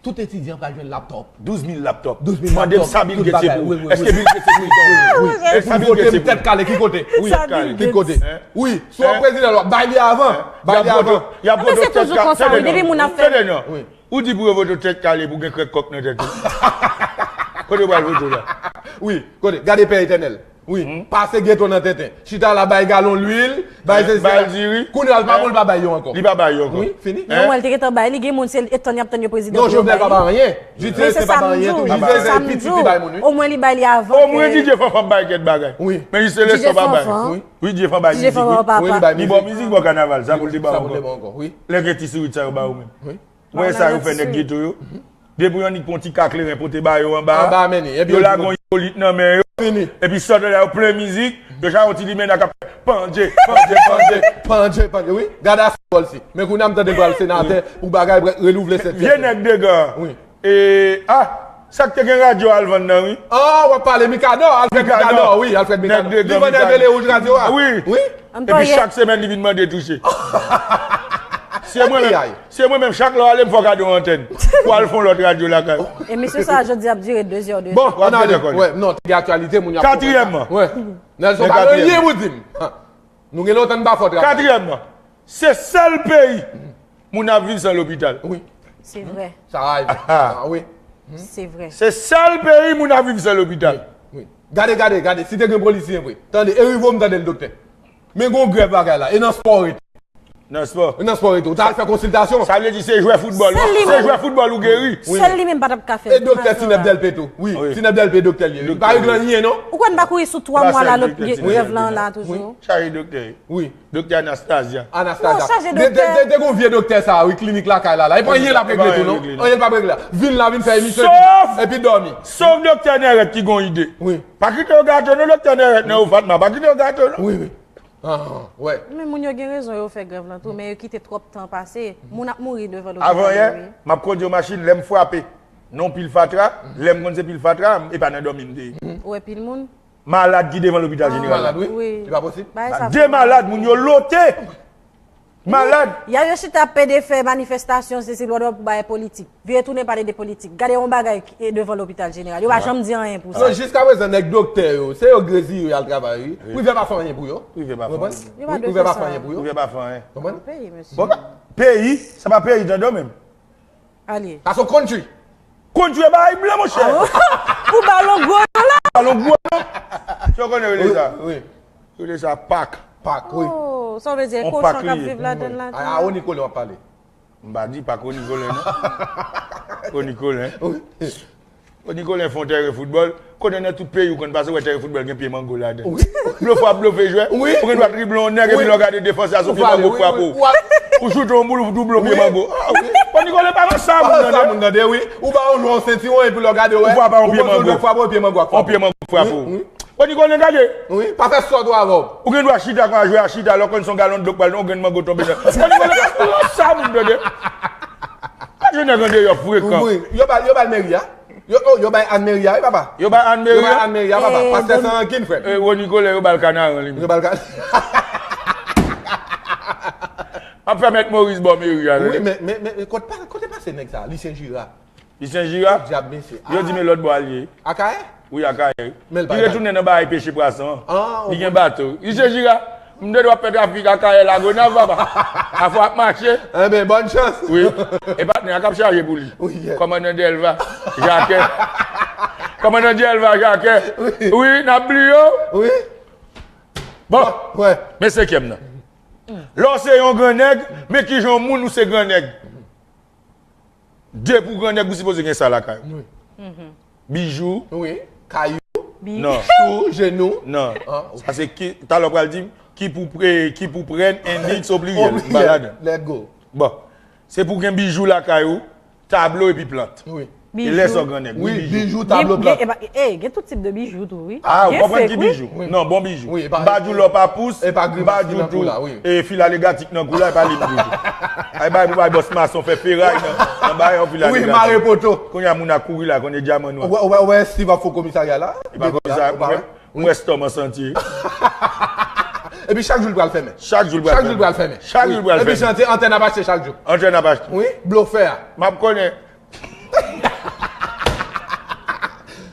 tout etidyan pral jwenn laptòp. Douz mil laptòp. Douz mil laptòp. Mande m sa Bill Gates se pou ou. Èske Bill Gates se pou ou? Wi, wi. Èske Bill Gates se pou ou? Pou vote m tèt kale, ki kote? Wi, tèt kale. Ki kote? Wi, si w ap prezidan, w ap bay li avan. Bay li avan. Y ap vote w tèt kale. Tande non. Ou di pou yo vote w tèt kale pou gen krèk kòk nan tèt ou. Kote yo pral vote w la? Wi, kote? Gade Pè Etènèl. Wi, pase geto nan tenten. Chita la bay galon lwil, bay sesi, bay diri. Kounye a l pa bon, l pa bay yo ankò. Li pa bay yo ankò. Wi, fini. Non, mwen, l te gentan bay, li gen moun, se etann y ap tann yo prezidan. Non, Jovenel pa bay anyen. Jitye se pa bay anyen tou. Jitye se piti bay moun, wi. Omwen li bay li avan. Omwen Didier Fanfan bay kèk bagay. Wi. Men Jitye se pa bay. Wi. Wi, Didier Fanfan bay mizik, wi. Li ba w mizik, ba w kanaval, sa pou l te ba w ankò. Wi. Lè gen ti sourit sa yo ba ou menm. Wi. Ou wè sa yo fè nèg geto yo? Depi yon nèg pran ti ka kleren pote ba yo anba, yo lage yon ipolit nan men yo, epi sòt la yo plen mizik, yo chak yon ti limena k ap fè pandje, pandje, pandje, pandje, pandje, wi. Gade ase bòl si. Men kounye a m tande l pral senatè pou bagay relouvle sèt. Vye nèg degan. Wi. E, ah, sa k te gen radyo al vann nan, wi. Ah, w ap pale Mikadò, Alfred Mikadò, wi, Alfred Mikadò. Li vann Ève Lewouj radyo a. Wi. Wi. Epi chak semèn li vin mande touche. Se mwen menm. Se mwen menm, chak lè w ale, m fè w kado yon antèn. Pou al fè yon lòt radyo lakay ou. E misye sa, jodi ap dire de zè de tan. Bon, ann ale. Wè, non, te gen aktyalite, moun y ap konprann. Katriyèmman. Wè. Nelson pa gen anyen pou di m. Nou gen lontan n pa fè travay. Katriyèmman, se sèl peyi moun ap viv san lopital. Wi. Se vrè. Sa rayè. Ah, wi. Se vrè. Se sèl peyi moun ap viv san lopital. Wi, wi. Gade, gade, gade, si te gen polisyen vre. Tande, e rive w m tande l, doktè. Men gon grèv bagay la, e nan spò w rete. Nan spò. Nan spò e tou. Ou ta al fè konsiltasyon. Sa vle di se jwè foutbòl. Se jwè foutbòl ou geri. Sèl li menm pa t ap ka fè. E doktè Tinèb Dèlpe tou. Wi, Tinèb Dèlpe doktè li ye. Li pa regle anyen non. Ou kwè n pa kouri sou twa mwa la lòt grèv lan la toujou. Chaje doktè. Wi. Doktè Anastasia. Anastasia. Non, chaje doktè. Te gon vye doktè sa wi, klinik lakay la la. E pa anyen l ap regle tou non. Anyen l p ap regle la. Vin la vin fè emisyon epi dòmi. Sof doktè Nèrèt ki gon ide. Wi. Pa kite yo gate non doktè Nèrèt nan ou Fatma. Pa kite yo gate non. Wi, wi. Ah, wè. Men moun yo gen rezon yo fè grèv lan tou, men yo kite twòp tan pase. Moun ap mouri devan lopitay yo wi. Avan yè, m ap kondui yon machin, lè m frape nan yon pil fatra, lè m konn se pil fatra, e pa nan dòmi m te ye. Ou wè pil moun? Malad ki devan lopital jeneral la. Malad wi. E pa posib. De malad, moun yo lote. Malad. Y a yo chita ap pede fè manifestasyon, se se lòd pou bagay politik. Vire tounen pale de politik. Gade yon bagay ki- e devan lopital jeneral. Yo pa janm di anyen pou sa. Non, jiskaprezan, nèg doktè yo, se yo grezye yo y al travay, wi. Privè pa fè anyen pou yo. Privè pa fè anyen. Yo pa dwe fè sa. Privè pa fè anyen pou yo. Privè pa fè anyen. Konprann? Peyi, mesye. Bon, peyi, sa pa peyi, tande w menm. Ale. Sa se yon country. Country e bagay blan, monchè. Pou balon gwo yo la. Balon gwo, non. Sa w konnen rele sa? Wi. Yo rele sa pak. Pak, wi. Oh, sa w vle di, e kochon k ap viv ladann la tou? A, a Oni Kolen w ap pale. M pa di pak Oni Kolen, non. Oni Kolen. Wi. Oni Kolen fè yon tèren foutbòl. Konnen nan tout peyi ou konn pase, w wè tèren foutbòl gen pye mango ladan. Wi. Blofe w ap blofe jwè. Wi. Ou gen dwa drible yon nèg, epi lè w gade defansè a se yon pye mango k frape w. Ou choute yon boul, ou double yon pye mango. Oni Kolen pa nan sa moun nan de. Sa moun nan de, wi. Ou ba yon jwè yon sentiwon, epi lè w gade, wè. Ou frape yon pye mango. Ou frape yon pye mango. Yon pye mango k frape w. Oni Kolen gade. Wi, pa fè sòt ou avè w. Ou gen dwa chita kon a jwe a chita, lè w konn se yon galon dlo k pral nan yon grenn mango tonbe nan. Oni Kolen pa sa moun tande. Pa jwenn nèg andeyò frekan. Wi, yo ba, yo ba l meri a. Yo, oh, yo bay Ann meri a, wi, papa. Yo bay Ann meri a? Yo bay Ann meri a, papa. Pastè san rankin, frè. E, Oni Kolen, yo ba l kanaran, li menm. Yo ba l kanaran. M ap fè mèt Moris bò meri a, tande. Wi, men, men, men, kote pa, kote pase nèg sa? Lisyen Jira. Lisyen Jira? Dyab mesye. Yo di men lòt bò a l ye. Akayè? Wi, Akayè. Li retounen nan bagay peche pwason an. Li gen bato. Lisyen Jira, m tande w ap fè trafik Akayè Lagonav, papa. Afè w ap mache. Enben, bòn chans. Wi. E patnè a k ap chaje pou li. Kòmandan Dèlva, Jakè. Kòmandan Dèlva, Jakè. Wi, n ap bliye w. Wi. Bon, men senkyèm nan. Lè w se yon grannèg, men kijan yon moun ou se grannèg. Depi w grannèg, ou sipoze gen sa lakay ou. Wi. Bijou. Wi. Kayou. Non. Chou, jenou. Non. Sa se ki, talè w pral di m, ki pou pre, ki pou pran, endeks, o pliryèl. M pa ladan. Let go. Bon. Se pou gen bijou lakay ou, tablo epi plant. Wi. E lè sa w grannèg. Wi, bijou, tablo, plant. Gen, gen, e, gen tout tip de bijou tou, wi. A, ou konprann ki bijou? Non, bon bijou. M pa di w lò pa pous, m pa di w tou. E fil alegatik nan kou la, e pa li m di tou. Ay bay pou bay bòs mason fè feray nan, nan bay yon fil alegatik. Wi, mare poto. Kounye a moun ap kouri la, konnen dyaman nwa. Ou wè, ou wè, ou wè Steve ap fè komisarya la? E pa komisarya, ou pa wè? M wè stòm an santye. Epi chak jou l pral fèmen. Chak jou l pral fèmen. Chak jou l pral fèmen. Chak jou l pral fèmen. Epi chantye antèn ap achte chak jou. Antèn ap achte. Wi, blofè a. M ap konnen.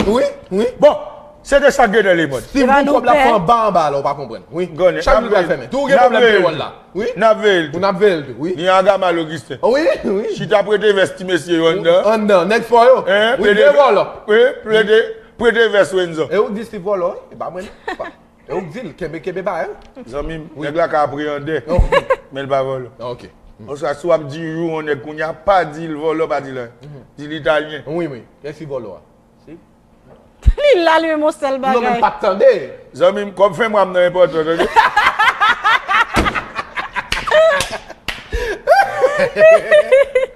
Wi, wi. Bon, se te sa k gentan lemòd. Steve gon kòb l ap fè anba anba la, ou pa konprann. Wi. Chak jou l pral fèmen. Tou ou gen pwoblèm pewòl la. Wi. N ap veye l tou. N ap veye l tou, wi. Ni Agamal Augustin. Wi, wi. Chita prete vès ti mesye yo anndan. Anndan, nèg fò yo. Wi, de vòlò. Wi, prete, prete vès Renzo. E ou k di Steve vòlò, wi? E pa mwen, non. E ou k di l, kenbe, kenbe ba, wi. Zanmi m, nèg la ka apreyande, men l pa vòlò. Ok. Oswa, si w ap di yon nèg kounye a, pa di l vòlò, pa di l anyen. Di l italyen. Wi, wi. Kiyès ki vòlò a? Si? Li la, li menm, yon sèl bagay. Non, men m pa t tande. Zanmi m, kòb fen mwa m nan enpòtan, tande.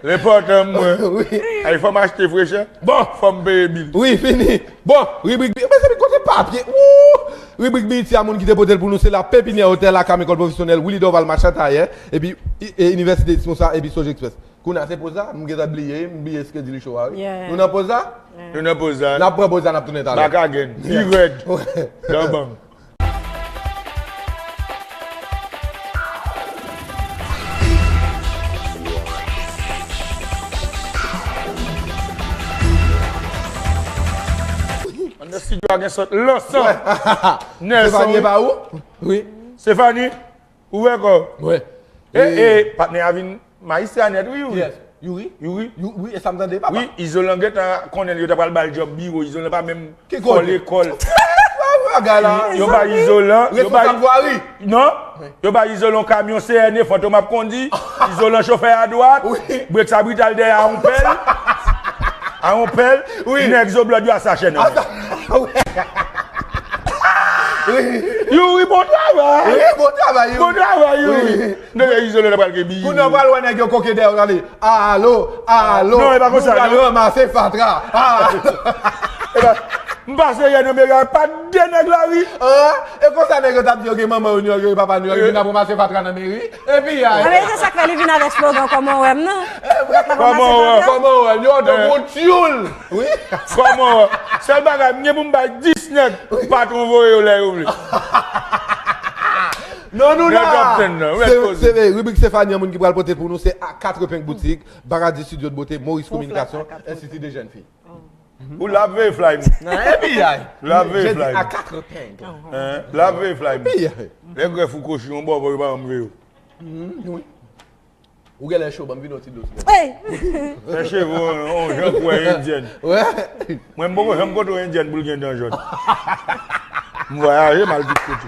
L enpòtan mwen. Wi. Ay, fò m achte frechè. Bon. Fò m peye bil. Wi, fini. Bon, ribrik bi-, mezanmi, kote papye? Wou! Ribrik B E T a, moun ki te pote l pou nou, se La Pépinière Hôtel, Akam Ekòl Pwofesyonèl, Willy Dorval, Machan Tayè, epi, e, Inivèsite Disponsa, epi Sogeexpress. Kounye a, se poz la, m gentan bliye, m bliye skedil cho a, wi. Nou nan poz la? Nou nan poz la. N ap pran poz la, n ap tounen talè. Baka gen, pi rèd. Nan bang. Anndan estidyo a gen sant lansan. Nelson. Stefanie pa ou? Wi. Stefanie, ouvè kò w. Wi. E, e, patnè a vin majistra nèt, wi, Youri. Youri? Youri. Wi, e sa m tande, papa. Wi, Izolan gentan konnen l, yo ta pral ba l djòb biwo, Izolan pa menm fò lekòl. Bagay la. Yo bay izolan, yo bay, responsab vwari. Non? Yo bay izolan kamyon C N E, Fantom ap kondi, izolan chofè a dwat, brek sa brital dèyè a yon pèl, a yon pèl, nèg zo blòd yo a sa chèn nan men. Youri, bon travay. Wi, bon travay, Youri. Bon travay, Youri. Non, men izolan nan pral gen biyi. Kounye a pral wè nèg yo koke dèyè w, tande. Alo, alo. Non, e pa konsa, nou pral ranmase fatra. Alo. E pa, m pase yè nan meri a, pa de nèg la, wi. E konsa nèg yo t ap di yo gen manman yo New York, yo gen papa New York, yo vin ap ranmase fatra nan meri. Epi, ay. Ameriken, sa k fè li vin avèk slogan kòman w wè m nan? Kòman w wè? Kòman w wè? Yo, de gwo tyoul. Wi. Kòman w wè? Sèl bagay, m gen pou m bay dis nèg, patwon voye yo lè yo vle. Non, nou la. Se ribrik Stéphanie, moun ki pral pote l pou nou, se A Quatre Peng Boutique, Paradis Studio de Beauté, Maurice Communication, Institut des Jeunes Filles. Ou la ap veye fly m. Nan F B I. La ap veye fly m. A Quatre Peng. La ap veye fly m. Lè grèf ou kochi yon bò, bò yo pa janm veye w. Ou genlè cho, ban m vide yon ti dlo sou tèt. Fè cheve w yon jan pou wè endyèn. Mwen, m poko janm kote yon endyèn pou l gen dan jòn. M vwayaje, m al tout kote.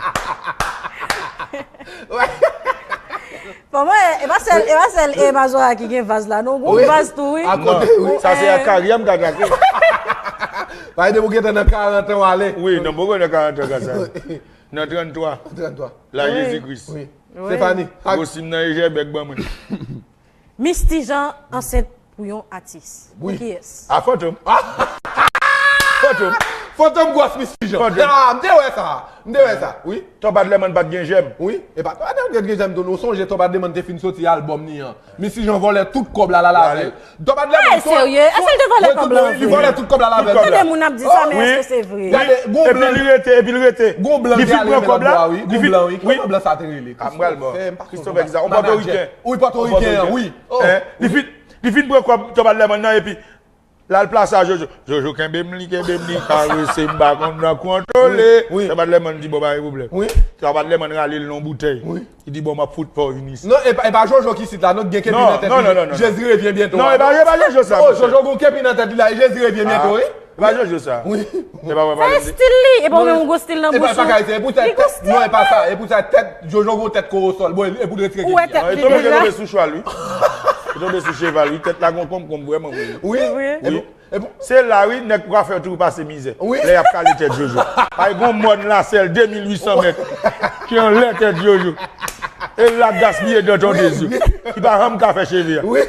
Bon, mwen, e pa sèl, e pa sèl, e Mazora ki gen vaz la, non. Gon vaz tou, wi. Akote, wi. Sa se a karyè m ka trake. Paske depi w gentan nan karant an, w ale. Wi, non, m poko nan karant an, gras a Dye. Nan tranntwa. Tranntwa. La Jezi Kris. Wi. Stéphanie. Gwo sim nan Ejè bèk ban mwen. Misty Jean ansent pou yon atis. Pou kiyès? A Fantom. Fantom. Fantom gwòs Misty Jean. Ah, m te wè sa. M te wè sa. Wi. Top Adlerman pa t gen jèm. Wi. E pa Top Adlerman gen jèm tou. Nou sonje Top Adlerman te fin soti albòm ni an. Misty Jean vòlè tout kòb la, l al avè l. Top Adlerman. Serye? Èske l te vòlè kòb la? Li vòlè tout kòb la, l al avè l. Tande moun ap di sa, men èske se vre? Gade, gon blan. Epi li rete, epi li rete. Gon blan ki al renmen lòt bò a, wi. Gon blan, wi. Kòman blan sa te rele? Christopher kisa? Yon pòtoriken. Wi, pòtoriken an, wi. Li fin, li fin pran kòb Top Adlerman nan, epi l al plase a Jojo. Jojo kenbe m li, kenbe m li, karese m, m pa konn nan kontwole. Top Adlerman di, bon, pa gen pwoblèm. Top Adlerman rale l nan yon boutèy. Li di, bon, m ap fout pa w vin isit. Non, e pa, e pa Jojo ki isit la, non, gen kepi nan tèt li. Jezi revyen byento. Non, e pa, e pa Jojo sa. Oh, Jojo gon kepi nan tèt li la, Jezi revyen byento, wi. E pa Jojo sa. Wi. E pa, pa, sa e stil li, e pa ou menm ou gon stil nan bouch ou. E pa, e pa, e pou sa, non, e pa sa, e pou sa, tèt, Jojo gon tèt korosòl, bon, e pou l retire kepi a. Ou wè tèt li deja. Li tonbe sou chwal, wi. Li tonbe sou cheval, wi, tèt la gon konmkonm vrèman, wi. Wi. Wi. Se la, wi, nèg kwafè tou pase mizè. Wi. Lè y ap kale tèt Jojo. Ay, gon mòn lasèl de mil uit san mèt ki anlè tèt Jojo. E l ap gaspiye dan ton dezi. Li pa janm ka fè cheve a. Wi.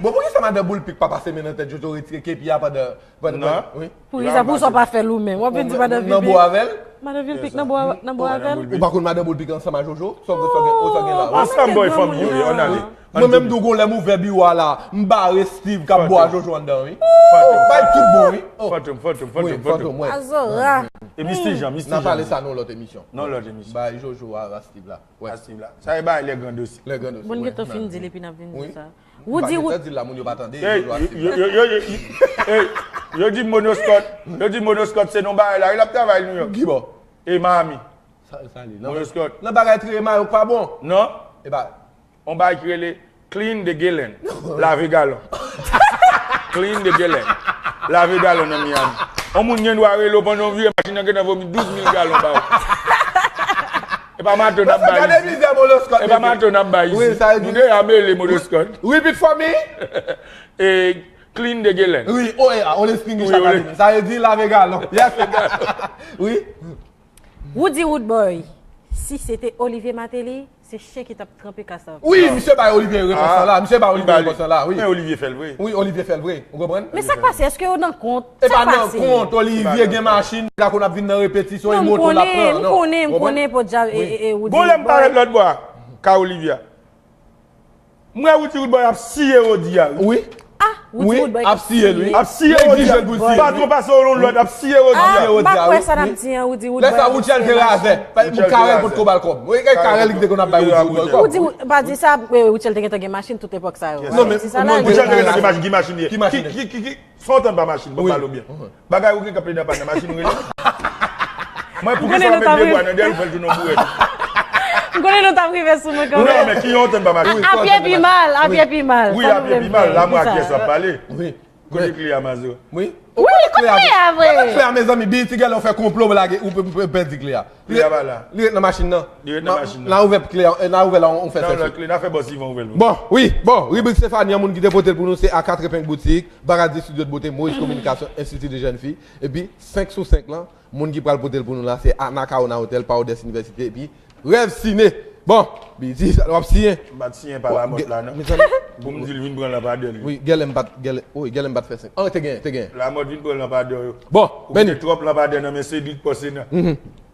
Bon, poukisa madan Boulpik pa pase men nan tèt Jojo, retire kepi a pandan, pandan, wi. Poukisa, pou sa w pa fè l ou menm? W ap vin di madan Bibi. Nan bò avè l? Madan Vilpic nan bò, nan bò avè l. Ou pa konn madan Boulpik ansanm a Jojo? Sa w gen, sa w gen, sa w gen la, wi. Ansanm, bòy, fanmi yo ye, ann ale. Mwen menm tou gon lè m ouvè biwo a la, m bare Steve k ap bò a Jojo anndan, wi. Oh, bay tout bon, wi. Oh. Fantom, Fantom, Fantom, Fantom. Azora. E Misty Jean, Misty Jean. N a pale sa nan lòt emisyon. Nan lòt emisyon. Bay Jojo a, a Steve la. Wè. A Steve la. Sa e bay lè gran dosi. Lè gran dosi. Bon, gentan fin di l epi n ap vin di sa. Woody, Woody. Di la, moun yo pa tande. Yo di Monoscot. Yo di Monoscot se non bagay la. Wi, l ap travay New York. Ki bò? E Miami. Sa, sa li. Monoscot. Nan bagay triye mayo pa bon. Non. E ba. On bagay ki rele clean the gallon. Lave galon. Clean the gallon. Lave galon nan Miami. On moun gen dwa rele w pandan w vire machin nan gentan vomi douz mil galon ba w. E pa mato n ap bay isi. Gade mizè Monoscot. E pa mato n ap bay isi. Wi, sa vle di. Nou deja mele Monoscot. Repeat for me. E clean the gallon. Wi, o e a, o le spring wi, sa vle di lave galon. Yes. Wi. Woody Woodboy, si se te Olivier Martelly, se chen ki t ap tranpe kas la. Wi, misye bay Olivier repons la. Misye bay Olivier repons la, wi. Men Olivier fè l vre. Wi, Olivier fè l vre. Ou konprann? Men sa k pase? Èske yo nan kont? Sa k pase? E pa nan kont, Olivier gen machin, la konn ap vin nan repetisyon, e moto l ap pran. Non, m konnen, m konnen, m konnen podyab e, e, e Woody Woodboy. Gon lè m parèt lòt bò a, ka Olivier a. M wè Woody Woodboy ap siye Rodi a, wi. Wi. Ah, Woody Woodboy ap siye l, wi. Ap siye Rodi a. Patwon pase w yon lòd, ap siye Rodi a. Ah, m pa kwè sa n ap di an, Woody Woodboy. Lè sa Woody te razè. Karèl potko ba l kòb. Wi, e Karèl ki te konn ap bay Woody Woodboy kòb. Woody, pa di sa, Woody te gentan gen machin tout epòk sa yo. Non, men Woody te gentan gen machin, ki machin ye? Ki machin? Ki, ki, ki, Fè w tann pa machin, ban m pale w byen. Bagay ou gen kanpe nan pa nan machin ou rele. Mwen, poukisa w met de bwa nan dèyè l, ou fè l tounen yon bourèt? M konnen nou t ap rive sou mwen kanmenm. Non, men ki yon tann pa machin. A pye pi mal, a pye pi mal. Wi, a pye pi mal. La, mwen ak kiyès w ap pale. Wi. Kote kle a, Mazo? Wi. Ou konnen kle a vre. Kote kle a, mezanmi? Biyiti genlè ou fè konplo pou lage, ou pe- pe- pèdi kle a. Kle a pa la. Li ret nan machin nan. Li ret nan machin nan. N a ouvè kle a, n a ouvè la, on fè sèl. Nan, lòt kle, n a fè bòs Ivan ouvè l pou nou. Bon, wi, bon, ribrik Stéphanie, moun ki te pote l pou nou, se A Quatre Épingles Boutique, Paradis Studio de Beauté, Moïse Communication, Institut de Jeunes Filles, epi senk sou senk lan, moun ki pral pote l pou nou la, se Anacaona Hotel, Paodes Université, epi Rêve Ciné. Bon, Biyiti, sa w ap siyen. M pa t siyen pa Lamòt la, non. Pou m di l vin pran lanpadè l. Wi, genlè m pa t, genlè, wi, genlè m pa t fè senk. An, te genyen, te genyen. Lamòt vin pran lanpadè yo. Bon, ou kite twòp lanpadè nan men Cédric Pòsena.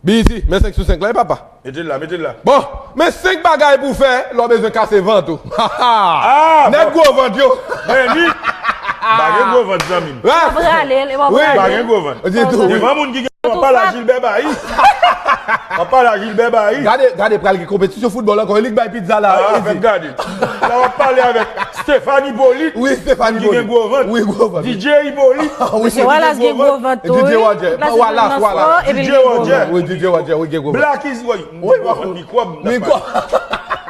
Biyiti, men senk sou senk la, e papa. Mete l la, mete l la. Bon, men senk bagay pou w fè lè w bezwen kase vant ou. Ah, nèg gwo vant yo. Men li, pa gen gwo vant, zanmi m. Pa gen gwo vant. Devan moun ki gen gwo vant, pa la Gilbert Bayi. Papa la Gilbert Bayi. Gade, gade, pral gen konpetisyon foutbòl ankò. Elik bay pizza la. Ah, fè m gade. La w ap pale avèk Stéphane Hyppolite. Wi, Stéphane Hyppolite. Ki gen gwo vant. Wi, gwo vant. D J Hyppolite. Mesye Wallace gen gwo vant tou. D J Roger. Wallace, Wallace. D J Roger. Wi, D J Roger, wi, gen gwo vant. Black Easy, wi. Mikwòb.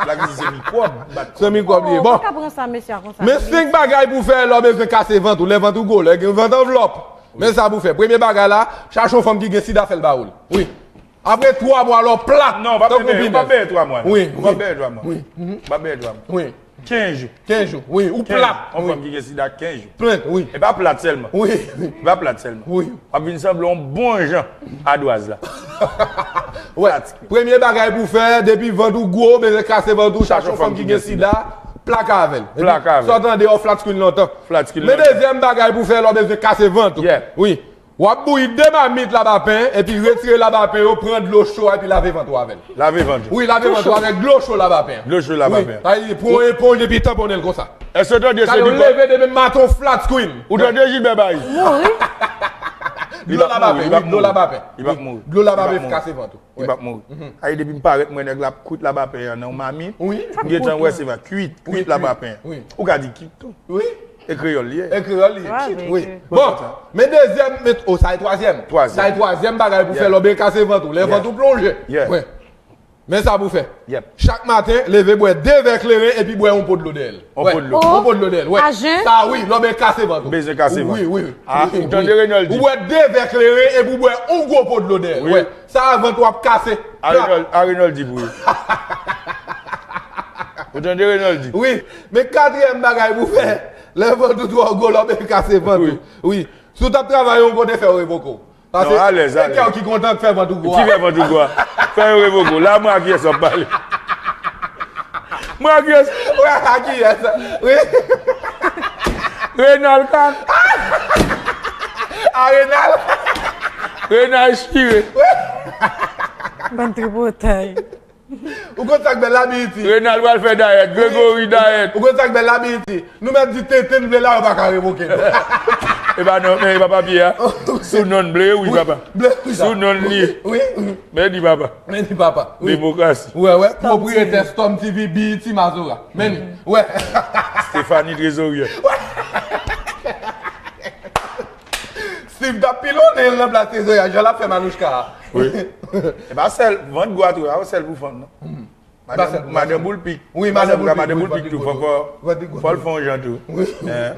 Black Easy se mikwòb. Se mikwòb li ye. Bon. Ou pa ka pran sa, mesye a, konsa. Men senk bagay pou w fè lè w bezwen kase vant ou. Lè vant ou gwo, lè gen vant anvlòp. Men sa pou w fè. Premye bagay la, chache yon fanm ki gen sida, fè l ba ou l. Wi. Apre twa mwa, lè w plat. Non, w p ap benyen, w p ap benyen twa mwa, non. Wi, wi. W p ap benyen twa mwa. Wi. W p ap benyen twa mwa. Wi. Kenz jou. Kenz jou, wi. Ou plat. Yon fanm ki gen sida, kenz jou. Plat, wi. E pa plat sèlman. Wi. E pa plat sèlman. Wi. W ap vin sanble yon bon jan adwaz la. Wè. Premye bagay pou w fè, depi vant ou gwo, bezwen kase vant ou, chache yon fanm ki gen sida, plake avè l. Plake avè l. Sa w tande, yon flat screen lontan. Flat screen lontan. Men dezyèm bagay pou w fè lè w bezwen kase vant ou. Yeah. Wi. W ap bouyi de mamit labapen, epi retire labapen yo, pran dlo cho a, epi lave vant ou avè l. Lave vant ou. Wi, lave vant ou avèk dlo cho labapen an. Dlo cho labapen an. Wi. Sa vle di, pran yon eponj epi tanponnen l konsa. Èske w tande se mikwòb? Ou leve demen maten, w flat screen. Ou tande Gilbert Bayi? Mouri. Dlo labapen, wi, dlo labapen. Li p ap mouri. Dlo labapen kase vant ou. Li p ap mouri. Ayi, depi m parèt, m wè nèg la ap kwit labapen an nan yon mamit. Wi. M gentan wè se vre, kwit, kwit labapen an. Wi. Ou ka di kwit tou. Wi. E kreyòl li ye. E kreyòl li ye. Wi. Bon, men dezyèm, men, oh, sa e twazyèm. Twazyèm. Sa e twazyèm bagay pou fè lè w ben kase vant ou. Lè vant ou plonje. Yeah. Wi. Men sa pou fè. Yep. Chak maten, leve bwè de vè kleren epi bwè yon po dlo dèyè l. Yon po dlo. Yon po dlo dèyè l, wi. A jen? Sa wi, lè w ben kase vant ou. Bezwen kase vant. Wi, wi. Ah, ou tande Renold di. Ou bwè de vè kleren epi ou bwè yon gwo po dlo dèyè l. Wi. Sa vant ou ap kase. A Renold, a Renold di pou yo. Ou tande Renold di. Wi, men katriyèm bagay pou fè, lè vant ou twò gwo, lè w ben kase vant ou. Wi. Si w t ap travay yon kote, fè yo revoke w. Pase, non, alèz, se kè w ki kontan k fè vant ou gwo a. Ki fè vant ou gwo a. Fè yo revoke w. La, mwen ak kiyès w ap pale. Mwen ak kiyès? Wè, ak kiyès? Wi. Renal Kan. A Renal? Renal chire. Wi. Bann tripotay. Ou konn sa k bèl la, Biyiti? Renal pral fè dayèt, Gregory dayèt. Ou konn sa k bèl la, Biyiti? Nou mèt di tenten n vle la, yo pa ka revoke nou. E pa non, men e pa papye a. Sou non l ble, wi, papa. Ble, wi, papa. Sou non l li. Wi, wi. Men di papa. Men di papa. Wi. Demokrasi. Wè, wè. Pwopriyetè Storm T V, Biyiti, Mazora. Men li. Wè. Stéphanie Trésorier. Wè. Steve t ap pilonnen l nan plas trezorye a, jan l ap fè Manouchka a. Wi. E pa sèl, vant gwo a tou, e pa sèl pou fanm, non. Madan, madan Boulpik. Wi, madan Boulpik, madan Boulpik tou, fò, fò, fò l fè yon jan tou. Wi,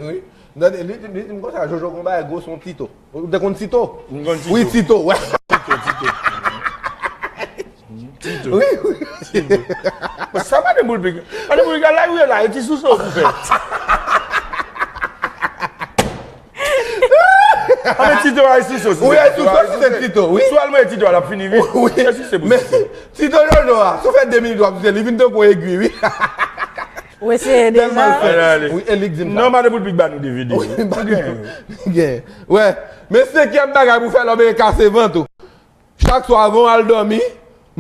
wi. Tande, li, li di m konsa, Jojo gon bagay gwo, se yon tito. Ou te konn tito? M konn tito. Wi, tito, wè. Tito, tito. Tito. Wi, wi. Tito. Bon, sa madan Boulpik. Madan Boulpik, la ou ye la, e ti souse ou pou fè. A, men Tito a, e souse, souse. Wi, e souse, souse Tito, wi. Si w al mwen Tito a, l ap fini vit. Wi. E souse pou souse. Men Tito Jojo a, si w fè de minit w ap souse, li vin tankou egwi, wi. Ou eseye deja? Tèlman l fè. Wi, e li k di m sa. Non, madan Boulpik ba nou D V D. Wi, ba nou. Gen. Wè. Men senkyèm bagay pou fè lè w ben kase vant ou. Chak swa, avan w al dòmi,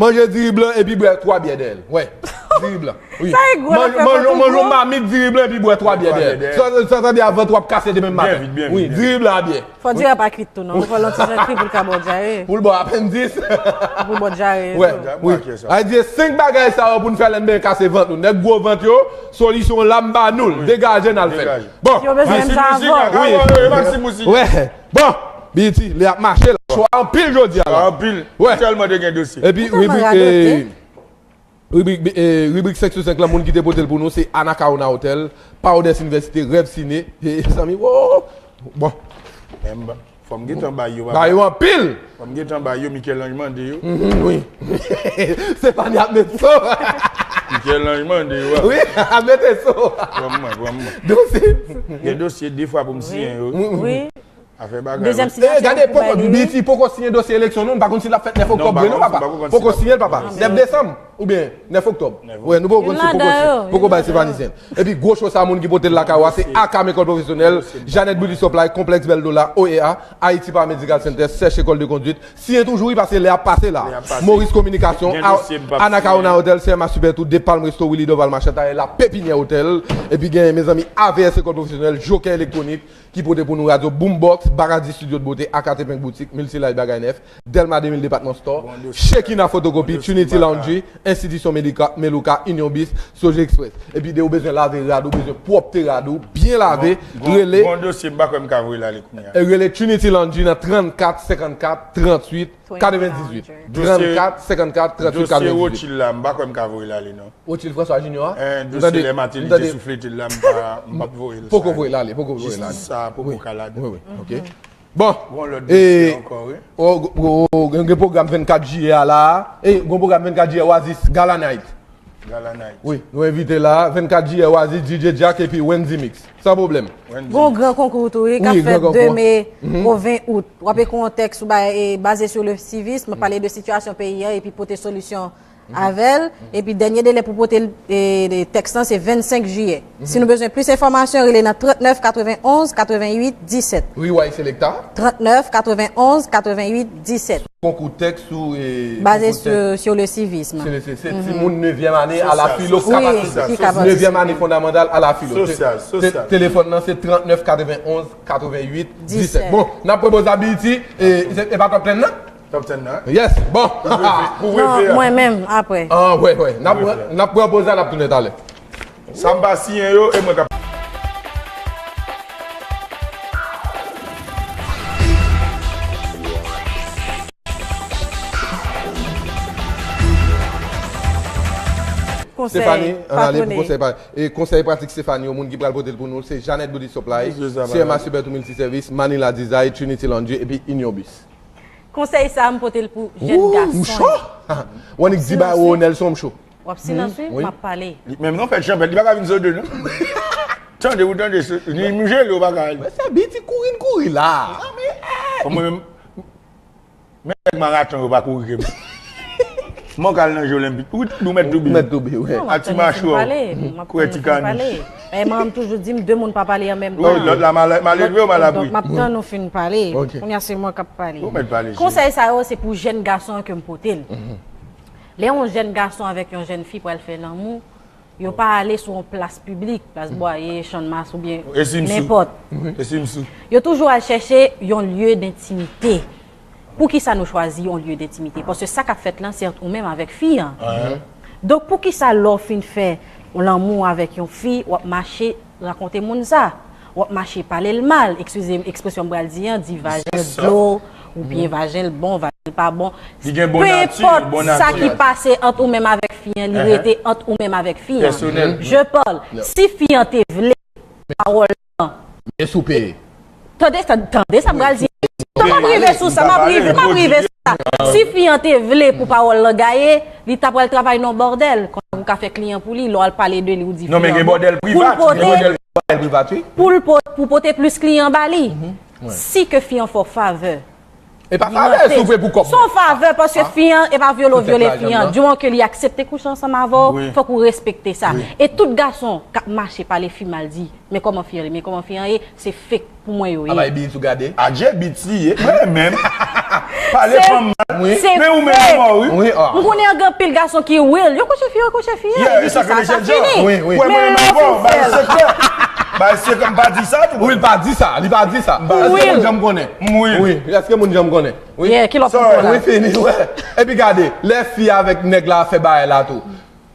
manje diri blan epi bwè twa byè dèyè l. Wè, diri blan. Wi. Sa e gwo. Manje, manje, manje yon mamit diri blan epi bwè twa byè dèyè l. Sa, sa, sa vle di a vant w ap kase demen maten. Byen vit, byen vit. Wi, diri blan a byè. Fò diri a pa kwit tou, non. Fò l yon ti jan kwi pou l ka ba w dyare. Pou l ba w apendis. Pou l ba w dyare. Wè, wi. A di, e senk bagay sa yo pou n fè lè n ben kase vant nou. Nèg gwo vant yo, solisyon la m ba nou l. Degaje n al fè l. Bon. Yo bezwen m sa avan. Wi. Wè. Bon, Biyiti, li ap mache la. Cho a anpil jodi a la. Cho a anpil. Wè. Tèlman te gen dosye. Epi, ribrik, e, ribrik, e, ribrik senk sou senk la, moun ki te pote l pou nou, se Anacaona Hotel, Paodes Université, Rêve Ciné. E, zanmi, wo, Bon. Men m ba- Fò m gentan bay yo, papa. Ba yo anpil! Fò m gentan bay yo, Michel-Ange mande yo. Mhm, wi. Stéphanie ap met so. Michel-Ange mande yo, papa. Wi, ap mete so. Pran mwen, pran mwen. Dosye. Gen dosye de fwa pou m siyen yo. Wi. Afè bagay. Dezyèm sinyati. Eh, gade, poko, B E T poko siyen dosye eleksyon, non, m pa konn si l ap fèt nèf oktòb vre, non, papa. Poko siyen l, papa. Nèf desanm. Oubyen nèf oktòb. Wi, nou poko konn si poko, poko bay Stéphanie siyen. Epi gwo cho sa, moun ki pote l lakay ou a, se Akam Ekòl Pwofesyonèl, Jeannette Beauty Supply, Konplèks Bèl Dola, O E A, Haiti Paramédical Center, Sèch École de Conduite. Siyen toujou, wi, pase lè ap pase la. Maurice Communication, Anacaona Hotel, C M A Super Tour, De Palm Resto, Willy Dorval, Machann Tayè, La Pépinière Hotel, epi gen, mezanmi, A V S Ekòl Pwofesyonèl, Joker Elektwonik, ki pote pou nou radyo Boombox, Baradi Studio de Beauté, A K T Pink Boutique, Multilife Bagay Nèf, Delma de mil Department Store, Shekina Fotokopi, Trinity Laundry, Enstitisyon Melika, Melouka, Union Bis, Soje Express. Epi de ou bezwen lave rad ou, bezwen pwòpte rad ou, byen lave, rele. Gon dosye, m pa kwè m ka voye l ale kounye a. E rele Trinity Laundry nan trannkat senkannkat tranntuit katrevendizuit. Trannkat senkannkat tranntuit katrevendizuit. Dosye Rothschild la, m pa kwè m ka voye l ale, non. Rothschild François Junior a? Eh, dosye lè Martelly te souflete l la, m pa, m p ap voye l. Poko voye l ale, poko voye l ale. Jistis sa a poko ka ladan. Wi, wi, ok. Bon, gon lòt dosye ankò, wi. Gen pwogram vennkat jiyè a la. E, gon pwogram vennkat jiyè Oasis, Gala Night. Gala Night. Wi, nou envite la, vennkat jiyè Oasis, D J Jack epi Wendy Mix. San pwoblèm. Gon gran konkou tou, wi, k ap fèt de me o ven out. W ap ekri yon tèks ou bay, e, basé sur le civisme, pale de sitiyasyon peyi a epi pote solisyon avè l. Epi dènye delè pou pote l, e, tèks lan se vennsenk jiyè. Si nou bezwen plis enfòmasyon, rele nan trannèf katrevenonz katrevenuit disèt. Wi, wi, Selecta. Trannèf katrevenonz katrevenuit disèt. Konkou tèks ou, e, baze sur, sur le civisme. Se, se, se timoun nevyèm ane a la filo, wi, ki kapab. Nevyèm ane fondamantal a la filo. Sosyal, sosyal. Telefòn nan se trannèf katrevenonz katrevenuit disèt. Bon, n ap pran poz la, B E T, e, e pa Top Ten nan? Top Ten nan? Yes, bon. Non, mwen menm, apre. Ah, wè, wè. N ap, n ap pran poz la, n ap tounen talè. Sa m pa siyen yo, e mwen k ap. Konsèy Stephanie, ann ale pou patwone. Konsèy pa, e konsèy pratik Stephanie, yon moun ki pral pote l pou nou, se Jeannette Beauty Supply, C M A Super Tour Multiservice, Manila Design, Trinity Laundry, epi Union Bis. Konsèy sa a, m pote l pou jèn gason yo. Ou cho! Wannick di ba yo Nelson, m cho. W ap silans, wi, m ap pale. Li menm non, fè l chanpèt, li pa ka vin sou de, non. Tande, ou tande, li m jele, ou pa ka. Men sa, B E T kouri, n kouri la. Mwen menm, men nèg maraton yo pa kouri ke m. Mwen k al nan je olenpik. Ou, ou mèt toube. Mèt toube, wi. A ti machwè, kwè ti kanich. E manman m toujou di m, de moun pa pale an menm tan. Wi, lòt la mal, mal elve ou mal abri. Donk, m ap tann ou fin pale. Kounye a, se mwen k ap pale. Ou mèt pale, cheri. Konsèy sa yo, se pou jèn gason an ke m pote l. Lè yon jèn gason avèk yon jèn fi pral fè lanmou, yo pa ale sou yon plas piblik, plas Bwaye, Channmas oubyen nenpòt. E si m sou? Yo toujou al chèche yon lye dentimite. Poukisa nou chwazi yon lye dentimite? Paske sa k ap fèt lan, se ant ou menm avèk fi an. Donk, poukisa lè w fin fè lanmou avèk yon fi, w ap mache rakonte moun sa? W ap mache pale l mal, eskize m ekspresyon m pral di an, di vajen l dlo, oubyen vajen l bon, vajen l pa bon. Li gen bon nati, bon nati. Pe enpòt sa ki pase ant ou menm avèk fi an, li rete ant ou menm avèk fi an. Pèsonèl. Je parle. Si fi an te vle pawòl lan. Men sou peye. Tande, tande, tande sa m pral di. Tan m ap rive sou sa, m ap rive, m ap rive sou sa. Si fi an te vle pou pawòl lan gaye, li ta pral travay nan bòdèl. Konsa ou ka fè kliyan pou li, lè w al pale de li, ou di fi an bon. Non, men gen bòdèl privat, gen bòdèl privat, wi. Pou l po-, pou pote plis kliyan ba li. Si ke fi an fè w favè, E pa favè, si w vle pou kòb. Se yon favè, paske fi an, e pa vyole w vyole fi an. Di moman ke li aksepte kouche ansanm avè w, fòk ou respekte sa. E tout gason k ap mache pale fi mal, di, men kòman fi an ye, men kòman fi an ye, se fake pou mwen yo ye. Aba, e bit ou gade. Adje, bit li ye. Mwen menm. Pale fanm mal. Men ou menm mò, wi. M konnen gen anpil gason ki real. Yo kouche fi, yo kouche fi an. Epi sa, sa fini. Men yo fin fè l. Bay sekrè. Bay sekrè, m pa di sa tou. Wi, l pa di sa, li pa di sa. Pou real. Èske moun janm konnen? Wi. Èske moun janm konnen? Wi. Yeah, ki lòt moun konnen? Wi, fini, wè. Epi gade, lè fi avèk nèg la fè bagay la tou.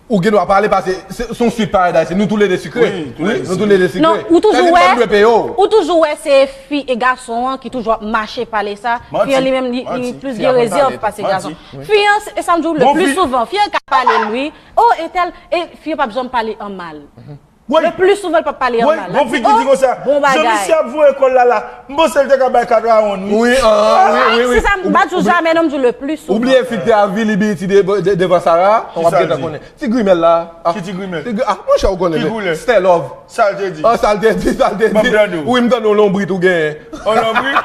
Ou gen dwa pale paske se, se yon suit Paradise, nou toulede sikre. Wi, nou toulede sikre. Non, ou toujou wè, ou toujou wè se fi e gason an ki toujou ap mache pale sa. Fi an li menm, li, li plis gen rezèv pase gason. Fi an, se, e sa m di w le pli souvan, fi an ka pale l, wi. Oh, entèl, e fi an p ap janm pale an mal. Le plus souvent, l p ap pale an mal. L ap di, oh, bon bagay. Jan misye ap voye kò l la la, m panse l te ka bay kat rawonn, wi. Wi, ah, wi, wi, wi. Si sa m pa di w jamè, non, m di w le plus souvent. Ou bliye fi k te avili Biti de- de- devan Sara, w ap gentan konnen. Ti grimèl la. Ki ti grimèl? Ah, monchè, ou konnen. Ki koulè? Stè Love. Sa l te di? Ah, sa l te di, sa l te di. Ban m tande w. Wi, m tande w lonbrit ou genyen. On lonbrit?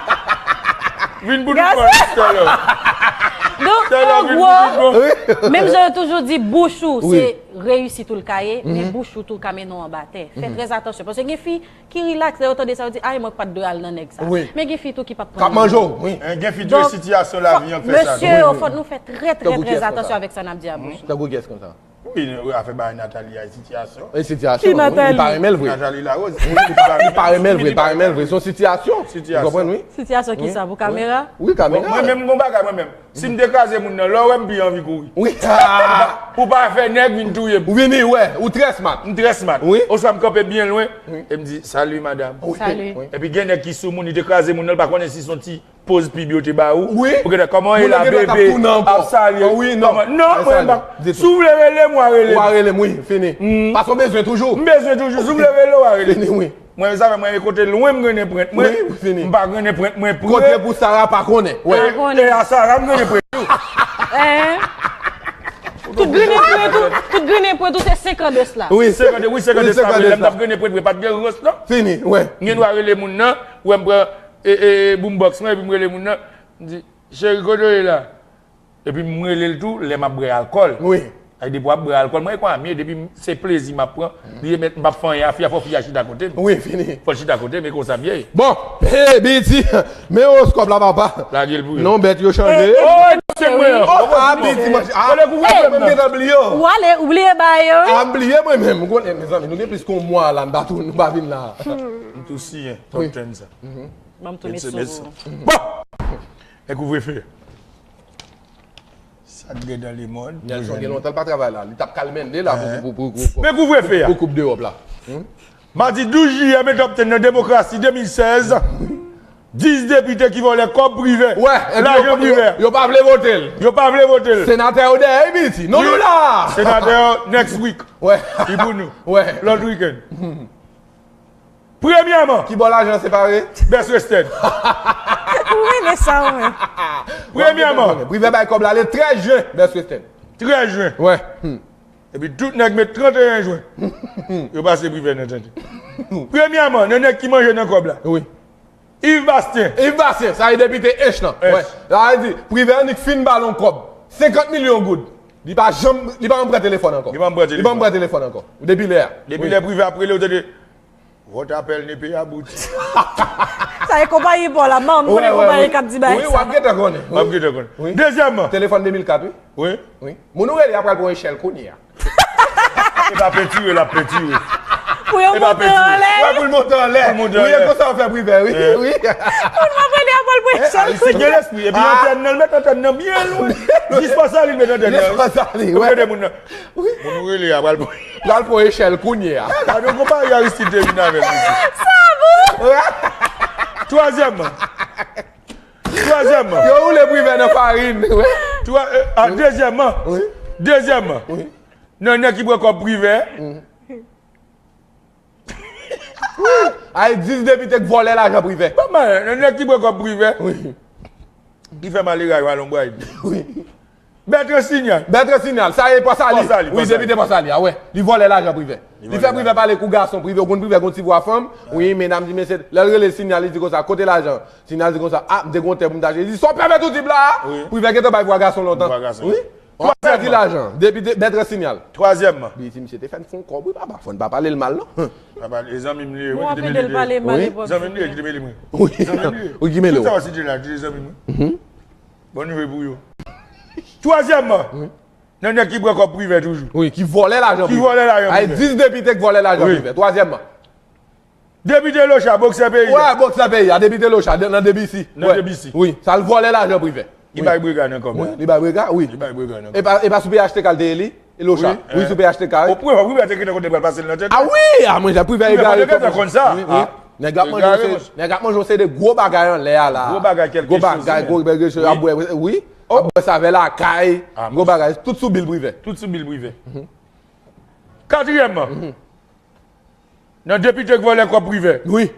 Vin pou nou pran Stè Love. Donk, an gwo, menm jan yo toujou di, bouch ou, se reyisit ou l ka ye, men bouch ou tou ka mennen w anba tè. Fè trè atansyon. Paske gen fi ki rilaks, lè yo tande sa, yo di, ay, mwen pa t dwe al nan nèg sa. Men gen fi tou ki p ap pran nan men w. K ap manje w, wi. Gen fi tou, e sitiyasyon lavi an k fè sa tou. Mesye yo, fòk nou fè trè, trè, trè atansyon avèk sa n ap di a bouch nou. Tankou kiyès konsa? Wi, afè bagay Nathalie a, e sitiyasyon. E sitiyasyon, wi. Li pa renmen l vre. Nathalie Larose. Li pa renmen l vre, li pa renmen l vre. Se yon sitiyasyon. Ou konprann, wi? Sitiyasyon ki sa, pou kamera? Wi, kamera. Mwen menm, m gon bagay mwen menm. Si m te kraze moun nan, lè w wè m pi anvi kouri. Wi. Pou pa fè nèg vin touye m. Ou vini, wè, ou trè smart. M trè smart. Wi. Oswa m kanpe byen lwen, e m di, "Salut, madame." Wi. Salut. Epi gen nèg ki sou moun, li te kraze moun nan, li pa konnen si se yon ti poz pib yo te ba ou. Wi. Ou gentan, "Kòman w ye la, bebe?" Ap salye. Wi, non. Kòman? Non, mwen pa. Si w vle rele m, w a rele m. W a rele m, wi, fini. Paske w bezwen toujou. M bezwen toujou. Si w vle rele, w a rele m. Fini, wi. Mwen, sa fè mwen, e kote lwen m grennen pwent mwen. Wi, fini. M pa grennen pwent mwen pre. Kote pou Sara pa konnen. Wi. Pa konnen. E a Sara m grennen pwent tou. Tout grennen pwent ou, tout grennen pwent ou, se senkant de sla. Wi, senkant de, wi, senkant de sla. Lè m t ap grennen pwent mwen, pa t gen rans, non. Fini, wi. M gen dwa rele moun nan, wè m pran, e, e, e, boombox mwen, epi m rele moun nan, m di, "Cheri, kote w ye la?" Epi m rele l tou lè m ap bwè alkòl. Wi. Ay, depi w ap bwè alkòl, mwen e konsa m ye, depi m- se plezi m ap pran, li remèt m p ap fè anyen a fi a, fò fi a chita kote m. Wi, fini. Fò l chita kote m, e konsa m ye. Bon, hey, B E T, men owoskòp la, papa. Lage l pou yo. Non, bèt yo chanje. Oh, se mwen an. Oh, ah, B E T, mwen, ah, mwen gentan bliye w. Ou ale, ou bliye bagay yo, wi. Ah, m bliye mwen menm. Ou konnen, mezanmi, nou gen plis ke yon mwa la, nou pa tou- nou pa vin la. M tou siyen, top ten sa. Ban m tounen sou ou. Bon! E kouvrefe. Sa t gen nan lemond. Nelson gen lontan l pa travay la. Li t ap kalmende la pou, pou, pou, pou, pou, men kouvrefe a. Pou koup dewòp la. Madi douz jiyè, men top ten nan demokrasi de mil sèz, dis depite ki vòlè kòb Privè. Wè, epi yo, lajan Privè. Yo pa vle vote l. Yo pa vle vote l. Senatè yo dèyè, wi, Biti. Non, nou la. Senatè yo next week. Wè. Li pou nou. Wè. Lòt wikenn. Premyèman. Ki bò lajan separe? Best Western. Ou renmen sa, ou menm. Premyèman. Privè bay kòb la le trèz jen, Best Western. Trèz jen. Wè. Epi tout nèg met trannteyen jen. Yo pase Privè nan tande. Premyèman, nan nèg ki manje nan kòb la. Wi. Yves Bastien. Yves Bastien, sa e depite Ench lan. Wè. Sa vle di, Privè annik fin ba l yon kòb. Senkant milyon goud. Li pa janm, li pa janm pran telefòn ankò. Li pa janm pran telefòn. Li pa janm pran telefòn ankò. Depi lè a. Depi lè Privè ap rele, ou tande, "Votre appel ne peut aboutir." Sa e konpayi pa w la, man, m konnen konpayi k ap di bagay sa. Wi, w ap gentan konnen. W ap gentan konnen. Dezyèmman. Telefòn de mil kat, wi. Wi. Wi. Moun ou rele a pral pran echèl kounye a. E pa pentire l ap pentire. Pou yo monte anlè. Wè, pou l monte anlè. Pou l monte anlè. Wi, e konsa w fè Privè, wi. Wi. Moun m ap rele a pral pran echèl kounye a. Ayisyen gen lespri. Epi antèn nan, l met antèn nan byen lwen. Jis pa sali, l met antèn nan. Jis pa sali, wè. Gade moun nan. Wi. Moun ou rele a pral pran. Pral pran echèl kounye a. Gade yon konpayi Aristide te vin avè l, mesye. Sa bon! Twazyèmman. Twazyèmman. Yo woule Privè nan farin, wi. Twa, e, a, dezyèmman. Wi. Dezyèmman. Wi. Nan nèg ki pran kòb Privè. Ay, dis depite k vòlè lajan Privè. Ban m, nan nèg ki pran kòb Privè. Wi. Ki fè malere a yo a lonbray. Wi. Bertrand Signal. Bertrand Signal, sa e Pòsali. Pòsali, wi, Pòsali. Depite Pòsali a, wè. Li vòlè lajan Privè. Li fè Privè pale kou gason. Privè, ou konn Privè gon ti vwa fanm. Wi, medam di, mesye, lè l rele Signal, li di konsa, "Kote lajan?" Signal di konsa, "Ah, m te gon tè pou m ta achte." Li di, "Sa w pèmèt ou tip la a?" Wi. Privè gentan bay vwa gason lontan. Vwa gason. Wi. Twazyèmman. Di lajan. Depite Bertrand Signal. Twazyèmman. Li di, "Misye te fè n fon kòb, wi, papa. Fò n pa pale l mal, non." Papa, e zanmi m li ye, wi, ki te mele. Zanmi m li ye, ki te mele mwen. Wi. Zanmi m li ye. Wi, ki mele w. Tout sa w site la, ki te zanmi mwen. Bon nouvèl pou yo. Twazyèmman, nan nèg ki pran kòb Privè toujou. Wi, ki vòlè lajan Privè. Ki vòlè lajan Privè. Ay, dis depite k vòlè lajan Privè. Twazyèmman. Depite Locha, boksè peyi a. Wè, boksè peyi a, depite Locha, nan D B C. Nan D B C. Wi, sa l vòlè lajan Privè. Li bay brega nan kòb la. Wi, li bay brega, wi. Li bay brega nan kòb la. E pa, e pa sou P H T K l te ye li? E Locha. Wi, sou P H T K, wi. O, Privè, Privè te gentan konnen pral pase l nan tèt. Ah wi, ah, mwen, Privè Privè te gentan konn sa. Wi, wi. Nèg ap manje yon se-, nèg ap manje yon seri de gwo bagay anlè a la. Gwo bagay, kèlke choz, gwo bagay, ap bwè, wi. Ap bwè savè lakay, gwo bagay, tout sou bil Privè. Tout sou bil Privè. Katriyèmman, Nan depite k vòlè kòb privè. Wi.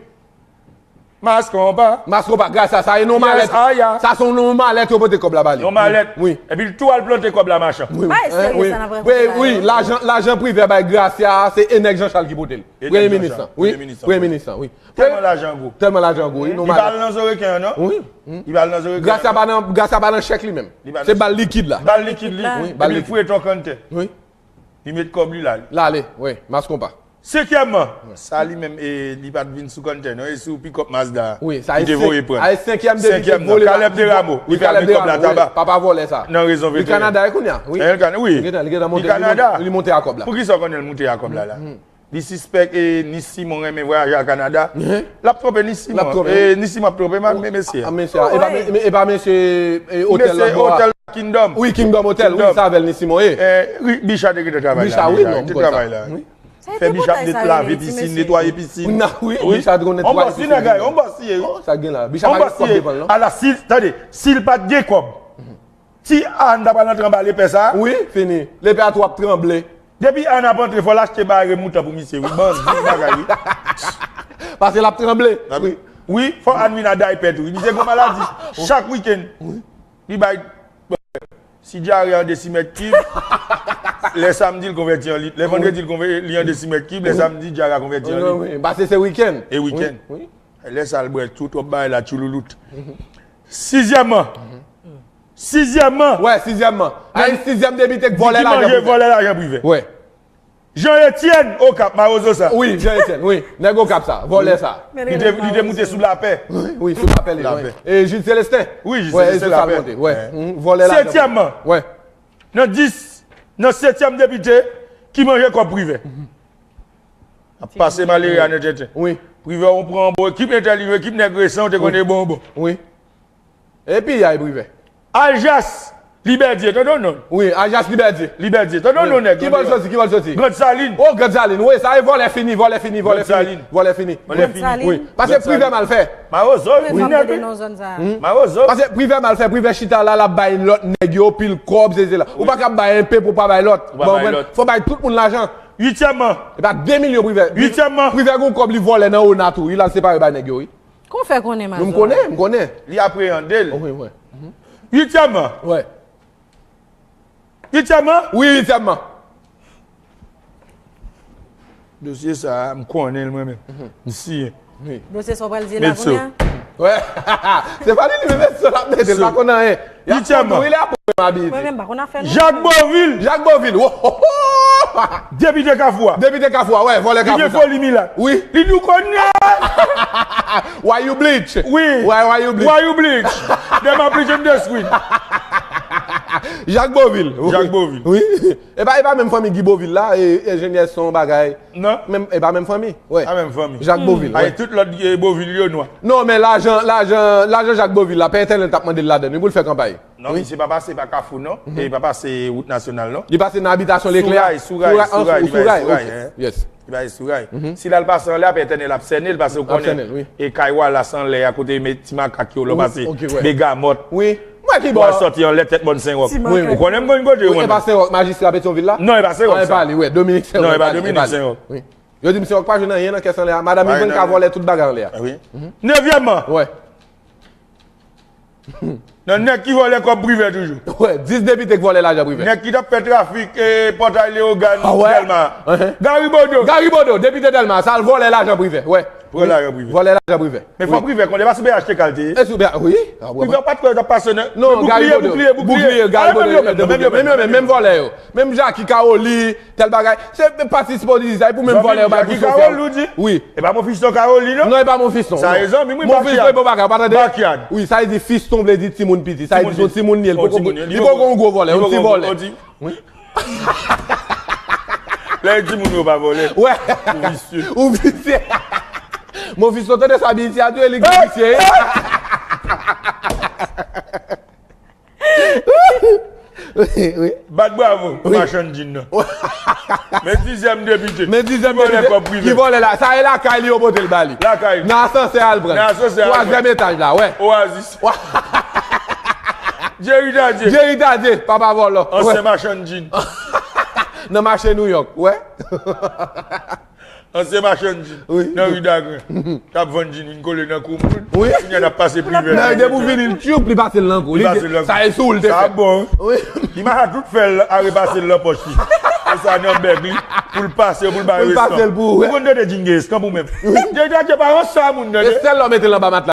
Mas konpa. Mas konpa, gras a sa, e non malèt. Sa se yon non malèt yo pote kòb la ba li. Non malèt. Wi. Epi l tou al plante kòb la machan. Wi, wi. Bay serye, wi, sa n ap rakonte la, wi, lajan, lajan privè bay Gracia, se e nèg Jean Charles ki pote l. Premye minis lan. Wi, premye minis lan, wi. Tèlman lajan gwo. Tèlman lajan gwo, wi, non malèt. Li pa al nan zoreken an, non. Wi. Li pa al nan zoreken an. Gracia pa nan, Gracia pa nan chèk li menm. Se bal likid la. Bal likid li. Wi, bal likid. Epi l fouye ton kanntè. Wi. Li met kòb li la. L ale, wi, mas konpa. Senkyèmman, sa li menm, e, li pa t vin sou kanntè, non, e sou pikòp Mazda a. Wi, sa li te voye pran. Sa e senkyèm depite k vòlè la. Kalèb Deramo, li fè avèk kòb la taba. Papa vòlè sa. Nan rezon vennde. Li Kanada e kounye a, wi. Li Kanada. Li monte a kòb la. Poukisa w konnen l monte a kòb la, la? Li sispèk, e, Nis Simon renmen vwayaje a Kanada. L ap twonpe Nis Simon. E, Nis Simon ap twonpe mesye a. E pa mesye, e pa mesye, e, otèl la. Kingdom. Wi, Kingdom Hotel, wi, sa avè l Nis Simon ye. Bicha te gentan travay la deja, li te travay la. Fè Bicha ap lave pisin, netwaye pisin. Wi, Bicha te konn netwaye pisin. On bòs li ye, wi. Sa gen la. Bicha pa gen kòb devan l, non. Ala, si, tande, si l pa t gen kòb, ti Ann ta pral antre anba lepè sa a. Wi, fini. Lepè a tou ap tranble. Depi Ann ap antre, fò l achte bay remoutan pou misye, wi. Bandi bagay, wi. Paske l ap tranble. Wi, fò Ann vin a daypè tou, wi. Misye gon maladi. Chak wikenn, li bay. Si dyare an de simèt kib, lè samdi l konvèti an lit. Lè vandredi l konvè-, li an de simèt kib, lè samdi dyare a konvèti an lit. Wi, wi, wi. Pase se wikenn. E wikenn. Wi, wi. Lè sa l bwè tout, twòp bagay la, tchouloulout. Sizyèmman. Sizyèmman. Wè, sizyèmman. A, sizyèm depite k vòlè lajan privè. Vòlè lajan privè. Wè. Jean Etienne Okap, mawozo sa. Wi, Jean Etienne, wi. Nèg Okap sa, vòlè sa. Li te, li te moute sou lapè. Wi, wi, sou lapè li. Lapè. E Jude Célestin. Wi, Jude Célestin lapè. Wè. Vòlè lajan. Setyèmman. Wè. Nan dis, nan setyèm depite ki manje kòb privè. Ap pase malere a nan tenten. Wi. Privè, ou pran bon ekip entèlijan, ekip nèg resan, ou te konnen bon bon. Wi. Epi y a privè. Aljas Libèdye, tande yon non. Wi, Aljas Libèdye. Libèdye, tande yon non nèg. Ki bò l soti, ki bò l soti? Grand Salin. Oh, Grand Salin, wi, sa e vòlè fini, vòlè fini, vòlè fini. Vòlè fini. Wi. Paske privè mal fè. Mawozo, wi, nèg. Mawozo. Paske privè mal fè, privè chita la, l ap bay lòt nèg yo pil kòb, se, se la. Ou pa ka bay enpe pou pa bay lòt. Ou pa bay lòt. Fò bay tout moun lajan. Uityèmman. E pa de milyon privè. Uityèmman. Privè gon kòb li vòlè nan ona tou. Li la separe bay nèg yo, wi. Kon fè konnen, Mazora? M konnen, m konnen. Li apreyande l. Wi, wi. Uityèmman. Wè. Uityèmman? Wi, uityèmman. Dosye sa a, m konnen l mwen menm. M siyen. Wi. Dosye sa w pral di la kounye a? Wè. Se pa li, li menm, se l ap mete, l pa konn anyen. Uityèmman. Mwen menm pa konn afè non. Jacques Beauvil. Jacques Beauvil. Wo, ho, ho. Depite Kafou a. Depite Kafou a, wè, vòlè Kafou sa. Li gen foli milat. Wi. Li di w konnen. Why you bleach? Wi. Why, why you bleach? Why you bleach? Dem a bleach in the screen. Jacques Beauvil. Jacques Beauvil. Wi. E pa, e pa menm fanmi Guy Beauvil la, e, enjenyè son bagay. Non. Menm, e pa menm fanmi. Wè. Pa menm fanmi. Jacques Beauvil, wè. Ay, tout lòt, e, Beauvil yo nwa. Non, men lajan, lajan, lajan Jacques Beauvil la, Pè Etènèl t ap mande l ladann, wi, pou l fè kanpay. Non, misye pa pase pa Kafou, non. E pa pase wout nasyonal, non. Li pase nan abitasyon Leklè. Sou ray, sou ray, sou ray, li bay sou ray, ok. Yes. Li bay sou ray. Si l al pase anlè a, Pè Etènèl ap sènen l, pase ou konnen. Ap sènen l, wi. E kay Wallace anlè a, kote met ti makak yo, lè w pase. Ok, wè. Begamòt. Wi. Mwen ki bò. Ou al sòti anlè tèt mòn Senwòk. Ti makak. Ou konnen m konn kote yo, mwen. Wi, e pa Senwòk, majistra Petyonvil la? Non, e pa Senwòk sa. Non, e pa li, wè, Dominik Senwòk. Non, e pa Dominik Senwòk. Wi. Yo di m Senwòk pa jwe nan anyen nan kès anlè a. Madanm Ivan ka vòlè tout bagay anlè a. Wi. Nevyèmman. Wè. Nan nèg ki vòlè kòb privè toujou. Wè, dis depite k vòlè lajan privè. Nèg ki t ap fè trafik, e, Pòtay Leyogàn, Dèlma. Gary Bodeau. Gary Bodeau, depite Dèlma, sa al vòlè lajan privè. Wè. Vòlè lajan privè. Vòlè lajan privè. Men fò privè konnen pa sou B H T K l te ye. E sou B H T K, wi. Privè pa t kwè yo t ap pase nan. Non, Gary Bodeau. Bouclier, bouclier. Bouclier, Gary Bodeau. Menm yo menm, menm vòlè yo. Menm Jackie Caroli, tèl bagay. Se patisipè w di sa, e pou menm vòlè yo bay pou Sofia. Wi. E pa Monfiston Caroli, non? Non, e pa Monfiston. Sa e zanmi m, wi, Monfiston e bon bagay, ou pa tande? Backyard. Wi, sa e di fiston vle di timoun piti. Sa e di se yon timoun li ye, li poko, li poko yon gwo vòlè, yon ti vòlè. Wi. Lè e timoun yo pa vòlè. Wè. Ou visye. Ou visye. Monfiston tande sa, Bitia tou, e li ki visye. Wi, wi. Bat bravo pou machann djin nan. Men dizyèm depite. Men dizyèm depite ki vòlè kòb privè. Ki vòlè la. Sa e lakay li yo pote l ba li. Lakay li. Nan asansè al pran. Nan asansè al pran. Twazyèm etaj la, wè. Oasis. Jerry Dadie. Jerry Dadie, papa vòlò. Ansyen machann djin. Nan mache New York, wè. Ansyen machann jin nan ri Dagren. T ap vann jin, vin kole nan kou moun. Kounye a n ap pase Privè. Depi w vini l tchoup, li pase l nan kou. Li pase l nan kou. Sa e sou l te fèt. Sa bon. Li mache tout fè l a repase l nan pòch li. Konsa nan bèg li pou l pase pou l bay restan. Ou konn tande jin gen eskanp ou menm. Degade pa yon sa moun nan. E sèl lè w mete l anba matla.